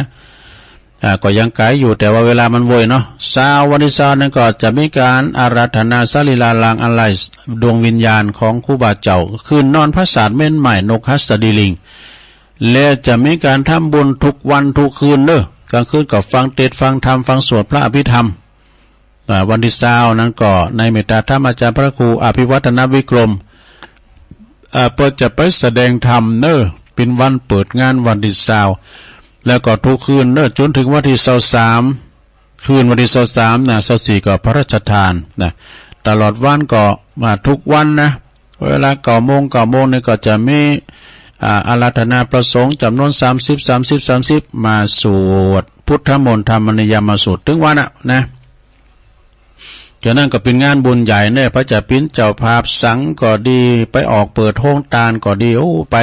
อ่า ก็ยังไกลอยู่ แต่ว่าเวลามันไวเนาะ ซาว วันที่ซาวนั้นก็จะมีการอาราธนาสรีระรางอาลัยดวงวิญญาณของครูบาเจ้า คืนนอนปราสาทเมนไม้นกหัสดีลิง และจะมีการทำบุญทุกวันทุกคืนเน้อ กลางคืนก็ฟังเทศน์ฟังธรรม ฟังสวดพระอภิธรรม อ่า วันที่ซาวนั้นก็ในเมตตาธรรมอาจารย์พระครูอภิวัฒนวิกรม อ่า เปิ้นจะไปแสดงธรรมเน้อ เป็นวันเปิดงานวันที่ซาว แล้วก็ทุกคืนเนอะ จนถึงวันที่ซาวสาม คืนวันที่ซาวสามนะ ซาวสี่ก็พระราชทานนะ ตลอดวันก็มาทุกวันนะ เวลาเก้าโมง เก้าโมงนี่ก็จะมี อ่า อาราธนาพระสงฆ์จำนวนสามสิบ สามสิบ สามสิบ มาสวดพุทธมนต์ธรรมนิยามสูตรถึงวันน่ะนะ จากนั้นก็เป็นงานบุญใหญ่เนี่ย พระจะเป็นเจ้าภาพสังก็ดี ไปออกเปิดโฮงตานก็ดี โอ้ ไป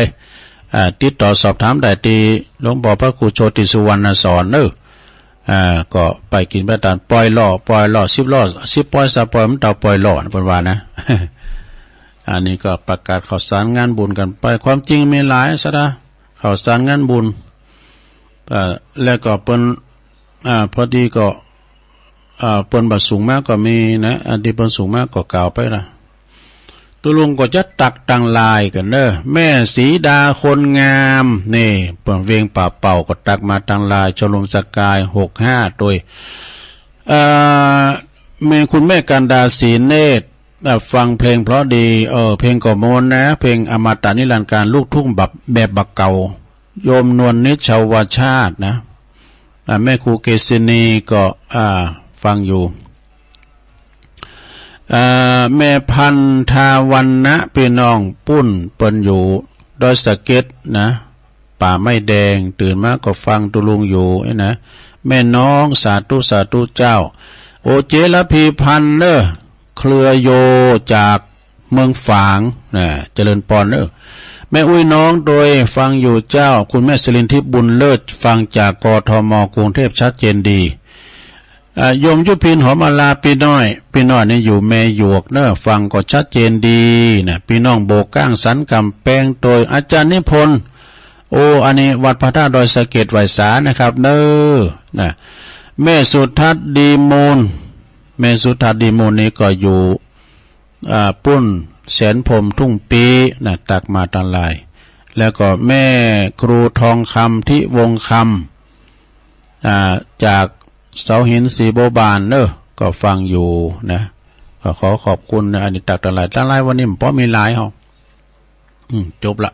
อ่า ติดต่อสอบถามได้ที่หลวงพ่อพระครูโชติสุวรรณสอนเนอะ อ่า ก็ไปกินไปตาน ปอยล้อ ปอยล้อ สิบล้อ สิบปอย ซาวปอย มันเต้าปอยล้อนะ เปิ้นว่านะ อันนี้ก็ประกาศข่าวสารงานบุญกันไป ความจริงมีหลายซะนะ ข่าวสารงานบุญ อ่า แล้วก็เปิ้น อ่า พอดีก็ อ่า เปิ้นบ่ส่งมาก็มีนะ อันที่เปิ้นส่งมาก็กล่าวไปนะ ตุ๊ลุงก็จะตักตังหลายกันเนอะ แม่สีดาคนงาม นี่ เปิ้นเวียงป่าเป่าก็ตักมาตังหลาย ชมรมสกาย หกห้า ตวย เอ่อ แม่ คุณแม่กันดา ศรีเนตร อ่ะ ฟังเพลงเพราะดี เออ เพลงก็ม่วนนะ เพลงอมตะนิรันดร์กาล ลูกทุ่งแบบ แบบบ่าเก่า โยมนวลนิชชาวชาตินะ อ่ะ แม่ครูเกษินีก็ อ่า ฟังอยู่ อ่า แม่พันธาวันนะ พี่น้องปุ้นเปิ้นอยู่ดอยสะเก็ดนะ ป่าไม้แดง ตื่นมาก็ฟังตุ๊ลุงอยู่นี่นะ แม่น้อง สาธุ สาธุเจ้า โอเจระพีพันธ์เนอะ เครือโยจากเมืองฝางนะ เจริญปอนเนอะ แม่อุ้ยน้องโดยฟังอยู่เจ้า คุณแม่สิรินทิพย์บุญเลิศ ฟังจาก กทม กรุงเทพฯ ชัดเจนดี อ่า โยมยุพินหอมอาลา พี่น้อย พี่น้อยนี่อยู่แม่หยวกเนอะ ฟังก็ชัดเจนดีนะ พี่น้องโบก้างสันกำแพง โดยอาจารย์นิพนธ์ โอ้ อันนี้วัดพระธาตุดอยสะเก็ด ไหว้สานะครับเนอะ นะ แม่สุทัศน์ดีมูล แม่สุทัศน์ดีมูลนี่ก็อยู่ อ่า ปุ้นแสนพรหมทุ่งปีนะ ตักมาตังหลาย แล้วก็แม่ครูทองคำ ทิวงศ์คำ อ่า จากเสาหินศรีบัวบานเนอะ ก็ฟังอยู่นะ ก็ขอขอบคุณนะ อันนี้ตักตังหลาย ตังหลายวันนี้มันพอมีหลายเฮา อืม จบละ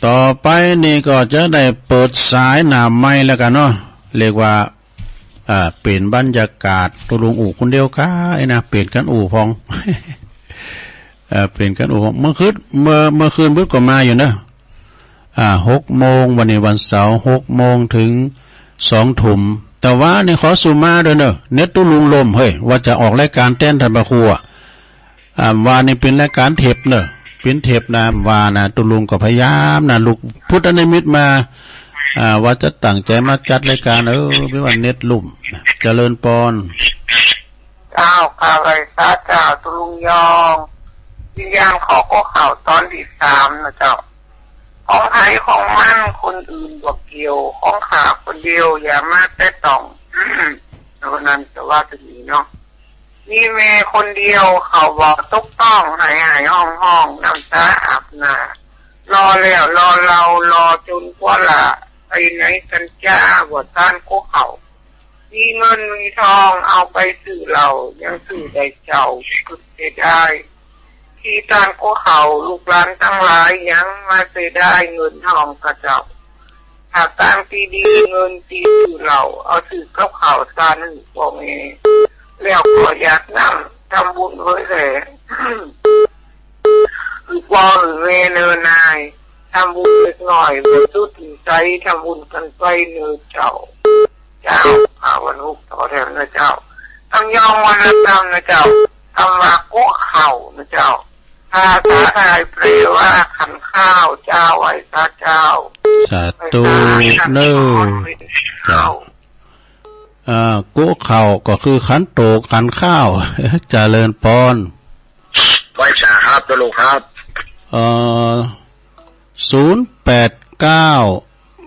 ต่อไปนี่ก็จะได้เปิดสายหน้าไมค์แล้วกันเนาะ เรียกว่า อ่า เปลี่ยนบรรยากาศ ตุ๊ลุงอู้คนเดียวกายนะ เปลี่ยนกันอู้พอง เอ่อ เปลี่ยนกันอู้พอง เมื่อคืน เมื่อ เมื่อคืนบึดก็มาอยู่เนอะ อ่า หกโมง วันนี้วันเสาร์ หกโมงถึงสองทุ่ม แต่ว่านี่ขอสู่มาด้วยเนอะ เน็ตตุ๊ลุงล่ม เฮ้ย ว่าจะออกรายการแทนท่านพระครูอะ อ่า ว่านี่เป็นรายการเทปเนอะ เป็นเทปนะ ว่านะ ตุ๊ลุงก็พยายามนะ ลูกพุทธนิมิตมา อ่า ว่าจะตั้งใจมาจัดรายการ เออ ไม่ว่าเน็ตล่ม เจริญปอน เจ้า ข้าไหว้สาเจ้าตุ๊ลุงยอง วิญญาณขอก็เข่าตอนที่สามนะเจ้า ของไผของมัน คนอื่นบ่เกี่ยว ของข้าคนเดียวอย่ามาแตะต้อง เท่านั้นจะว่าจะดีเนาะ มีแม่คนเดียว เขาบ่ตกต้อง ไห้ไห้ฮ้องฮ้อง น้ำตาอาบหน้า รอแล้วรอเล่ารอจนกว่าละ ไปไหนกันจ้า บ่ต้านก็เขา มีเงินมีทองเอาไปซื้อเหล้า ยังซื้อได้เจ้า คือเสียดาย ที่ต้านก็เขา ลูกหลานทั้งหลายยังมาเสียดายเงินทองกะเจ้า ถ้าตังค์ที่ดีเงินที่ซื้อเหล้า เอาซื้อกับข้าวสารให้พ่อแม่ แล้วก็อยากนำทำบุญเผยแผ่ คือพ่อหรือแม่เนินนาย ทำบุญเล็กน้อย บ่สุดวิสัย ทำบุญกันไปเนินเจ้า เจ้า ข้าวันหุกต่อแถวนะเจ้า ทำยองวันละกำนะเจ้า คำว่ากุเขานะเจ้า ภาษาไทยแปลว่าขันข้าว เจ้า ไหว้พระเจ้า สาธุ ไหว้พระ เนอะ เจ้า อ่า กุเขาก็คือขันโตกขันข้าว เจริญปอน ไหว้สาครับ ตุ๊ลุงครับ เอ่อ ศูนย์แปดเก้า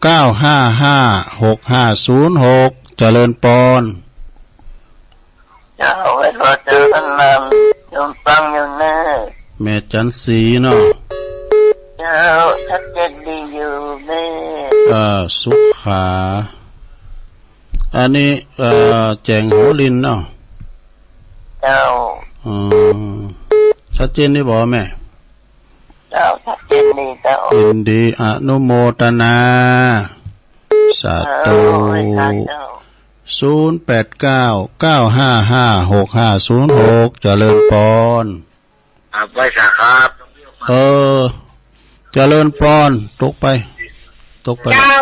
เก้าห้าห้า หกห้าศูนย์หก เจริญปอน เจ้า ไหว้พระเจ้า ท่านนำ โยมฟังอยู่เนอะ แม่จันสีเนาะ เจ้า ชัดเจนดีอยู่แม่ เอ่อ สุขา อันนี้ เอ่อ แจ้งหัวลินเนาะ เจ้า อืม ชัดเจนดีบ่แม่ เจ้า ชัดเจนดีเจ้า ยินดีอนุโมทนา สาธุ เออ สาธุ ศูนย์แปดเก้า เก้าห้าห้า หกห้าศูนย์หก เจริญพร ครับ ไหว้สาครับ เออ เจริญพร ตกไป ตกไป เจ้า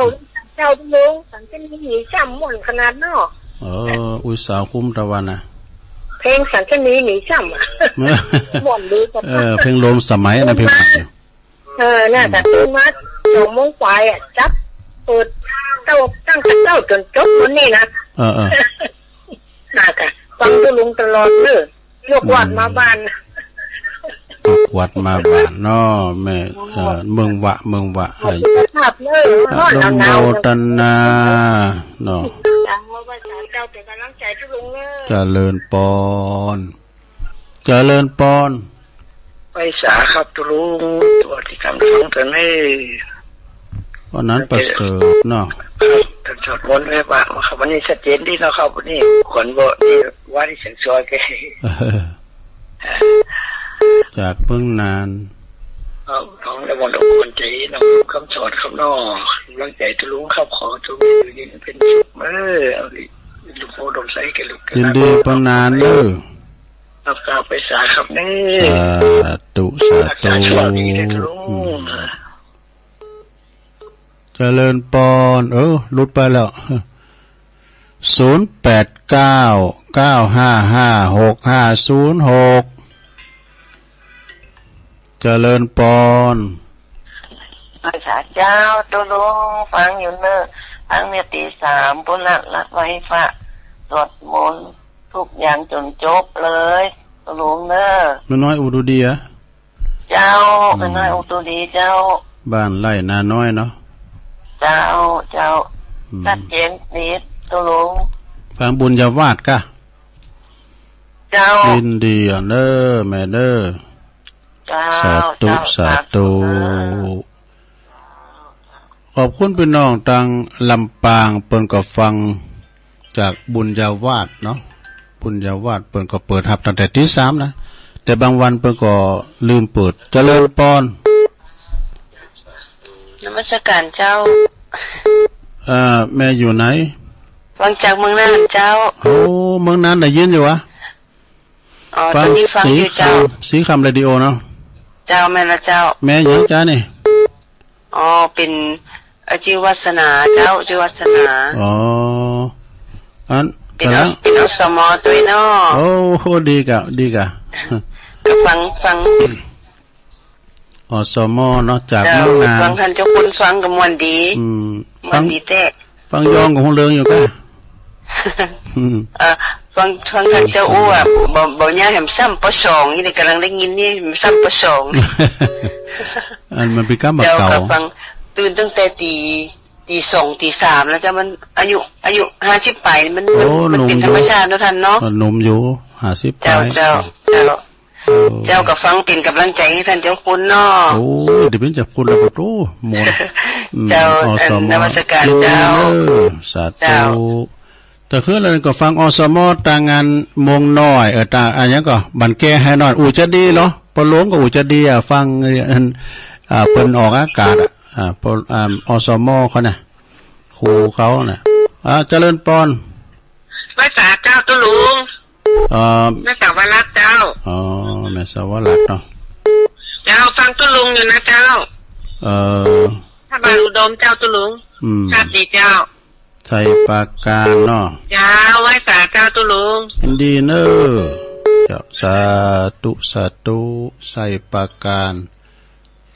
เจ้าลุง สันตินีหนีจ้ำม่วนขนาดเนาะ เออ อุตส่าห์คุ้มตะวันนะ เพลงสันตินีหนีจ้ำอะ ม่วนดี เออ เพลงลมสมัยนะ เพลงใหม่ เออ น่าจะตื่นมาสองโมงปลายอะ จับเปิดเต้า ตั้งแต่เต้าจนจบวันนี้นะ เออ เออ น่าจะฟังตุลุงตลอดเลย ยกวัดมาบ้าน ยกวัดมาบ้านเนาะ แม่ เอ่อ เมืองวะ เมืองวะ ขอบคุณครับเนอะ อนุโมทนาเนาะ เจ้า ไหว้สาเจ้า เป็นกำลังใจตุลุงเนอะ เจริญพร เจริญพร ไหว้สาครับตุลุง ตัวที่ทำสองตัวนี้ วันนั้นประเสริฐเนาะ ครับ ท่านสวดมนต์ไว้บ้างครับ วันนี้ชัดเจนดีเนาะครับ วันนี้ขวัญบ่นี่ว่าที่เสียงซอยแก จากเมืองนาน ครับ น้องได้มนต์อบอุ่นใจ น้องคำสอนครับเนาะ กำลังใจตุลุงครับ ขอจงอยู่เย็นเป็นสุข เออ เอาดิ ลูกโพดมใสแก่ลูก ยินดีปะนานเด้อ ครับ ครับ ไปสาครับนี่ สาธุ สาธุ สาธุ อืม เจริญพร เออ หลุดไปแล้ว ศูนย์แปดเก้า เก้าห้าห้า หกห้าศูนย์หก เจริญพร ไหว้สาเจ้า ตุลุง ฟังอยู่เนอะ ฟังเนี่ยตีสามปุ้นละ หลับไหว้พระ สวดมนต์ ทุกอย่างจนจบเลย ตุลุงเนอะ แม่น้อยอุดรดีอะ เจ้า อืม แม่น้อยอุดรดีเจ้า บ้านไร่นาน้อยเนาะ เจ้า เจ้า อืม ชัดเจนดี ตุลุง ฟังบุญญาวาสกะ เจ้า ยินดีอ่ะเด้อ แม่เด้อ เจ้า สาธุ เจ้า สาธุ สาธุ ขอบคุณพี่น้องทางลำปาง เปิ้นก็ฟังจากบุญญาวาสเนาะ บุญญาวาสเปิ้นก็เปิดฮับตั้งแต่ตีสามนะ แต่บางวันเปิ้นก็ลืมเปิด เจริญพร นมัสการเจ้า เอ่อ แม่อยู่ไหน ฟังจากเมืองน่านเจ้า โอ้ เมืองน่านได้ยินอยู่วะ อ๋อ ฟัง ตอนนี้ฟังอยู่เจ้า สีคำ สีคำเรดิโอเนาะ เจ้า แม่นละเจ้า แม่หยังจ๊ะนี่ อ๋อ เป็น เอ่อ ชื่อวาสนาเจ้า ชื่อวาสนา อ๋อ อัน เป็น กำลัง อ- เป็น อสม ตัวเนาะ โอ้โห ดีกะ ดีกะ ก็ฟัง ฟัง อสม เนาะ จาก เจ้า เมืองน่าน ฟังท่านเจ้าคุณฟังก็ม่วนดี อืม ม่วนดีแท้ ฟัง ฟังย้อนก็ฮู้เรื่องอยู่กะ อืม เอ่อ ฟัง ฟังท่านเจ้าอู้อะ บ่ บ่อยากให้มันซ้ำปอสอง นี่กำลังได้ยินนี่ มันซ้ำปอสอง อันมันเป็นกำบ่า เจ้า เก่า ก็ฟัง ตื่นตั้งแต่ตี ตีสอง ตีสามแล้วเจ้า มันอายุ อายุห้าสิบปลาย มัน โอ้ มัน มันเป็น หนุ่มอยู่ ธรรมชาติเนาะท่านเนาะ ก็หนุ่มอยู่ ห้าสิบปลาย เจ้า เจ้า เจ้า โอ้ เจ้าก็ฟังเป็นกำลังใจให้ท่านเจ้าคุณเนาะ โอ้ย เดี๋ยวเป็นเจ้าคุณแล้วก็โอ้ ม่วน อืม เจ้า อสม อันนมัสการเจ้า ยินดีเด้อ สาธุ เจ้า แต่คืนนั้นก็ฟัง อสม ตางานมงน้อย เออ ตา อันหยังก็ บ้านแก่ไฮน้อย อู้จะดีเหรอ ปอหลวงก็อู้จะดีอะ ฟัง อัน อ่า เปิ้นออกอากาศอะ อ่า ปอ อ่า อสม เขาน่ะ ครูเขาน่ะ อ่า เจริญพร ไหว้สาเจ้าตุลุง เอ่อ แม่สาวรักษ์เจ้า อ๋อ แม่สาวรักษ์เนาะ เจ้า ฟังตุลุงอยู่นะเจ้า เอ่อ ถ้าบ้านอุดมเจ้าตุลุง อืม ชาติดีเจ้า ชัยปราการเนาะ เจ้า ไหว้สาเจ้าตุลุง ยินดีเนอะ เจ้า สาธุ สาธุ ชัยปราการ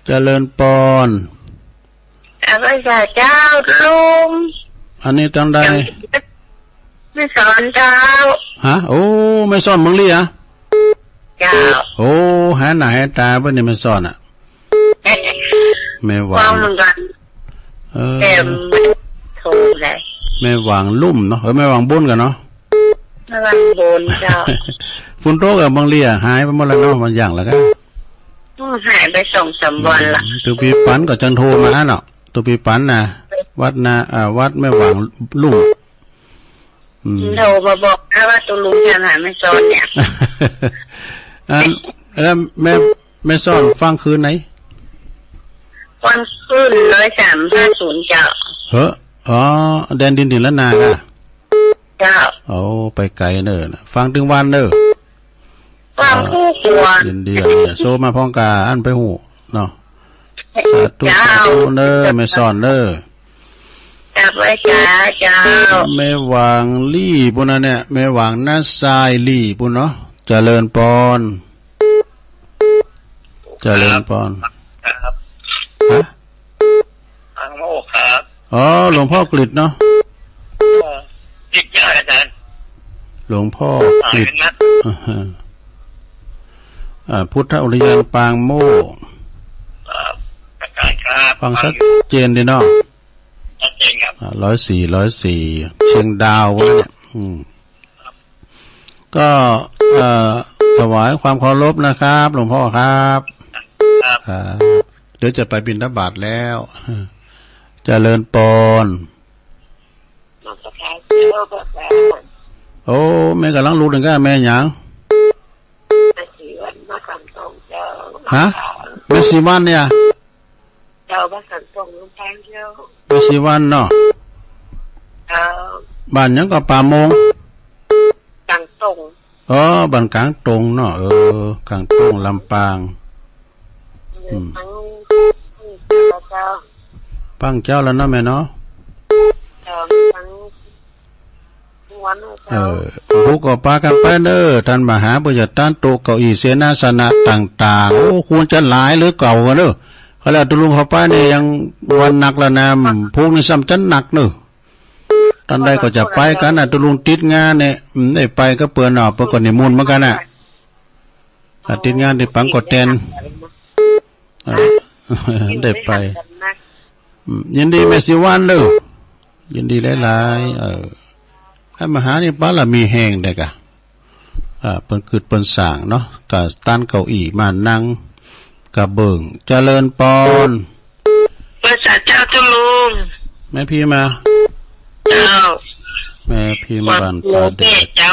เจริญพร เจ้า ไหว้สาเจ้าตุลุง อันนี้ทางใด แม่สอนเจ้า ฮะ โอ้ แม่สอนเมืองลี้อะ เจ้า โอ้ หาหน้าหาตาเปิ้นนี่แม่สอนอะ แม่หวัง ฟังเหมือนกัน เออ แต่ไม่โทรเลย แม่หวังลุ่มเนาะ เออ แม่หวังบุญกันเนาะ แม่หวังบุญเจ้า ฝนตกอะ บางทีอะ หายไปหมดแล้วเนาะ บางอย่างแล้วก็ อืม หายไปสองสามวันละ อืม ตุปีปันก็จังโทรมาเนาะ ตุปีปันนะ วัดนา อ่า วัดแม่หวังลุ่ม อืม โทรมาบอกนะว่าตุลุงทางหาแม่สอนเนี่ย อัน แล้วแม่ แม่สอนฟังคืนไหน ฟังคืนร้อยสามห้าศูนย์เจ้า เฮ้อ อ๋อ แดนดินถิ่นล้านนาค่ะ เจ้า โอ้ ไปไกลเนอะ ฟังถึงวันเนอะ ฟังทุกวัน ยินดีอ่ะ โซมาพร้อมกัน อันไปหูเนาะ สาธุ เจ้า สาธุเนอะ แม่สอนเนอะ กราบไหว้สาเจ้า แม่หวางลี่ปุ้นนะเนี่ย แม่หวางน้าทรายลี่ปุ้นเนาะ เจริญปอน เจริญปอน ครับ ฮะ ปางโมกข์ครับ อ๋อ หลวงพ่อกฤษเนาะ เออ กฤษ เจ้าอาจารย์ หลวงพ่อกฤษ อ่า เห็นไหม อ่าฮะ อ่า พุทธอุทยานปางโมกข์ ครับ อาจารย์ครับ ฟังชัดเจนดีเนาะ ชัดเจนครับ อ่า ร้อยสี่ ร้อยสี่ เชียงดาววะเนี่ย อืม ก็ เอ่อ ถวายความเคารพนะครับ หลวงพ่อครับ ครับ ครับ เดี๋ยวจะไปบิณฑบาตแล้ว เจริญปอน มาสักการะเจ้าพระอาจารย์ โอ้ แม่กำลังลุกหนึ่งก็แม่หยัง แม่ศรีวันมาขันตรงเจ้า ฮะ แม่ศรีวันเนี่ย เจ้าบ้านสันป่องลำปางเจ้า แม่ศรีวันเนาะ เจ้า บ้านหยังก็ ป่าโมง กลางตง อ๋อ บ้านกลางตงเนาะ เออ กลางตง ลำปาง อืม ทั้ง ทั้งเจ้า ปังเจ้าแล้วเนาะแม่เนาะ เจ้า ทั้ง เออ พวกก็ปากันไปเนอะ ท่านมหา เพื่อจะต้านโต๊ะเก้าอี้เสนาสนะต่างๆ โอ้ ควรจะหลายหรือเก่ากันเนอะ เขาแล้วตุลุงเข้าไปเนี่ยยังวันหนักแล้วนะ พวกนี้ซ้ำจะหนักเนอะ ท่านใดก็จะไปกันนะ ตุลุงติดงานเนี่ย อืม ได้ไปก็เปื่อนเนาะ เปื่อนก็นิมนต์เหมือนกันน่ะ อาทิตย์งานที่ปังก็แตน เออ ได้ไป อืม ยินดีแม่ศรีวันเด้อ ยินดีหลายๆ เออ ให้มหานี่ปะละมีแห่งได้กะ อ่า เปิ้นกึดเปิ้นสร้างเนาะ กะต้านเก้าอี้มานั่ง กะเบิ่ง เจริญปอน พระสาเจ้าเจ้าลุง แม่พิมมา เจ้า แม่พิมบ้านผาแดด เจ้า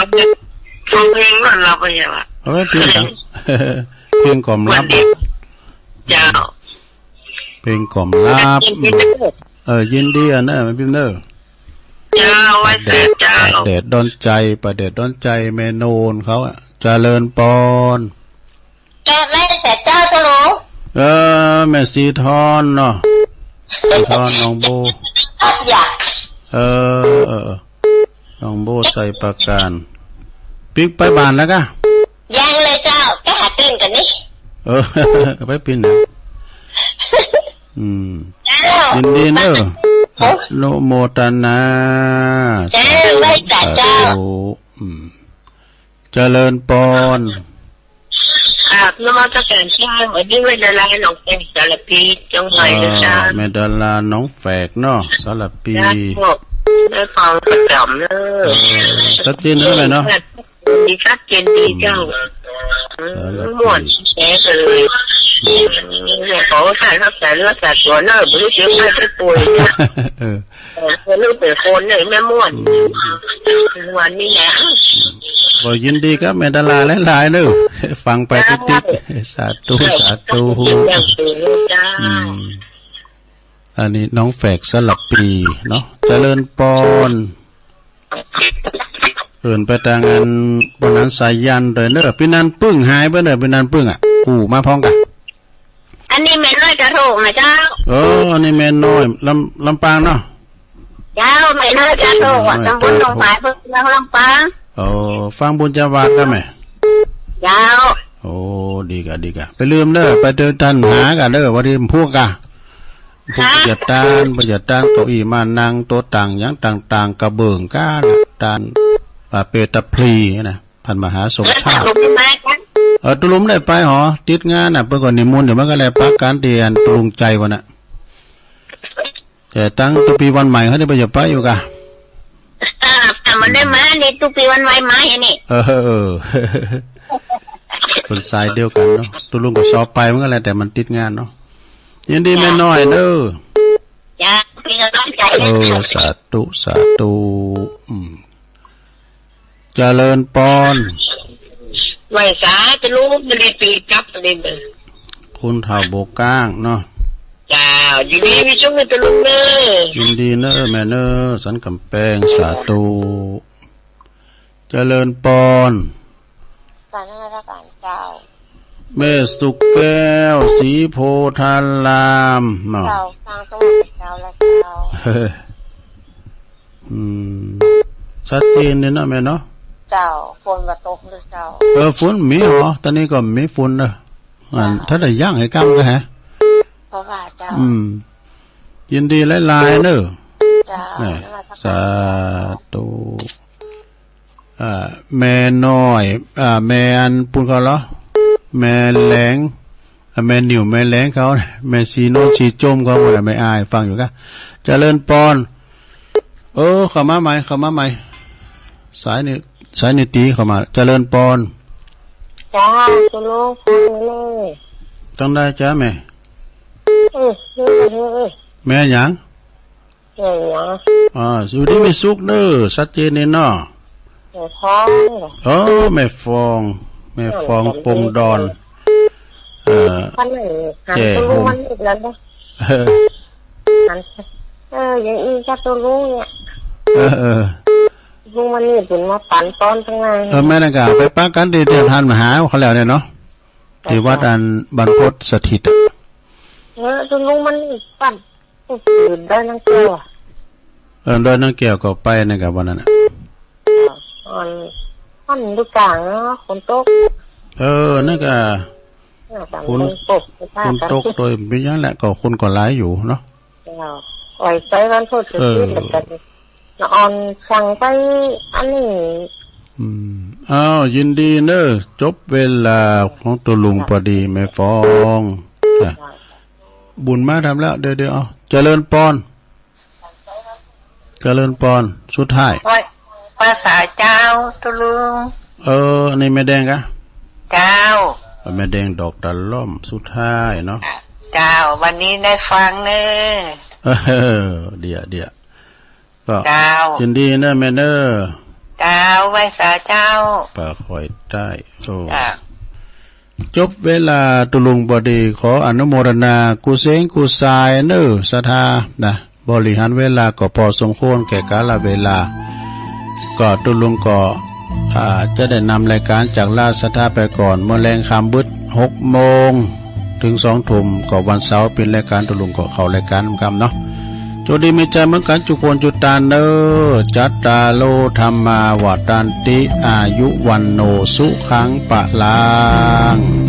ฟังเพลงก่อนเราไปอย่าวะ เอาไว้เพลงหยัง เพลงกล่อมลับ เจ้า เพลงกล่อมลับ เออ ยินดีอ่ะนะ แม่พิมเด้อ เจ้า ไหว้สาเจ้า ผาแดดดอนใจ ผาแดดดอนใจ แม่โนนเขาอะ เจริญปอน กราบไหว้สาเจ้าเจ้าลุง เออ แม่สีทอนเนาะ สีทอนหนองโบ อยาก เออ เออ เออ หนองโบไซปราการ ปิ๊กไปบ้านแล้วกะ ยังเลยเจ้า ไปหาตื่นกันนี่ เออ ไปปีนนะ อืม เจ้า ยินดีเนอะ อนุโมทนา เจ้า ไหว้สาเจ้า สาธุ อืม เจริญปอน กราบนมัสการเจ้า วันนี้แม่ดาราหนองแฝกสารพี จังหวัดเลยเจ้า อ่า แม่ดาราหนองแฝกเนาะ สารพี เจ้า ได้ฟังประจำเนอะ เออ ชัดเจนเท่าไหร่เนาะ ดีชัดเจนดีเจ้า สารพี ม่วนแท้เลย ขอสารรักษาเนื้อสาตัวเนอะ ไม่รู้เสียใครจะป่วยเนี่ย เออ เออ ลูกเป็นคนเนี่ยแม่ม่วน อืม วันนี้แหละ ก็ยินดีกับแม่ดาราหลายๆเนอะ ฟังไปติ๊กๆ สาธุ สาธุ อย่างสูงเลยจ้า อืม อันนี้หนองแฝกสารพีเนาะ เจริญปอน เอิ้นไปตางอันบนนั้นสายันโดยเนอะ พี่นันปึ้งหายไปเนอะ พี่นันปึ้งอ่ะ กูมาพร้อมกัน อันนี้แม่น้อยกระโทกนะเจ้า เออ อันนี้แม่น้อย ลำ ลำปางเนาะ เจ้า แม่น้อยกระโทกอ่ะ แม่น้อย ตำบลหนองฝาย อำเภอเมืองลำปาง โอ้ ฟังบุญจาวาดกันไหม เจ้า โอ้ ดีกะ ดีกะ ไปลืมเด้อ ไปเดินทันหากันเด้อ วันนี้พวกกะ พวก ฮะ จะต้าน พวกจะต้านเก้าอี้มานั่ง โต๊ะต่างอย่างต่างๆ กระเบื้องก้าน ต้าน อ่า เปตาพลีนะ ท่านมหาสมชาติ เออ ตกลงไม่มากัน เออ ตกลงได้ไปหอ ติดงานน่ะ เปิ้นก็นิมนต์อยู่ มันก็เลยปะกันที่อันตกลงใจวันน่ะ แต่ตั้งตัวปีวันใหม่เขาได้ไป จะไปอยู่กะ อ่า แต่มันได้มาในทุกปีวันไหวมาอย่างนี้ เออ เออ เป็นสายเดียวกันเนาะ ตกลงก็สอบไปมันก็แล้วแต่มันติดงานเนาะ ยินดีแม่น้อยเด้อ จ้า เป็นกำลังใจ เออ ให้ สาธุ สาธุ อืม เจริญปอน ไหวสาจะรู้ไม่ได้ตีกลับเลยเด้อ คุณเฒ่าโบกก้างเนาะ เจ้า าวอยู่ดีมีช่วงให้ตะลุงเนอร์ ยินดีเนอร์แม่เนอร์ สันกำแพง สาธุ เจริญปอน กราบนมัสการเจ้า แม่สุขแก้ว ศรีโพธารามเนาะ เจ้า ฟังตรงกับเจ้าและเจ้า อืม ชัดเจนเลยเนาะแม่เนาะ เจ้า ฝนมาตกหรือเจ้า เออ ฝนมีเหรอ ตอนนี้ก็มีฝนเนอะ อ่า เจ้า ถ้าได้ย่างให้กล้ามก็แฮะ เพราะว่าเจ้า อืม ยินดีหลายๆเนอะ เจ้า แม่ นมัสการ สาธุ อ่า แม่น้อย อ่า แม่อันปุ้นเขาเหรอ แม่แหลง อ่า แม่นิ่ว แม่แหลงเขา แม่สีโนนสีจมเขาหมดอะ แม่อายฟังอยู่กะ เจริญปอน เออ เข้ามาใหม่ เข้ามาใหม่ สายนี่ สายนี่ตีเข้ามา เจริญปอน จ้า ตะลุง ฟังเลย ต้องได้จ้าแม่ เออ เออ เออ แม่หยัง แม่หยัง อ่า อยู่ดีมีสุขเนอะ ชัดเจนนี่เนาะ แม่ฟอง เออ แม่ฟอง แม่ฟอง นั่น ปงดอน เออ คันไหน หัน แจ้ ตะลุง โฮม มันอีกแล้วเนอะ เออ หัน เออ อย่างอีกจ้าตะลุงเนี่ย เออ เออ ตะลุงมันนี่เป็นมาปันตอนทั้งนั้น เออ แม่นั่นก็ไปปะกันที่เดียวทันมาหาเขาแล้วเนี่ยเนาะ ที่วัดอันบรรพตสถิตอะ เออ ตะลุงมันนี่ปัน ก็คือดอยนางแก้วอะ เออ ดอยนางแก้วก็ไปนั่นกับวันนั้นน่ะ อ่อน อ่อนดูกลางเนาะ ฝนตก เออ นั่นก็ อ่า ฝน ฝนตก ฝนตกโดยเป็นอย่างนั้นแหละ ก็คนก็หลายอยู่เนาะ เจ้า อ่อยไปวันพุธ เออ อาทิตย์แล้วกัน ละอ่อนสั่งไปอันนี้ อืม อ้าว ยินดีเนอะ จบเวลาของตะลุงพอดี แม่ฟอง จ้ะ บุญมาทำแล้ว เดี๋ยว เดี๋ยว เอา เจริญปอน เจริญปอน สุดท้าย ว่า ภาษาเจ้า ตะลุง เออ อันนี้แม่แดงกะ เจ้า แม่แดงดอกตะล่อม สุดท้ายเนาะ เจ้า วันนี้ได้ฟังเนอะ เออ เดี๋ยว เดี๋ยว ก็ เจ้า ยินดีเนอะแม่เนอะ เจ้า ไหว้สาเจ้า ปาคอยใต้ โอ้ เจ้า จบเวลาตะลุงพอดี ขออนุโมทนากุเซงกุศายเนอศรัทธานะ บริหารเวลาก็พอสมควรแก่กาลเวลา ก็ตะลุงก็ อ่า จะได้นำรายการจากราชศรัทธาไปก่อน เมื่อแลงค่ำบึดหกโมง ถึงสองทุ่ม ก็วันเสาร์เป็นรายการตะลุงก็เข้ารายการกำเนาะ โจดีมีใจเหมือนกันจุคนจุตานเนอ จัตตาโลธรรมาวัตตันติ อายุวันโนสุขังปะลัง